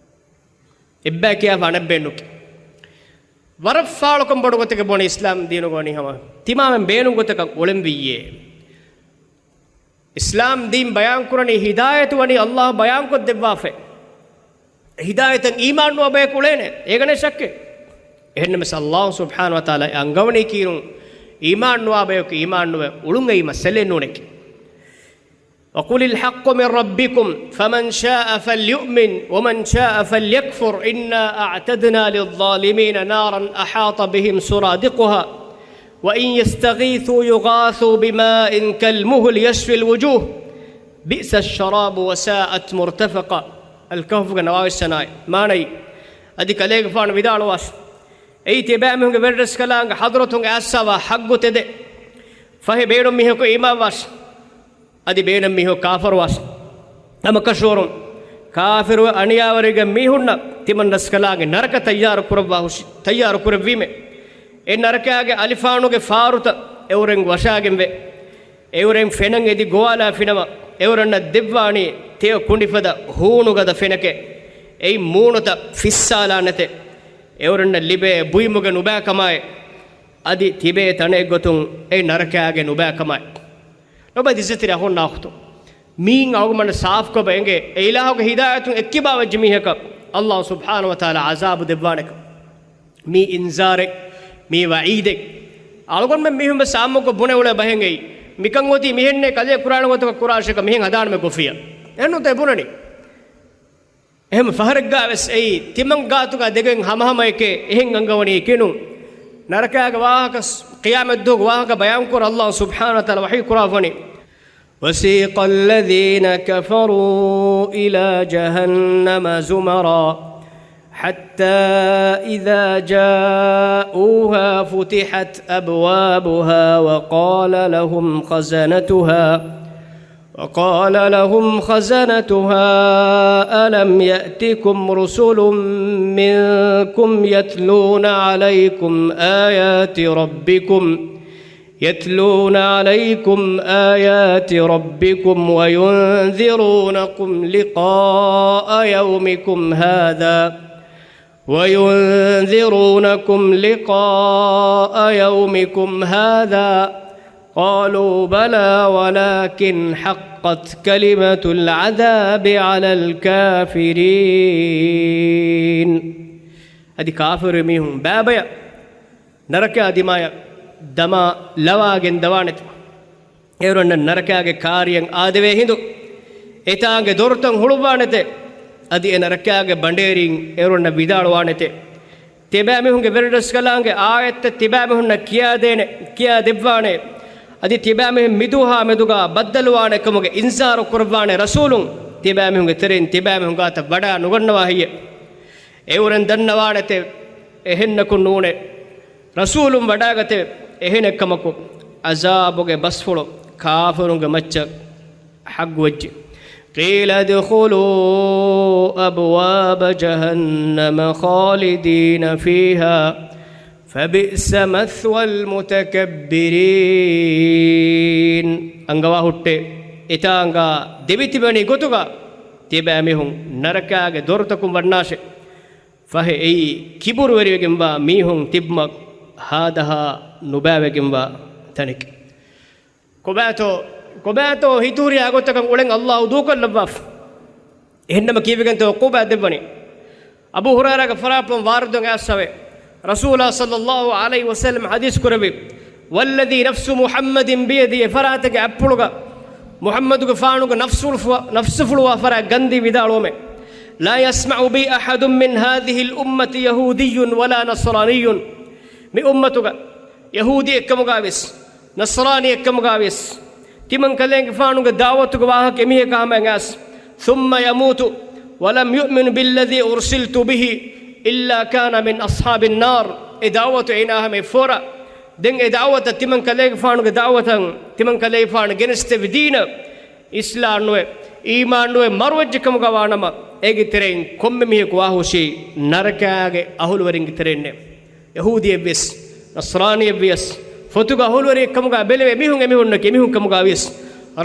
އެއްބައި ކިޔާފަ އަނެއްބައެއް ނުކި. ވަރަށް ފާޅުކަން ބޮޑު ގޮތެއްގެ ބުނި އިސްލާމް ދީނުގަ ވަނީ ހަމަ ތިމާމެން ބޭނުން ގޮތަކަށް އުޅެން ވިއްޔޭ. އިސްލާމް ދީން ބަޔާންކުރަނީ ހިދާޔަތު ވަނީ ﷲ ބަޔާންކޮށްދެއްވާފައި. ހިދާޔަތަށް އީމާންނުވާ ބަޔަކު އުޅޭނެ. އޭގަނެ ޝައްކެއް. އެހެންނަމަވެސް ﷲ ސުބްޙާނަހޫ ވަތަޢާލާ އަންގަވަނީ ކީރުން އީމާންނުވާ ބަޔަކު އީމާންނުވެ އުޅުން އެއީ މައްސަލައެއް ނޫނެކެ. وقل الحق من ربكم فمن شاء فليؤمن ومن شاء فليكفر إنا أعتدنا للظالمين نارا أحاط بهم سرادقها وإن يستغيثوا يغاثوا بماء كالمهل يشوي الوجوه بئس الشراب وساءت مرتفقا. އަލްކަހުފުގެ ނަވާވީސް ވަނަ އާޔަތް. މާނައީ، އަދި ކަލޭގެފާނު ވިދާޅުވާށި، އެއީ ތިބާމީހުންގެ ވެރިރަސްކަލާނގެ ޙަޟްރަތުން އައިސްފަވާ ޙައްޤު ތެދެއް. ފަހެ ބޭނުން މީހަކު އީމާންވާށި، އަދި ބޭނުން މީހަކު ކާފަރުވާށި. ހަމަކަށަވަރުން، ކާފަރުވެ އަނިޔާވެރިގެން މީހުންނަށް ތިމަން ރަސްކަލާނގެ ނަރަކަ ތައްޔާރު ކުރައްވާ ހުށި، ތައްޔާރު ކުރެއްވީމޭ. އެ ނަރަކާގެ އަލިފާނުގެ ފާރުތައް އެއުރެން ވަށާގެންވޭ. އެއުރެން ފެނަށް އެދި ގޮވާލާ ފިނަމަ، އެއުރެންނަށް ދެއްވާނީ ތެޔޮ ކުނޑިފަދަ ހޫނުގަދަ ފެނެކޭ. އެއީ މޫނުތައް ފިއްސާލާނެތޭ. އެއުރެންނަށް ލިބޭ ބުއިމުގެ ނުބައިކަމާއި، އަދި ތިބޭ ތަނެއްގޮތުން އެ ނަރަކާގެ ނުބައިކަމާއި. ނުބައި ދިއްސަތިރި އަހުން ނާހުތު. މީން އަޅުގަނޑަށް ސާފުކޮބަ އެނގޭ، އެ އިލާހުގެ ހިދާޔަތުން އެއްކިބާވެއްޖެ މީހަކަށް ﷲ ސުބްޙާނަހޫ ވަތަޢާލާ ޢަޒާބު ދެއްވާނެކަން. މީ އިންޒާރެއް، މީ ވަޢީދެއް. އަޅުގަނޑުމެން މީހުން ވެސް އާއްމުކޮށް ބުނެ އުޅޭ ބަހެއް އެއީ. މިކަން އޮތީ މިހެންނޭ ކަލޭ ކުރާނެ ގޮތަކަށް ކުރާށޭކަށް މިހެން ހަދާނަމޭ ގޮފިއްޔާ. އެހެންނޫންތޯ އެ ބުނަނީ؟ އެހެން ފަހަރެއްގާ ވެސް އެއީ ތިމަން ގާތުގާ ދެގެން ހަމަހަމައެކޭ އެހެން އަންގަވަނީ ކިނުން. ނަރަކާގެ ވާހަކަ، ޤިޔާމަތްދުވަހުގެ ވާހަކަ ބަޔާންކުރަން ﷲ ސުބްޙާނަހޫ ވަތަޢާލާ ވަޙީ ކުރައްވަނީ. وسيق الذين كفروا إلى جهنم زمرا حتى إذا جاءوها فتحت أبوابها وقال لهم خزنتها، وقال لهم خزنتها ألم يأتكم رسل منكم يتلون عليكم آيات ربكم يتلون عليكم آيات ربكم وينذرونكم لقاء يومكم هذا، وينذرونكم لقاء يومكم هذا، قالوا بلى ولكن حقت كلمة العذاب على الكافرين. އަދި ކާފަރު މީހުން ބައިބަޔަށް ނަރަކައާ ދިމާޔަށް ދަމާ ލަވާގެން ދަވާނެތެ. އެއުރަންނަށް ނަރަކައިގެ ކާރިޔަށް އާދެވޭ ހިނދު އެތާނގެ ދޮރުތައް ހުޅުއްވާނެތެ. އަދި އެ ނަރަކައިގެ ބަނޑޭރީން އެއުރަންނަށް ވިދާޅުވާނެތެ. ތިބާމީހުންގެ ވެރިރަސްކަލާނގެ އާޔަތްތައް ތިބާމީހުންނަށް ކިޔާދޭނެ، ކިޔާދެއްވާނެ. އަދި ތިބާމީހުން މިދުވަހާ މެދުގާ ބައްދަލުވާނެ ކަމުގެ އިންޒާރު ކުރައްވާނެ ރަސޫލުން ތިބާމީހުންގެ ތެރެއިން ތިބާމީހުން ގާތަށް ވަޑާ ނުގަންނަވާ ހެއްޔެވެ؟ އެއުރެން ދަންނަވާނެތެ އެހެންނަކު ނޫނޭ. ރަސޫލުން ވަޑާގަތެވެ. އެހެނެއްކަމަކު، ޢަޒާބުގެ ބަސްފުޅު ކާފަރުންގެ މައްޗަށް ޙައްޤުވެއްޖެ. قيل ادخلوا أبواب جهنم خالدين فيها فبئس مثوى المتكبرين. އަންގަވާ ހުއްޓޭ، އެތާނގާ ދެވިތިބެނި ގޮތުގަ ތިބާމީހުން ނަރަކާގެ ދޮރުތަކުން ވަންނާށެ. ފަހެ އެއީ ކިބުރުވެރިވެގެންވާ މީހުން ތިބުމަށް ހާދަހާ ނުބައިވެގެންވާ ތަނެކެ. ކޮބާތޯ، ކޮބާތޯ ހިތުހުރިހާ ގޮތަކަށް އުޅެން ﷲ ދޫކޮށްލައްވާފަ. އެހެންނަމަ ކީއްވެގެންތޯ ޢުޤޫބާ ދެއްވަނީ؟ އަބޫ ހުރައިރާގެ ފަރާތުން ވާރިދުވެގެން އައިސްފަވޭ. ރަސޫލާ ޞައްލައްލާހު ޢަލައިހި ވަސައްލަމަ ޙަދީޘް ކުރެއްވި، "والذي نفس محمد بيده"، އެ ފަރާތުގެ އަތްޕުޅުގަ، މުޙައްމަދުގެފާނުގެ ނަފްސުފުޅު-، ނަފްސުފުޅުވާ ފަރާތް ގަންދީ ވިދާޅުވުމެއް، "لا يسمع بي أحد من هذه الأمة يهودي ولا نصراني." މި އުއްމަތުގަ ޔަހޫދީ އެއްކަމުގަ ވެސް، ނަޞްރާނީ އެއްކަމުގަ ވެސް، ތިމަން ކަލޭގެފާނުގެ ދަޢުވަތުގެ ވާހަކަ އެމީހަކާ ހަމައަށް އައިސް، ثم يموت ولم يؤمن بالذي أرسلت به إلا كان من أصحاب النار. އެ ދަޢުވަތު އޭނާ ހަމަ އެއްފޯރާ. ދެން އެ ދަޢުވަތަށް، ތިމަން ކަލޭގެފާނުގެ ދަޢުވަތަށް، ތިމަން ކަލޭގެފާނު ގެނެސްދެއްވި ދީނަށް އިސްލާމް ނުވެ، އީމާން ނުވެ، މަރުވެއްޖެ ކަމުގަ ވާނަމަ، އޭގެ ތެރެއިން ކޮންމެ މީހަކު ވާހުށީ ނަރަކާގެ އަހުލުވެރިންގެ ތެރެއިންނޭ. ޔަހޫދީއެއްވިޔަސް، ނަޞްރާނީއެއްވިޔަސް، ފޮތުގެ އަހުލުވެރިއެއްކަމުގަ ބެލެވޭ މީހުން އެމީހުންނަކީ، އެމީހުން ކަމުގަ ވިޔަސް،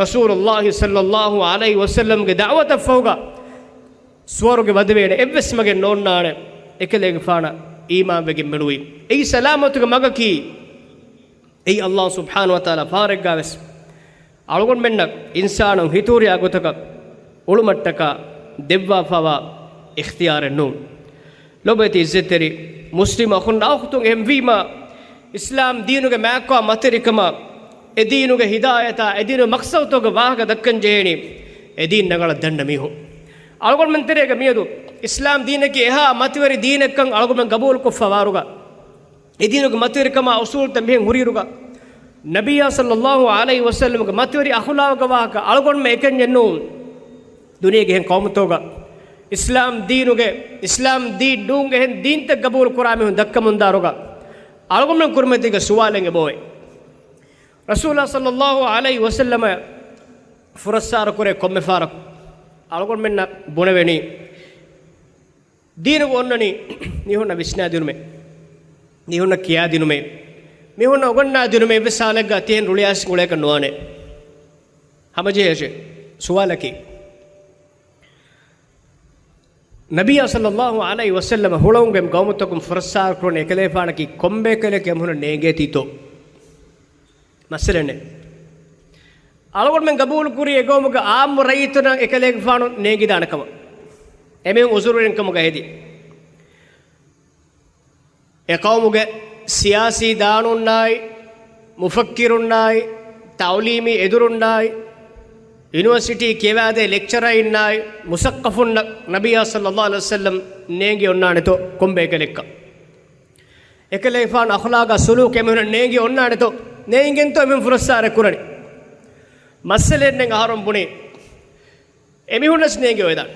ރަސޫލުﷲ ޞައްލައްލާހު ޢަލައިހި ވަސައްލަމްގެ ދަޢުވަތަށްފަހުގަ ސުވަރުގެ ވަދެވޭނެ އެއްވެސް މަގެއް ނޯންނާނެ، އެކަލޭގެފާނަށް އީމާންވެގެން މެނުވީ. އެއީ ސަލާމަތުގެ މަގަކީ. އެއީ ﷲ ސުބްޙާނަހޫ ވަތަޢާލާ ފަހަރެއްގަ ވެސް އަޅުގަނޑުމެންނަށް އިންސާނުން ހިތުހުރިހާ ގޮތަކަށް އުޅުމަށްޓަކާ ދެއްވާފަވާ އިޚްތިޔާރެއް ނޫން. ލޮބުވެތި އިއްޒަތްތެރި މުސްލިމް އަޚުންނާ އުޚްތުން، އެހެންވީމަ، އިސްލާމް ދީނުގެ މާތްވާ މަތިވެރިކަމާ، އެ ދީނުގެ ހިދާޔަތާ، އެ ދީނުގެ މަޤްޞަދުތަކުގެ ވާހަކަ ދައްކަން ޖެހޭނީ އެ ދީން ރަނގަޅަށް ދަންނަ މީހުން. އަޅުގަނޑުމެން ތެރޭގަ މިއަދު އިސްލާމް ދީނަކީ އެހާ މަތިވެރި ދީނެއްކަން އަޅުގަނޑުމެން ގަބޫލުކޮށްފަ ވާއިރުގަ، އެ ދީނުގެ މަތިވެރިކަމާ އުޞޫލުތައް މިހެން ހުރިއިރުގަ، ނަބިއްޔާ ޞައްލައްލާހު ޢަލައިހި ވަސައްލަމްގެ މަތިވެރި އަޚުލާގުގެ ވާހަކަ އަޅުގަނޑުމެން އެކަންޏެއް ނޫން. ދުނިޔޭގެ އެހެން ޤައުމުތަކުގަ އިސްލާމް ދީނުގެ، އިސްލާމް ދީން ނޫން އެހެން ދީންތައް ގަބޫލު ކުރާ މީހުން ދައްކަމުންދާއިރުގަ، އަޅުގަނޑުމެން ކުރިމަތީގަ ސުވާލެއް އެބައޮތް. ރަސޫލާ ޞައްލައްލާހު ޢަލައިހި ވަސައްލަމަށް ފުރައްސާރަ ކުރޭ ކޮންމެ ފަހަރަކު އަޅުގަނޑުމެންނަށް ބުނެވެނީ، ދީނުގަ އޮންނަނީ މީހުންނަށް ވިސްނާދިނުމޭ، މީހުންނަށް ކިޔާދިނުމޭ، މީހުންނަށް އުގަންނާދިނުމޭ، އެއްވެސް ހާލެއްގަ ތިހެން ރުޅިއައިސް އުޅޭކަށް ނުވާނެ. ހަމަޖެހޭށޭ ސުވާލަކީ، ނަބިއްޔާ ޞައްލައްލާހު ޢަލައިހި ވަސައްލަމަ ހުޅަނގުގެ ގައުމުތަކުން ފުރައްސާރަ ކުރަން އެކަލޭގެފާނަކީ ކޮންބޭކަލެކޭ އެމީހުންނަށް ނޭނގޭތީތޯ؟ މައްސަލައެއް ނެތް. އަޅުގަނޑުމެން ގަބޫލުކުރީ އެގައުމުގެ ޢާއްމު ރައްޔިތުންނަށް އެކަލޭގެފާނު ނޭނގިދާނެ ކަމަށް. އެމީހުން ޢުޛުރުވެރިން ކަމުގަ ހެދި. އެ ޤައުމުގެ ސިޔާސީ ދާނުންނާއި، މުފައްކިރުންނާއި، ތަޢުލީމީ އެދުރުންނާއި، ޔުނިވަރސިޓީ ކިޔަވާދޭ ލެކްޗަރަރުންނާއި، މުސައްޤަފުންނަށް ނަބިއްޔާ ޞައްލައްލާހު ޢަލައިހި ވަސައްލަމް ނޭނގި އޮންނާނެތޯ ކޮންބޭކަލެއްކަން؟ އެކަލޭގެފާނު އަޚްލާޤާ ސުލޫކު އެމީހުންނަށް ނޭނގި އޮންނާނެތޯ؟ ނޭނގެންތޯ އެމީހުން ފުރައްސާރަ ކުރަނީ؟ މައްސަލައެއް ނެތް. އަހަރުން ބުނީ، އެމީހުންނަސް ނޭނގި އޮވެދާނެ.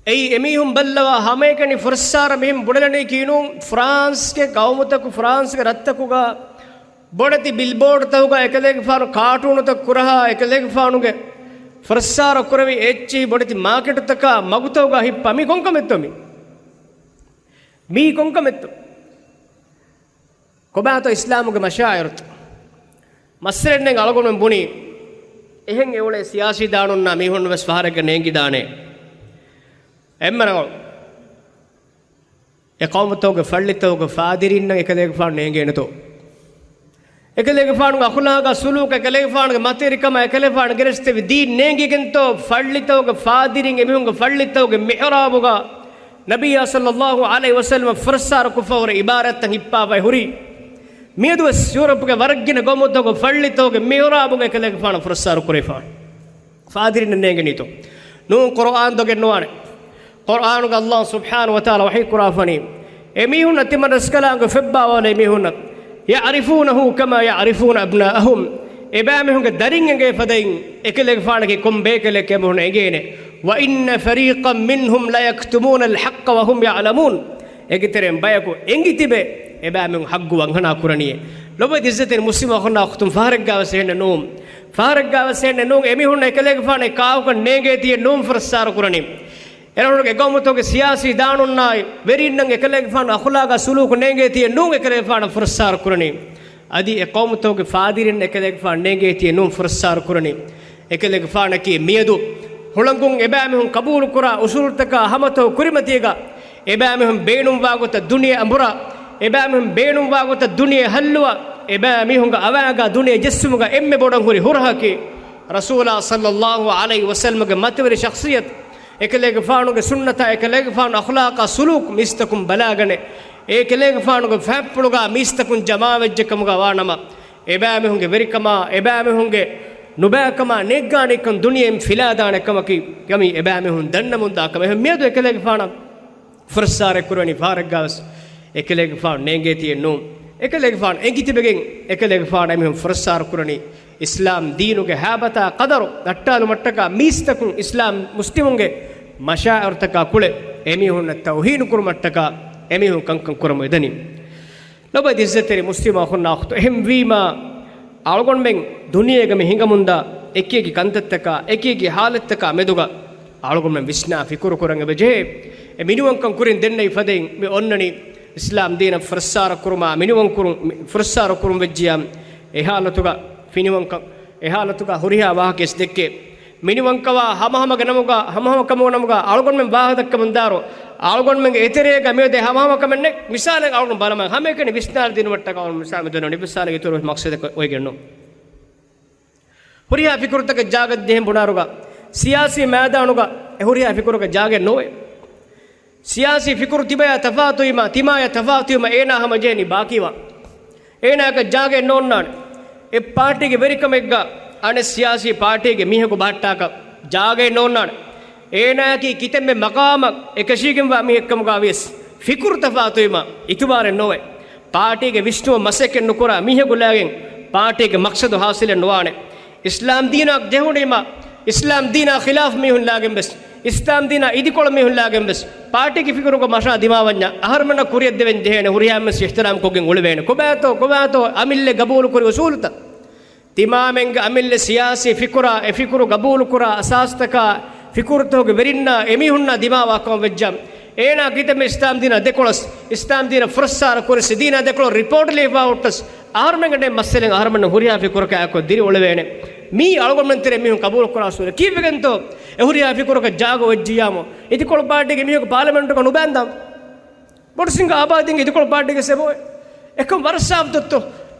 އެއީ އެމީހުން ބައްލަވާ ހަމައެކަނި ފުރައްސާރަ މިހެން ބުނެލަނީކީ ނޫން، ފްރާންސްގެ ޤައުމުތަކު، ފްރާންސްގެ ރަށްތަކުގަ ބޮޑެތި ބިލްބޯޑްތަކުގަ އެކަލޭގެފާނު ކާޓޫނުތައް ކުރަހާ، އެކަލޭގެފާނުގެ ފުރައްސާރަ ކުރެވި އެއްޗިހި ބޮޑެތި މާކެޓުތަކާ މަގުތަކުގަ ހިއްޕާ މީ ކޮންކަމެއްތޯ މީ؟ މީ ކޮންކަމެއްތޯ؟ ކޮބާތޯ އިސްލާމުގެ މަޝާޢިރުތައް؟ މައްސަލައެއް ނެތް. އަޅުގަނޑުމެން ބުނީ، އެހެން އެއުޅޭ ސިޔާސީ ދާނުންނާ މީހުން ވެސް ފަހަރެއްގަ ނޭނގިދާނެ. އެންމެ ރަނގަޅު. އެ ޤައުމުތަކުގެ ފައްޅިތަކުގެ ފާދިރީންނަށް އެކަލޭގެފާނު ނޭނގޭނެތޯ؟ އެކަލޭގެފާނުގެ އަޚުލާޤާ ސުލޫކާ، އެކަލޭގެފާނުގެ މަތިވެރިކަމާ، އެކަލޭގެފާނު ގެނެސްދެއްވި ދީން ނޭނގިގެންތޯ ފައްޅިތަކުގެ ފާދިރީން އެމީހުންގެ ފައްޅިތަކުގެ މިޙްރާބުގަ ނަބިއްޔާ ޞައްލައްލާހު ޢަލައިހި ވަސައްލަމަ ފުރައްސާރަ ކޮށްފަ ހުރި ޢިބާރާތްތައް ހިއްޕާފައި ހުރީ؟ މިއަދުވެސް ޔޫރަޕްގެ ވަރަށްގިނަ ގައުމުތަކުގެ ފައްޅިތަކުގެ މިޙްރާބުގަ އެކަލޭގެފާނު ފުރައްސާރަ ކުރެވިފަ ހުރި ފާދިރީންނަށް ނޭނގެނީތޯ؟ ނޫން، ޤުރުއާން ދޮގެއް ނުވާނެ. ޤުރުއާނުގަ ﷲ ސުބްޙާނަހޫ ވަތަޢާލާ ވަޙީ ކުރާފަނީ، އެމީހުންނަށް ތިމަން ރަސްކަލާނގެ ފެއްބާވާލޭ މީހުންނަށް، يعرفونه كما يعرفون أبناءهم، އެބައިމީހުންގެ ދަރިން އެނގޭ ފަދައިން އެކަލޭގެފާނަކީ ކޮން ބޭކަލެކޭ އެމީހުންނަށް އެނގޭނެ. وإن فريقا منهم ليكتمون الحق وهم يعلمون. އޭގެ ތެރެއިން ބަޔަކު އެނގި ތިބެ އެބައިމީހުން ޙައްޤު ވަންހަނާ ކުރަނީ. ލޮބުވެތި އިއްޒަތްތެރި މުސްލިމް އަޚުންނާ އުޚްތުން، ފަހަރެއްގަ ވެސް އެހެންނެއް ނޫން. ފަހަރެއްގަ ވެސް އެހެންނެއް ނޫން. އެމީހުންނަށް އެކަލޭގެފާނު އެ ކާކުކަން ނޭނގޭތީއެއް ނޫން ފުރައްސާރަ ކުރަނީ. އެރަށުގެ ގައުމުތަކުގެ ސިޔާސީ ދާނުންނާއި ވެރީންނަށް އެކަލޭގެފާނު އަޚުލާޤާ ސުލޫކު ނޭނގޭތީއެއް ނޫން އެކަލޭގެފާނަށް ފުރައްސާރަ ކުރަނީ. އަދި އެ ޤައުމުތަކުގެ ފާދިރިން އެކަލޭގެފާނު ނޭނގޭތީއެއް ނޫން ފުރައްސާރަ ކުރަނީ. އެކަލޭގެފާނަކީ މިއަދު ހުޅަނގުން އެބައިމީހުން ޤަބޫލުކުރާ އުޞޫލުތަކާ ހަމަތައް ކުރިމަތީގަ، އެބައިމީހުން ބޭނުންވާ ގޮތަށް ދުނިޔެ އަނބުރާ، އެބައިމީހުން ބޭނުންވާ ގޮތަށް ދުނިޔެ ހައްލުވާ، އެބައިމީހުންގެ އަވާގާ ދުނިޔެ ޖެއްސުމުގަ އެންމެ ބޮޑަށް ހުރި ހުރަހަކީ، ރަސޫލާ ޞައްލައްލާހު ޢަލައިހި ވަސައްލަމަގެ މަތިވެރި ޝަޚްޞިއްޔަތު، އެކަލޭގެފާނުގެ ސުންނަތާ، އެކަލޭގެފާނު އަޚްލާޤާ ސުލޫކު މީސްތަކުން ބަލާގަނެ، އެކަލޭގެފާނުގެ ފާތްޕުޅުގާ މީސްތަކުން ޖަމާވެއްޖެ ކަމުގާ ވާނަމަ، އެބައިމީހުންގެ ވެރިކަމާ، އެބައިމީހުންގެ ނުބައިކަމާ ނޭއްގާނީކަން ދުނިޔެއިން ފިލާދާނެ ކަމަކީ ކަމީ އެބައިމީހުން ދަންނަމުންދާ ކަމެއް. އެހެން މިއަދު އެކަލޭގެފާނަށް ފުރައްސާރަ ކުރަނީ ފަހަރެއްގާވެސް އެކަލޭގެފާނު ނޭނގޭތީއެއް ނޫން. އެކަލޭގެފާނު އެނގިތިބެގެން އެކަލޭގެފާނު އެމީހުން ފުރައްސާރަ ކުރަނީ އިސްލާމް ދީނުގެ ހައިބަތާ ޤަދަރު ނައްޓާލުމަށްޓަކާ، މީސްތަކުން އިސްލާމް މުސްލިމުންގެ މަޝާޢިރުތަކާ ކުޅެ އެމީހުންނަށް ތައުހީނު ކުރުމަށްޓަކާ އެމީހުން ކަންކަން ކުރަމު އެދަނީ. ލޮބުވެތި އިއްޒަތްތެރި މުސްލިމް އަޚުންނާ އުޚްތުން، އެހެންވީމާ، އަޅުގަނޑުމެން ދުނިޔޭގަ މި ހިނގަމުންދާ އެކިއެކި ކަންތައްތަކާ، އެކިއެކި ހާލަތްތަކާ މެދުގަ އަޅުގަނޑުމެން ވިސްނާ ފިކުރު ކުރަން އެބަޖެހޭ. އެ މިނިވަންކަން ކުރިން ދެންނެވި ފަދައިން މި އޮންނަނީ އިސްލާމް ދީނަށް ފުރައްސާރަ ކުރުމާ، މިނިވަން ކުރުން، ފުރައްސާރަ ކުރުން ވެއްޖިޔާ، އެ ހާލަތުގަ ފިނިވަންކަން، އެ ހާލަތުގަ ހުރިހާ ވާހަކައެއް ދެއްކޭ. މިނިވަންކަމާ ހަމަހަމަގެ ނަމުގަ، ހަމަހަމަ ކަމުގެ ނަމުގަ އަޅުގަނޑުމެން ވާހަކަ ދައްކަމުން ދާއިރު، އަޅުގަނޑުމެންގެ އެތެރޭގަ މިއަދު ހަމަހަމަ ކަމެއް ނެތް. މިސާލެއް އަޅުގަނޑު ބަލަމާ، ހަމައެކަނި ވިސްނާލަދިނުމަށްޓަކާ އަޅުގަނޑު މިސާލެއް ދެންނެވި. މިސާލެއްގެ އިތުރު މަޤްޞަދެއް އޮތްގެން ނޫން. ހުރިހާ ފިކުރުތަކަށް ޖާގަ ދޭހެން ބުނާއިރުގަ، ސިޔާސީ މައިދާނުގަ އެ ހުރިހާ ފިކުރަކަށް ޖާގައެއް ނޯވޭ. ސިޔާސީ ފިކުރު ތިބަޔާ ތަފާތުވީމަ، ތިމާޔާ ތަފާތުވީމަ އޭނާ ހަމަޖެހެނީ ބާކީވާން. އޭނާއަކަށް ޖާގައެއް ނޯންނާނެ. އެ ޕާޓީގެ ވެރިކަމެއްގަ އަނެއް ސިޔާސީ ޕާޓީގެ މީހަކު ބަހައްޓާކަށް ޖާގައެއް ނޯންނާނެ. އޭނާއަކީ ކިތަންމެ މަޤާމަށް އެކަށީގެންވާ މީހެއްކަމުގަ ވިޔަސް، ފިކުރު ތަފާތުވީމަ އިތުބާރެއް ނޯވޭ. ޕާޓީގެ ވިސްނުމަށް މަސައްކަތް ނުކުރާ މީހަކު ލާގެން ޕާޓީގެ މަޤްޞަދު ހާސިލެއް ނުވާނެ. އިސްލާމް ދީނާ ޖެހުނީމަ، އިސްލާމް ދީނާ ޚިލާފް މީހުން ލާގެން ވެސް، އިސްލާމް ދީނާ އިދިކޮޅު މީހުން ލާގެން ވެސް، ޕާޓީގެ ފިކުރުގަ މަށާ ދިމާވަންޏާ، އަހަރުމެންނަށް ކުރިއަށް ދެވެން ޖެހޭނެ ހުރިހާ މީހުން ވެސް އިޙްތިރާމް ކޮށްގެން އުޅެވޭނެ. ކޮބާތޯ، ކޮބާތޯ އަމިއްލަ ގަބޫލު ކުރި އުސޫލުތައް؟ ތިމާމެންގެ އަމިއްލަ ސިޔާސީ ފިކުރާ، އެ ފިކުރު ގަބޫލުކުރާ އަސާސްތަކާ، ފިކުރުތަކުގެ ވެރިންނާ އެމީހުންނާ ދިމާވާ ކަމަށް ވެއްޖާ، އޭނާ ކިތަންމެ އިސްލާމް ދީނާ ދެކޮޅަސް، އިސްލާމް ދީނަށް ފުރައްސާރަ ކުރިސް، ދީނާ ދެކޮޅަށް ރިޕޯޓް ލިޔެފާ ހުއްޓަސް، އަހަރުމެންގެ މައްސަލައިން އަހަރުމެންނަށް ހުރިހާ ފިކުރަކާއެކު ދިރިއުޅެވޭނެ. މީ އަޅުގަނޑުމެން ތެރޭ މީހުން ގަބޫލުކުރާ އުސޫލެއް. ކީއްވެގެންތޯ އެ ހުރިހާ ފިކުރަކަށް ޖާގަ އޮތްޖިއްޔާމު، އިދިކޮޅު ޕާޓީގެ މީހަކު ޕާލަމެންޓުގަ ނުބައިންދާން؟ ބޮޑު ސިނގާ އާބާދީން އިދިކޮޅު ޕާޓީގެ ސެބޯއެ. އެކަން ވަރަށް ސާފު ދޮއްތޯ.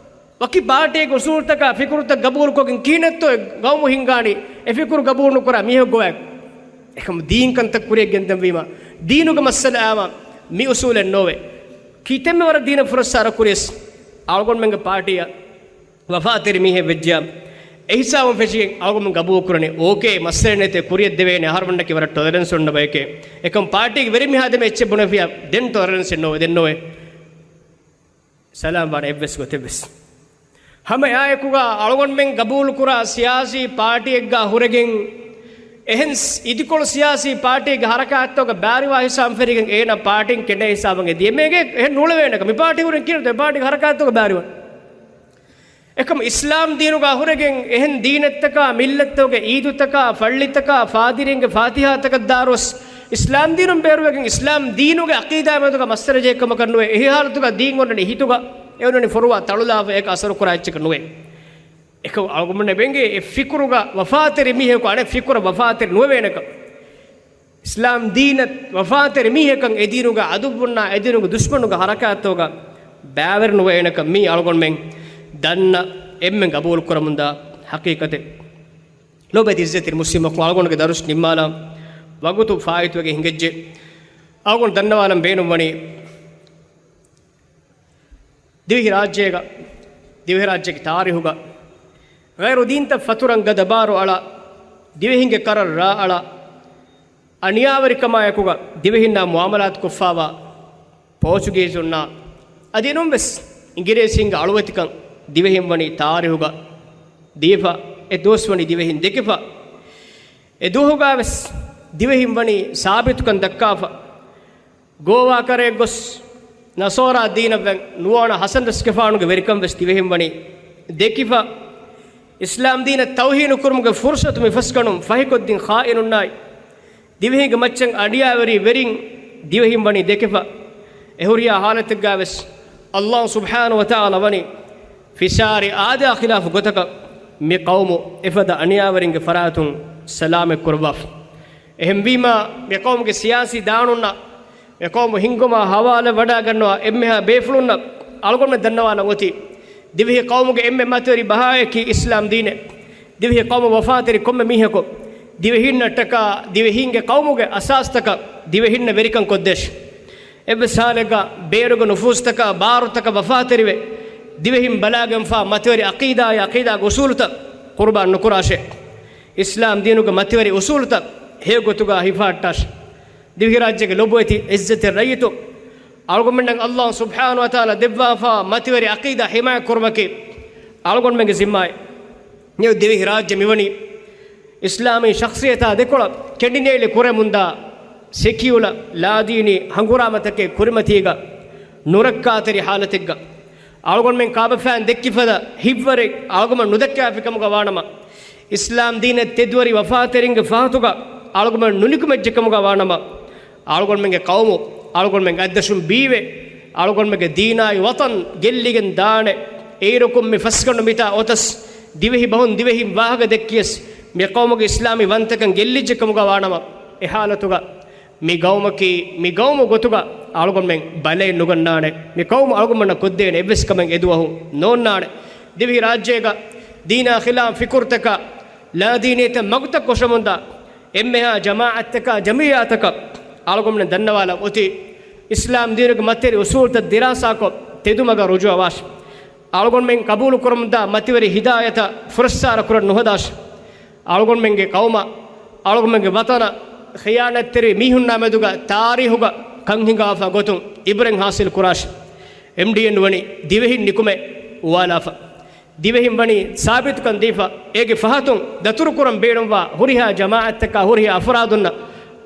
ވަކި ޕާޓީގެ އުސޫލުތަކާ ފިކުރުތައް ގަބޫލުކޮށްގެން ކިހިނެއްތޯ ގައުމު ހިންގާނީ އެ ފިކުރު ގަބޫލުނުކުރާ މީހެއް ގޮވާ. އެކަމު ދީން ކަންތައް ކުރިއަށް ގެންދަންވީމަ، ދީނުގެ މައްސަލައާމަ މި އުސޫލެއް ނޯވޭ. ކިތަންމެ ވަރަށް ދީނަށް ފުރައްސާރަ ކުރިޔަސް، އަޅުގަނޑުމެންގެ ޕާޓީއަށް ވަފާތެރި މީހެއް ވެއްޖިޔާ، އެހިސާބުން ފެށިގެން އަޅުގަނޑުމެން ގަބޫލުކުރަނީ އޯކޭ، މައްސަލައެއް ނެތޭ، ކުރިއަށް ދެވޭނެ، އަހަރުމެންނަކީ ވަރަށް ޓޮލަރެންސް އޮންނަ ބަޔެކޭ. އެކަމު ޕާޓީގެ ވެރިމީހާ ދެމެ އެއްޗެއް ބުނެފިޔާ، ދެން ޓޮލަރެންސެއް ނޯވޭ، ދެން ނޯވޭ. ސަލާމް ވާނެ އެއްވެސް ގޮތެއްވެސް. ހަމައެއާއެކުގަ އަޅުގަނޑުމެން ގަބޫލުކުރާ ސިޔާސީ ޕާޓީއެއްގަ ހުރެގެން، އެހެން ސް-، އިދިކޮޅު ސިޔާސީ ޕާޓީގެ ހަރަކާތްތަކުގަ ބާރިވާ ހިސާބުން ފެށިގެން އޭނަ ޕާޓީން ކެނޑޭ ހިސާބަށް އެދި އެމީހެއް އެހެން ނޫޅެވޭނެކަން. މި ޕާޓީ ހުރެން ކިހިނެއްތޯ އެ ޕާޓީގެ ހަރަކާތްތަކުގަ ބާރިވަން؟ އެކަމު އިސްލާމް ދީނުގަ ހުރެގެން އެހެން ދީނެއްތަކާ، މިއްލަތްތަކުގެ އީދުތަކާ، ފައްޅިތަކާ، ފާދިރީންގެ ފާތިހާތަކަށް ދާއިރުވެސް އިސްލާމް ދީނުން ބޭރުވެގެން އިސްލާމް ދީނުގެ އަޤީދާ މެދުގަ މައްސަލަ ޖެހި ކަމަކަށް ނުވޭ. އެހި ހާލަތުގަ ދީން އޮންނަނީ ހިތުގަ، އެ އޮންނަނީ ފޮރުވާ ތަޅުލާފަ، އޭކަ އަސަރު ކުރާ އެއްޗަކަށް ނުވޭ. އެކަމު އަޅުގަނޑުމެން އެބަ އެނގޭ އެ ފިކުރުގަ ވަފާތެރި މީހަކު އަނެއް ފިކުރަށް ވަފާތެރި ނުވެވޭނެކަން. އިސްލާމް ދީނަށް ވަފާތެރި މީހަކަށް އެ ދީނުގެ އަދުއްވުންނާ އެ ދީނުގެ ދުޝްމަނުގެ ހަރަކާތްތަކުގަ ބައިވެރި ނުވެވޭނެކަން މީ އަޅުގަނޑުމެން ދަންނަ އެންމެން ގަބޫލު ކުރަމުންދާ ހަޤީޤަތެއް. ލޯބިވެތި އިއްޒަތްތެރި މުސްލިމް އަޚުން، އަޅުގަނޑުގެ ދަރުސް ނިންމާލާ ވަގުތު ފާއިތުވެގެން ހިނގައްޖެ. އަޅުގަނޑު ދަންނަވާލަން ބޭނުންވަނީ ދިވެހި ރާއްޖޭގަ، ދިވެހިރާއްޖޭގެ ތާރީހުގަ ޣައިރު ދީންތައް ފަތުރަން ގަދަ ބާރު އަޅާ، ދިވެހިންގެ ކަރަށް ރާ އަޅާ، އަނިޔާވެރިކަމާއެކުގަ ދިވެހިންނާ މުއާމަލާތު ކޮށްފާވާ ޕޯޗުގީޒުންނާ އަދި އެނޫންވެސް އިނގިރޭސީންގެ އަޅުވެތިކަން ދިވެހިން ވަނީ ތާރީހުގަ ދީފަ، އެ ދުވަސް ވަނީ ދިވެހިން ދެކިފަ، އެ ދުވަހުގަވެސް ދިވެހިން ވަނީ ސާބިތުކަން ދައްކާފަ. ގޯވާ ކަރައަށް ގޮސް ނަޞާރާ ދީނަށްވެ ނުވާނަ ޙަސަން ރަސްގެފާނުގެ ވެރިކަން ވެސް ދިވެހިން ވަނީ ދެކިފަ. އިސްލާމް ދީނަށް ތައުހީނު ކުރުމުގެ ފުރުޞަތު މި ފަސްގަނޑުން ފަހިކޮށްދިން ޚާއިނުންނާއި، ދިވެހިންގެ މައްޗަށް އަނިޔާވެރި ވެރިން ދިވެހިން ވަނީ ދެކިފަ. އެ ހުރިހާ ޙާލަތެއްގަ ވެސް ﷲ ސުބްޙާނަހޫ ވަތަޢާލާ ވަނީ ފިސާރި އާދަޔާ ޚިލާފު ގޮތަކަށް މި ޤައުމު އެފަދަ އަނިޔާވެރިންގެ ފަރާތުން ސަލާމަތް ކުރައްވާފަ. އެހެންވީމާ، މި ޤައުމުގެ ސިޔާސީ ދާނުންނަށް މި ޤައުމު ހިންގުމާ ހަވާލަ ވަޑައިގަންނަވާ އެންމެހާ ބޭފުޅުންނަށް އަޅުގަނޑުމެން ދަންނަވާލަން އޮތީ، ދިވެހި ޤައުމުގެ އެންމެ މަތިވެރި ބަހާއެކީ އިސްލާމް ދީނެއް. ދިވެހި ޤައުމަށް ވަފާތެރި ކޮންމެ މީހަކު ދިވެހިންނަށްޓަކާ ދިވެހީންގެ ޤައުމުގެ އަސާސްތަކަށް ދިވެހިންނަށް ވެރިކަން ކޮށްދޭށި. އެއްވެސް ހާލެއްގަ ބޭރުގެ ނުފޫޒުތަކާ ބާރުތަކަށް ވަފާތެރިވެ، ދިވެހިން ބަލާގެންފާ މަތިވެރި ޢަޤީދާއާ، ޢަޤީދާގެ އުޞޫލުތައް ޤުރުބާން ނުކުރާށޭ. އިސްލާމް ދީނުގެ މަތިވެރި އުޞޫލުތައް ހެޔޮ ގޮތުގަ ހިފަހައްޓާށޭ. ދިވެހިރާއްޖޭގެ ލޮބުވެތި ޢިއްޒަތްތެރި ރައްޔިތުން، އަޅުގަނޑުމެންނަށް ﷲ ސުބްޙާނަހޫ ވަތަޢާލާ ދެއްވާފާ މަތިވެރި ޢަޤީދާ ޙިމާޔަތް ކުރުމަކީ އަޅުގަނޑުމެންގެ ޒިންމާއެއް. ދިވެހިރާއްޖެ މިވަނީ އިސްލާމީ ޝަޚްޞިއްޔަތާ ދެކޮޅަށް ކެނޑިނޭޅި ކުރެމުންދާ ސެކިއުލަ ލާދީނީ ހަނގުރާމަތަކެއް ކުރިމަތީގަ ނުރައްކާތެރި ޙާލަތެއްގަ، އަޅުގަނޑުމެން ކާބަފައިން ދެއްކި ފަދަ ހިތްވަރެއް އަޅުގަނޑުމެން ނުދައްކާފި ކަމުގަ ވާނަމަ، އިސްލާމް ދީނަށް ތެދުވެރި ވަފާތެރިންގެ ފަހަތުގަ އަޅުގަނޑުމެން ނުނިކުމެއްޖެ ކަމުގަ ވާނަމަ، އަޅުގަނޑުމެންގެ ޤައުމު، އަޅުގަނޑުމެން އަތްދަށުން ބީވެ، އަޅުގަނޑުމެންގެ ދީނާއި ވަޠަން ގެއްލިގެން ދާނެ. އޭރުކުން މި ފަސްގަނޑު މިތާ އޮތަސް ދިވެހި ބަހުން ދިވެހިން ވާހަކަ ދެއްކިޔަސް، މި ޤައުމުގެ އިސްލާމީ ވަންތަކަން ގެއްލިއްޖެ ކަމުގަ ވާނަމަ، އެ ޙާލަތުގަ މި ޤައުމަކީ، މި ޤައުމު ގޮތުގަ އަޅުގަނޑުމެން ބަލައެއް ނުގަންނާނެ. މި ޤައުމު އަޅުގަނޑުމެންނަށް ކޮށްދޭނެ އެއްވެސް ކަމެއް އެދުވަހު ނޯންނާނެ. ދިވެހިރާއްޖޭގަ ދީނާ ޚިލާފް ފިކުރުތަކާ، ލާދީނީތައް މަގުތައް ކޮށަމުންދާ އެންމެހާ ޖަމާޢަތްތަކާ، ޖަމިއްޔާތަކަށް އަޅުގަނޑުމެން ދަންނަވާލަން އޮތީ، އިސްލާމް ދީނުގެ މަތިވެރި އުޞޫލުތައް ދިރާސާކޮށް، ތެދުމަގަށް ރުޖޫޢަވާށި. އަޅުގަނޑުމެން ޤަބޫލުކުރަމުންދާ މަތިވެރި ހިދާޔަތަށް ފުރައްސާރަ ކުރަން ނުހަދާށި. އަޅުގަނޑުމެންގެ ޤައުމަށް، އަޅުގަނޑުމެންގެ ވަޠަނަށް ޚިޔާނަތްތެރި މީހުންނާ މެދުގަ ތާރީޚުގަ ކަން ހިނގާފަ ގޮތުން ޢިބްރަތް ޙާޞިލް ކުރާށި. އެމްޑީއެން ވަނީ ދިވެހިން ނިކުމެ އުވާލާފަ. ދިވެހިން ވަނީ ސާބިތުކަން ދީފަ، އޭގެ ފަހަތުން ދަތުރުކުރަން ބޭނުންވާ ހުރިހާ ޖަމާޢަތްތަކާ ހުރިހާ އަފްރާދުންނަށް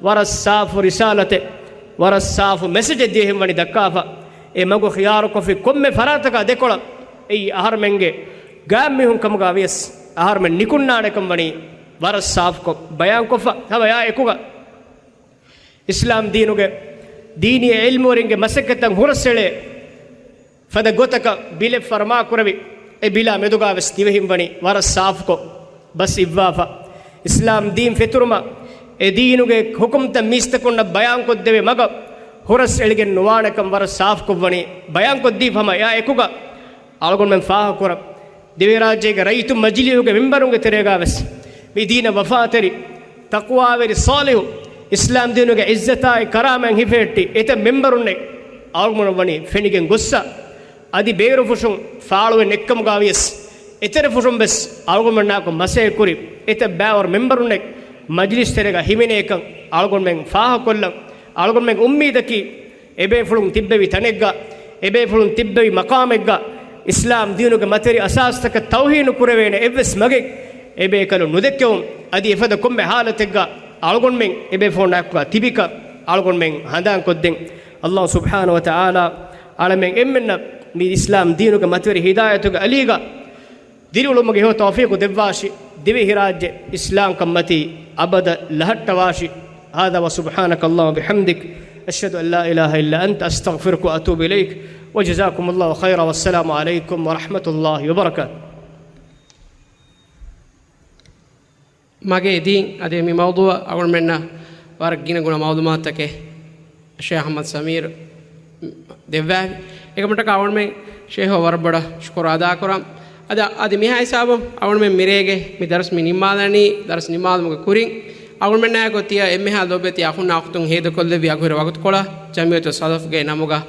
ވަރަށް ސާފު ރިސާލަތެއް، ވަރަށް ސާފު މެސެޖެއް ދިވެހިން ވަނީ ދައްކާފަ. އެ މަގު ޚިޔާރުކޮށްފި ކޮންމެ ފަރާތަކާ ދެކޮޅަށް އެއީ އަހަރުމެންގެ ގާތްމީހުން ކަމުގަ ވިޔަސް، އަހަރުމެން ނިކުންނާނެކަން ވަނީ ވަރަށް ސާފުކޮށް ބަޔާންކޮށްފަ. ހަމަ އެއާ އެކުގަ އިސްލާމް ދީނުގެ ދީނީ ޢިލްމުވެރިންގެ މަސައްކަތްތައް ހުރަސްއެޅޭ ފަދަ ގޮތަކަށް ބިލެއް ފަރުމާކުރެވި، އެ ބިލާ މެދުގަ ވެސް ދިވެހިން ވަނީ ވަރަށް ސާފުކޮށް ބަސް އިއްވާފަ. އިސްލާމް ދީން ފެތުރުމަށް އެ ދީނުގެ ޙުކުމްތައް މީސްތަކުންނަށް ބަޔާންކޮށްދެވޭ މަގަށް ހުރަސް އެޅިގެން ނުވާނެކަން ވަރަށް ސާފުކޮށްވަނީ ބަޔާންކޮށްދީފަ. ހަމަ އެއާ އެކުގަ އަޅުގަނޑުމެން ފާހަގަކުރަން، ދިވެހިރާއްޖޭގެ ރައްޔިތުން މަޖިލީހުގެ މިންބަރުންގެ ތެރޭގަ ވެސް މި ދީނަށް ވަފާތެރި، ތަޤްވާވެރި، ޞާލިޙު، އިސްލާމް ދީނުގެ ޢިއްޒަތާއި ކަރާމަތް ހިފެހެއްޓި އެތައް މިންބަރުންނެއް އަޅުގަނޑު ވަނީ ފެނިގެން ގޮއްސަ. އަދި ބޭރުފުށުން ފާޅުވެ ނެއްކަމުގަ ވިޔަސް، އެތެރެފުށުން ވެސް އަޅުގަނޑުމެންނާކު މަސައްކަތްކުރި އެތައް ބައިވަރު މިންބަރުންނެއް މަޖިލިސް ތެރޭގަ ހިމެނޭކަން އަޅުގަނޑުމެން ފާހަގަކޮށްލަން. އަޅުގަނޑުމެން އުއްމީދަކީ، އެބޭފުޅުން ތިއްބެވި ތަނެއްގަ، އެބޭފުޅުން ތިއްބެވި މަޤާމެއްގަ، އިސްލާމް ދީނުގެ މަތިވެރި އަސާސްތަކަށް ތައުހީނު ކުރެވޭނެ އެއްވެސް މަގެއް އެބޭކަލުން ނުދެއްކެވުން. އަދި އެފަދަ ކޮންމެ ޙާލަތެއްގަ އަޅުގަނޑުމެން އެބޭފުޅުންނާއެކުގަ ތިބިކަން އަޅުގަނޑުމެން ހަނދާންކޮށްދޭން. ﷲ ސުބްޙާނަހޫ ވަތަޢާލާ އަޅަމެން އެންމެންނަށް މި އިސްލާމް ދީނުގެ މަތިވެރި ހިދާޔަތުގެ އަލީގަ ދިރިއުޅުމުގެ ހެޔޮ ތައުފީޤު ދެއްވާށި. ދިވެހިރާއްޖެ އިސްލާމްކަންމަތީ އަބަދަށް ލަހައްޓަވާށި. هذا وسبحانك اللهم وبحمدك، أشهد أن لا إله إلا أنت، أستغفرك وأتوب إليك، وجزاكم الله خيرا، والسلام عليكم ورحمة الله وبركاته. މަގޭ ދީން އަދި މި މައުޟޫޢަށް އަޅުގަނޑުމެންނަށް ވަރަށް ގިނަ ގުނަ މަޢުލޫމާތުތަކެއް ޝޭޚް އަޙްމަދު ސަމީރު ދެއްވާފި. އެކަމަށްޓަކާ އަޅުގަނޑުމެން ޝޭޚަށް ވަރަށް ބޮޑަށް ޝުކުރު އަދާ ކުރަން. އަދި، އަދި މިހާ ހިސާބުން އަޅުގަނޑުމެން މިރޭގެ މި ދަރުސް މި ނިންމާލަނީ، ދަރުސް ނިންމާލުމުގެ ކުރިން އަޅުގަނޑުމެންނާއެކު ތިޔަ އެންމެހާ ލޯބިވެތި އަޚުންނާ އުޚްތުން ހޭދަކޮށްލެއްވި އަގުހުރި ވަގުތުކޮޅަށް ޖަމްޢިއްޔަތު ޞަލަފްގެ ނަމުގަ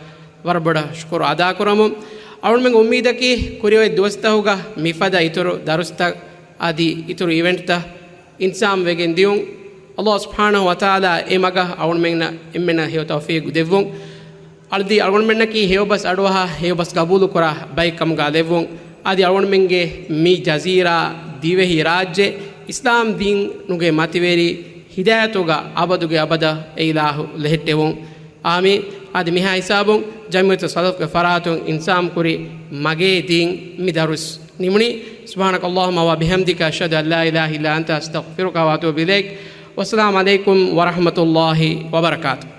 ވަރަށް ބޮޑަށް ޝުކުރު އަދާ ކުރަމުން. އަޅުގަނޑުމެންގެ އުއްމީދަކީ ކުރިއޮތް ދުވަސްތަކުގަ މިފަދަ އިތުރު ދަރުސްތައް އަދި އިތުރު އިވެންޓްތައް އިންތިޒާމް ވެގެން ދިޔުން. ﷲ ސުބްޙާނަހޫ ވަތަޢާލާ އެ މަގަށް އަޅުގަނޑުމެންނަށް އެންމެނަށް ހެޔޮ ތައުފީޤު ދެއްވުން. އަދި އަޅުގަނޑުމެންނަކީ ހެޔޮ ބަސް އަޑުއަހާ، ހެޔޮ ބަސް ގަބޫލުކުރާ ބައެއް ކަމުގަ ލެއްވުން. އަދި އަޅުގަނޑުމެންގެ މި ޖަޒީރާ ދިވެހި ރާއްޖެ އިސްލާމް ދީނުގެ މަތިވެރި ހިދާޔަތުގަ އަބަދުގެ އަބަދަށް އެ އިލާހު ލެހެއްޓެވުން. އާމީން. އަދި މިހާ ހިސާބުން ޖަމްޢިއްޔަތު ޞަލަފްގެ ފަރާތުން އިންތިޒާމް ކުރި މަގޭ ދީން މި ދަރުސް ނިމުނީ. سبحانك اللهم وبحمدك، أشهد أن لا إله إلا أنت، أستغفرك وأتوب إليك. والسلام عليكم ورحمة الله وبركاته.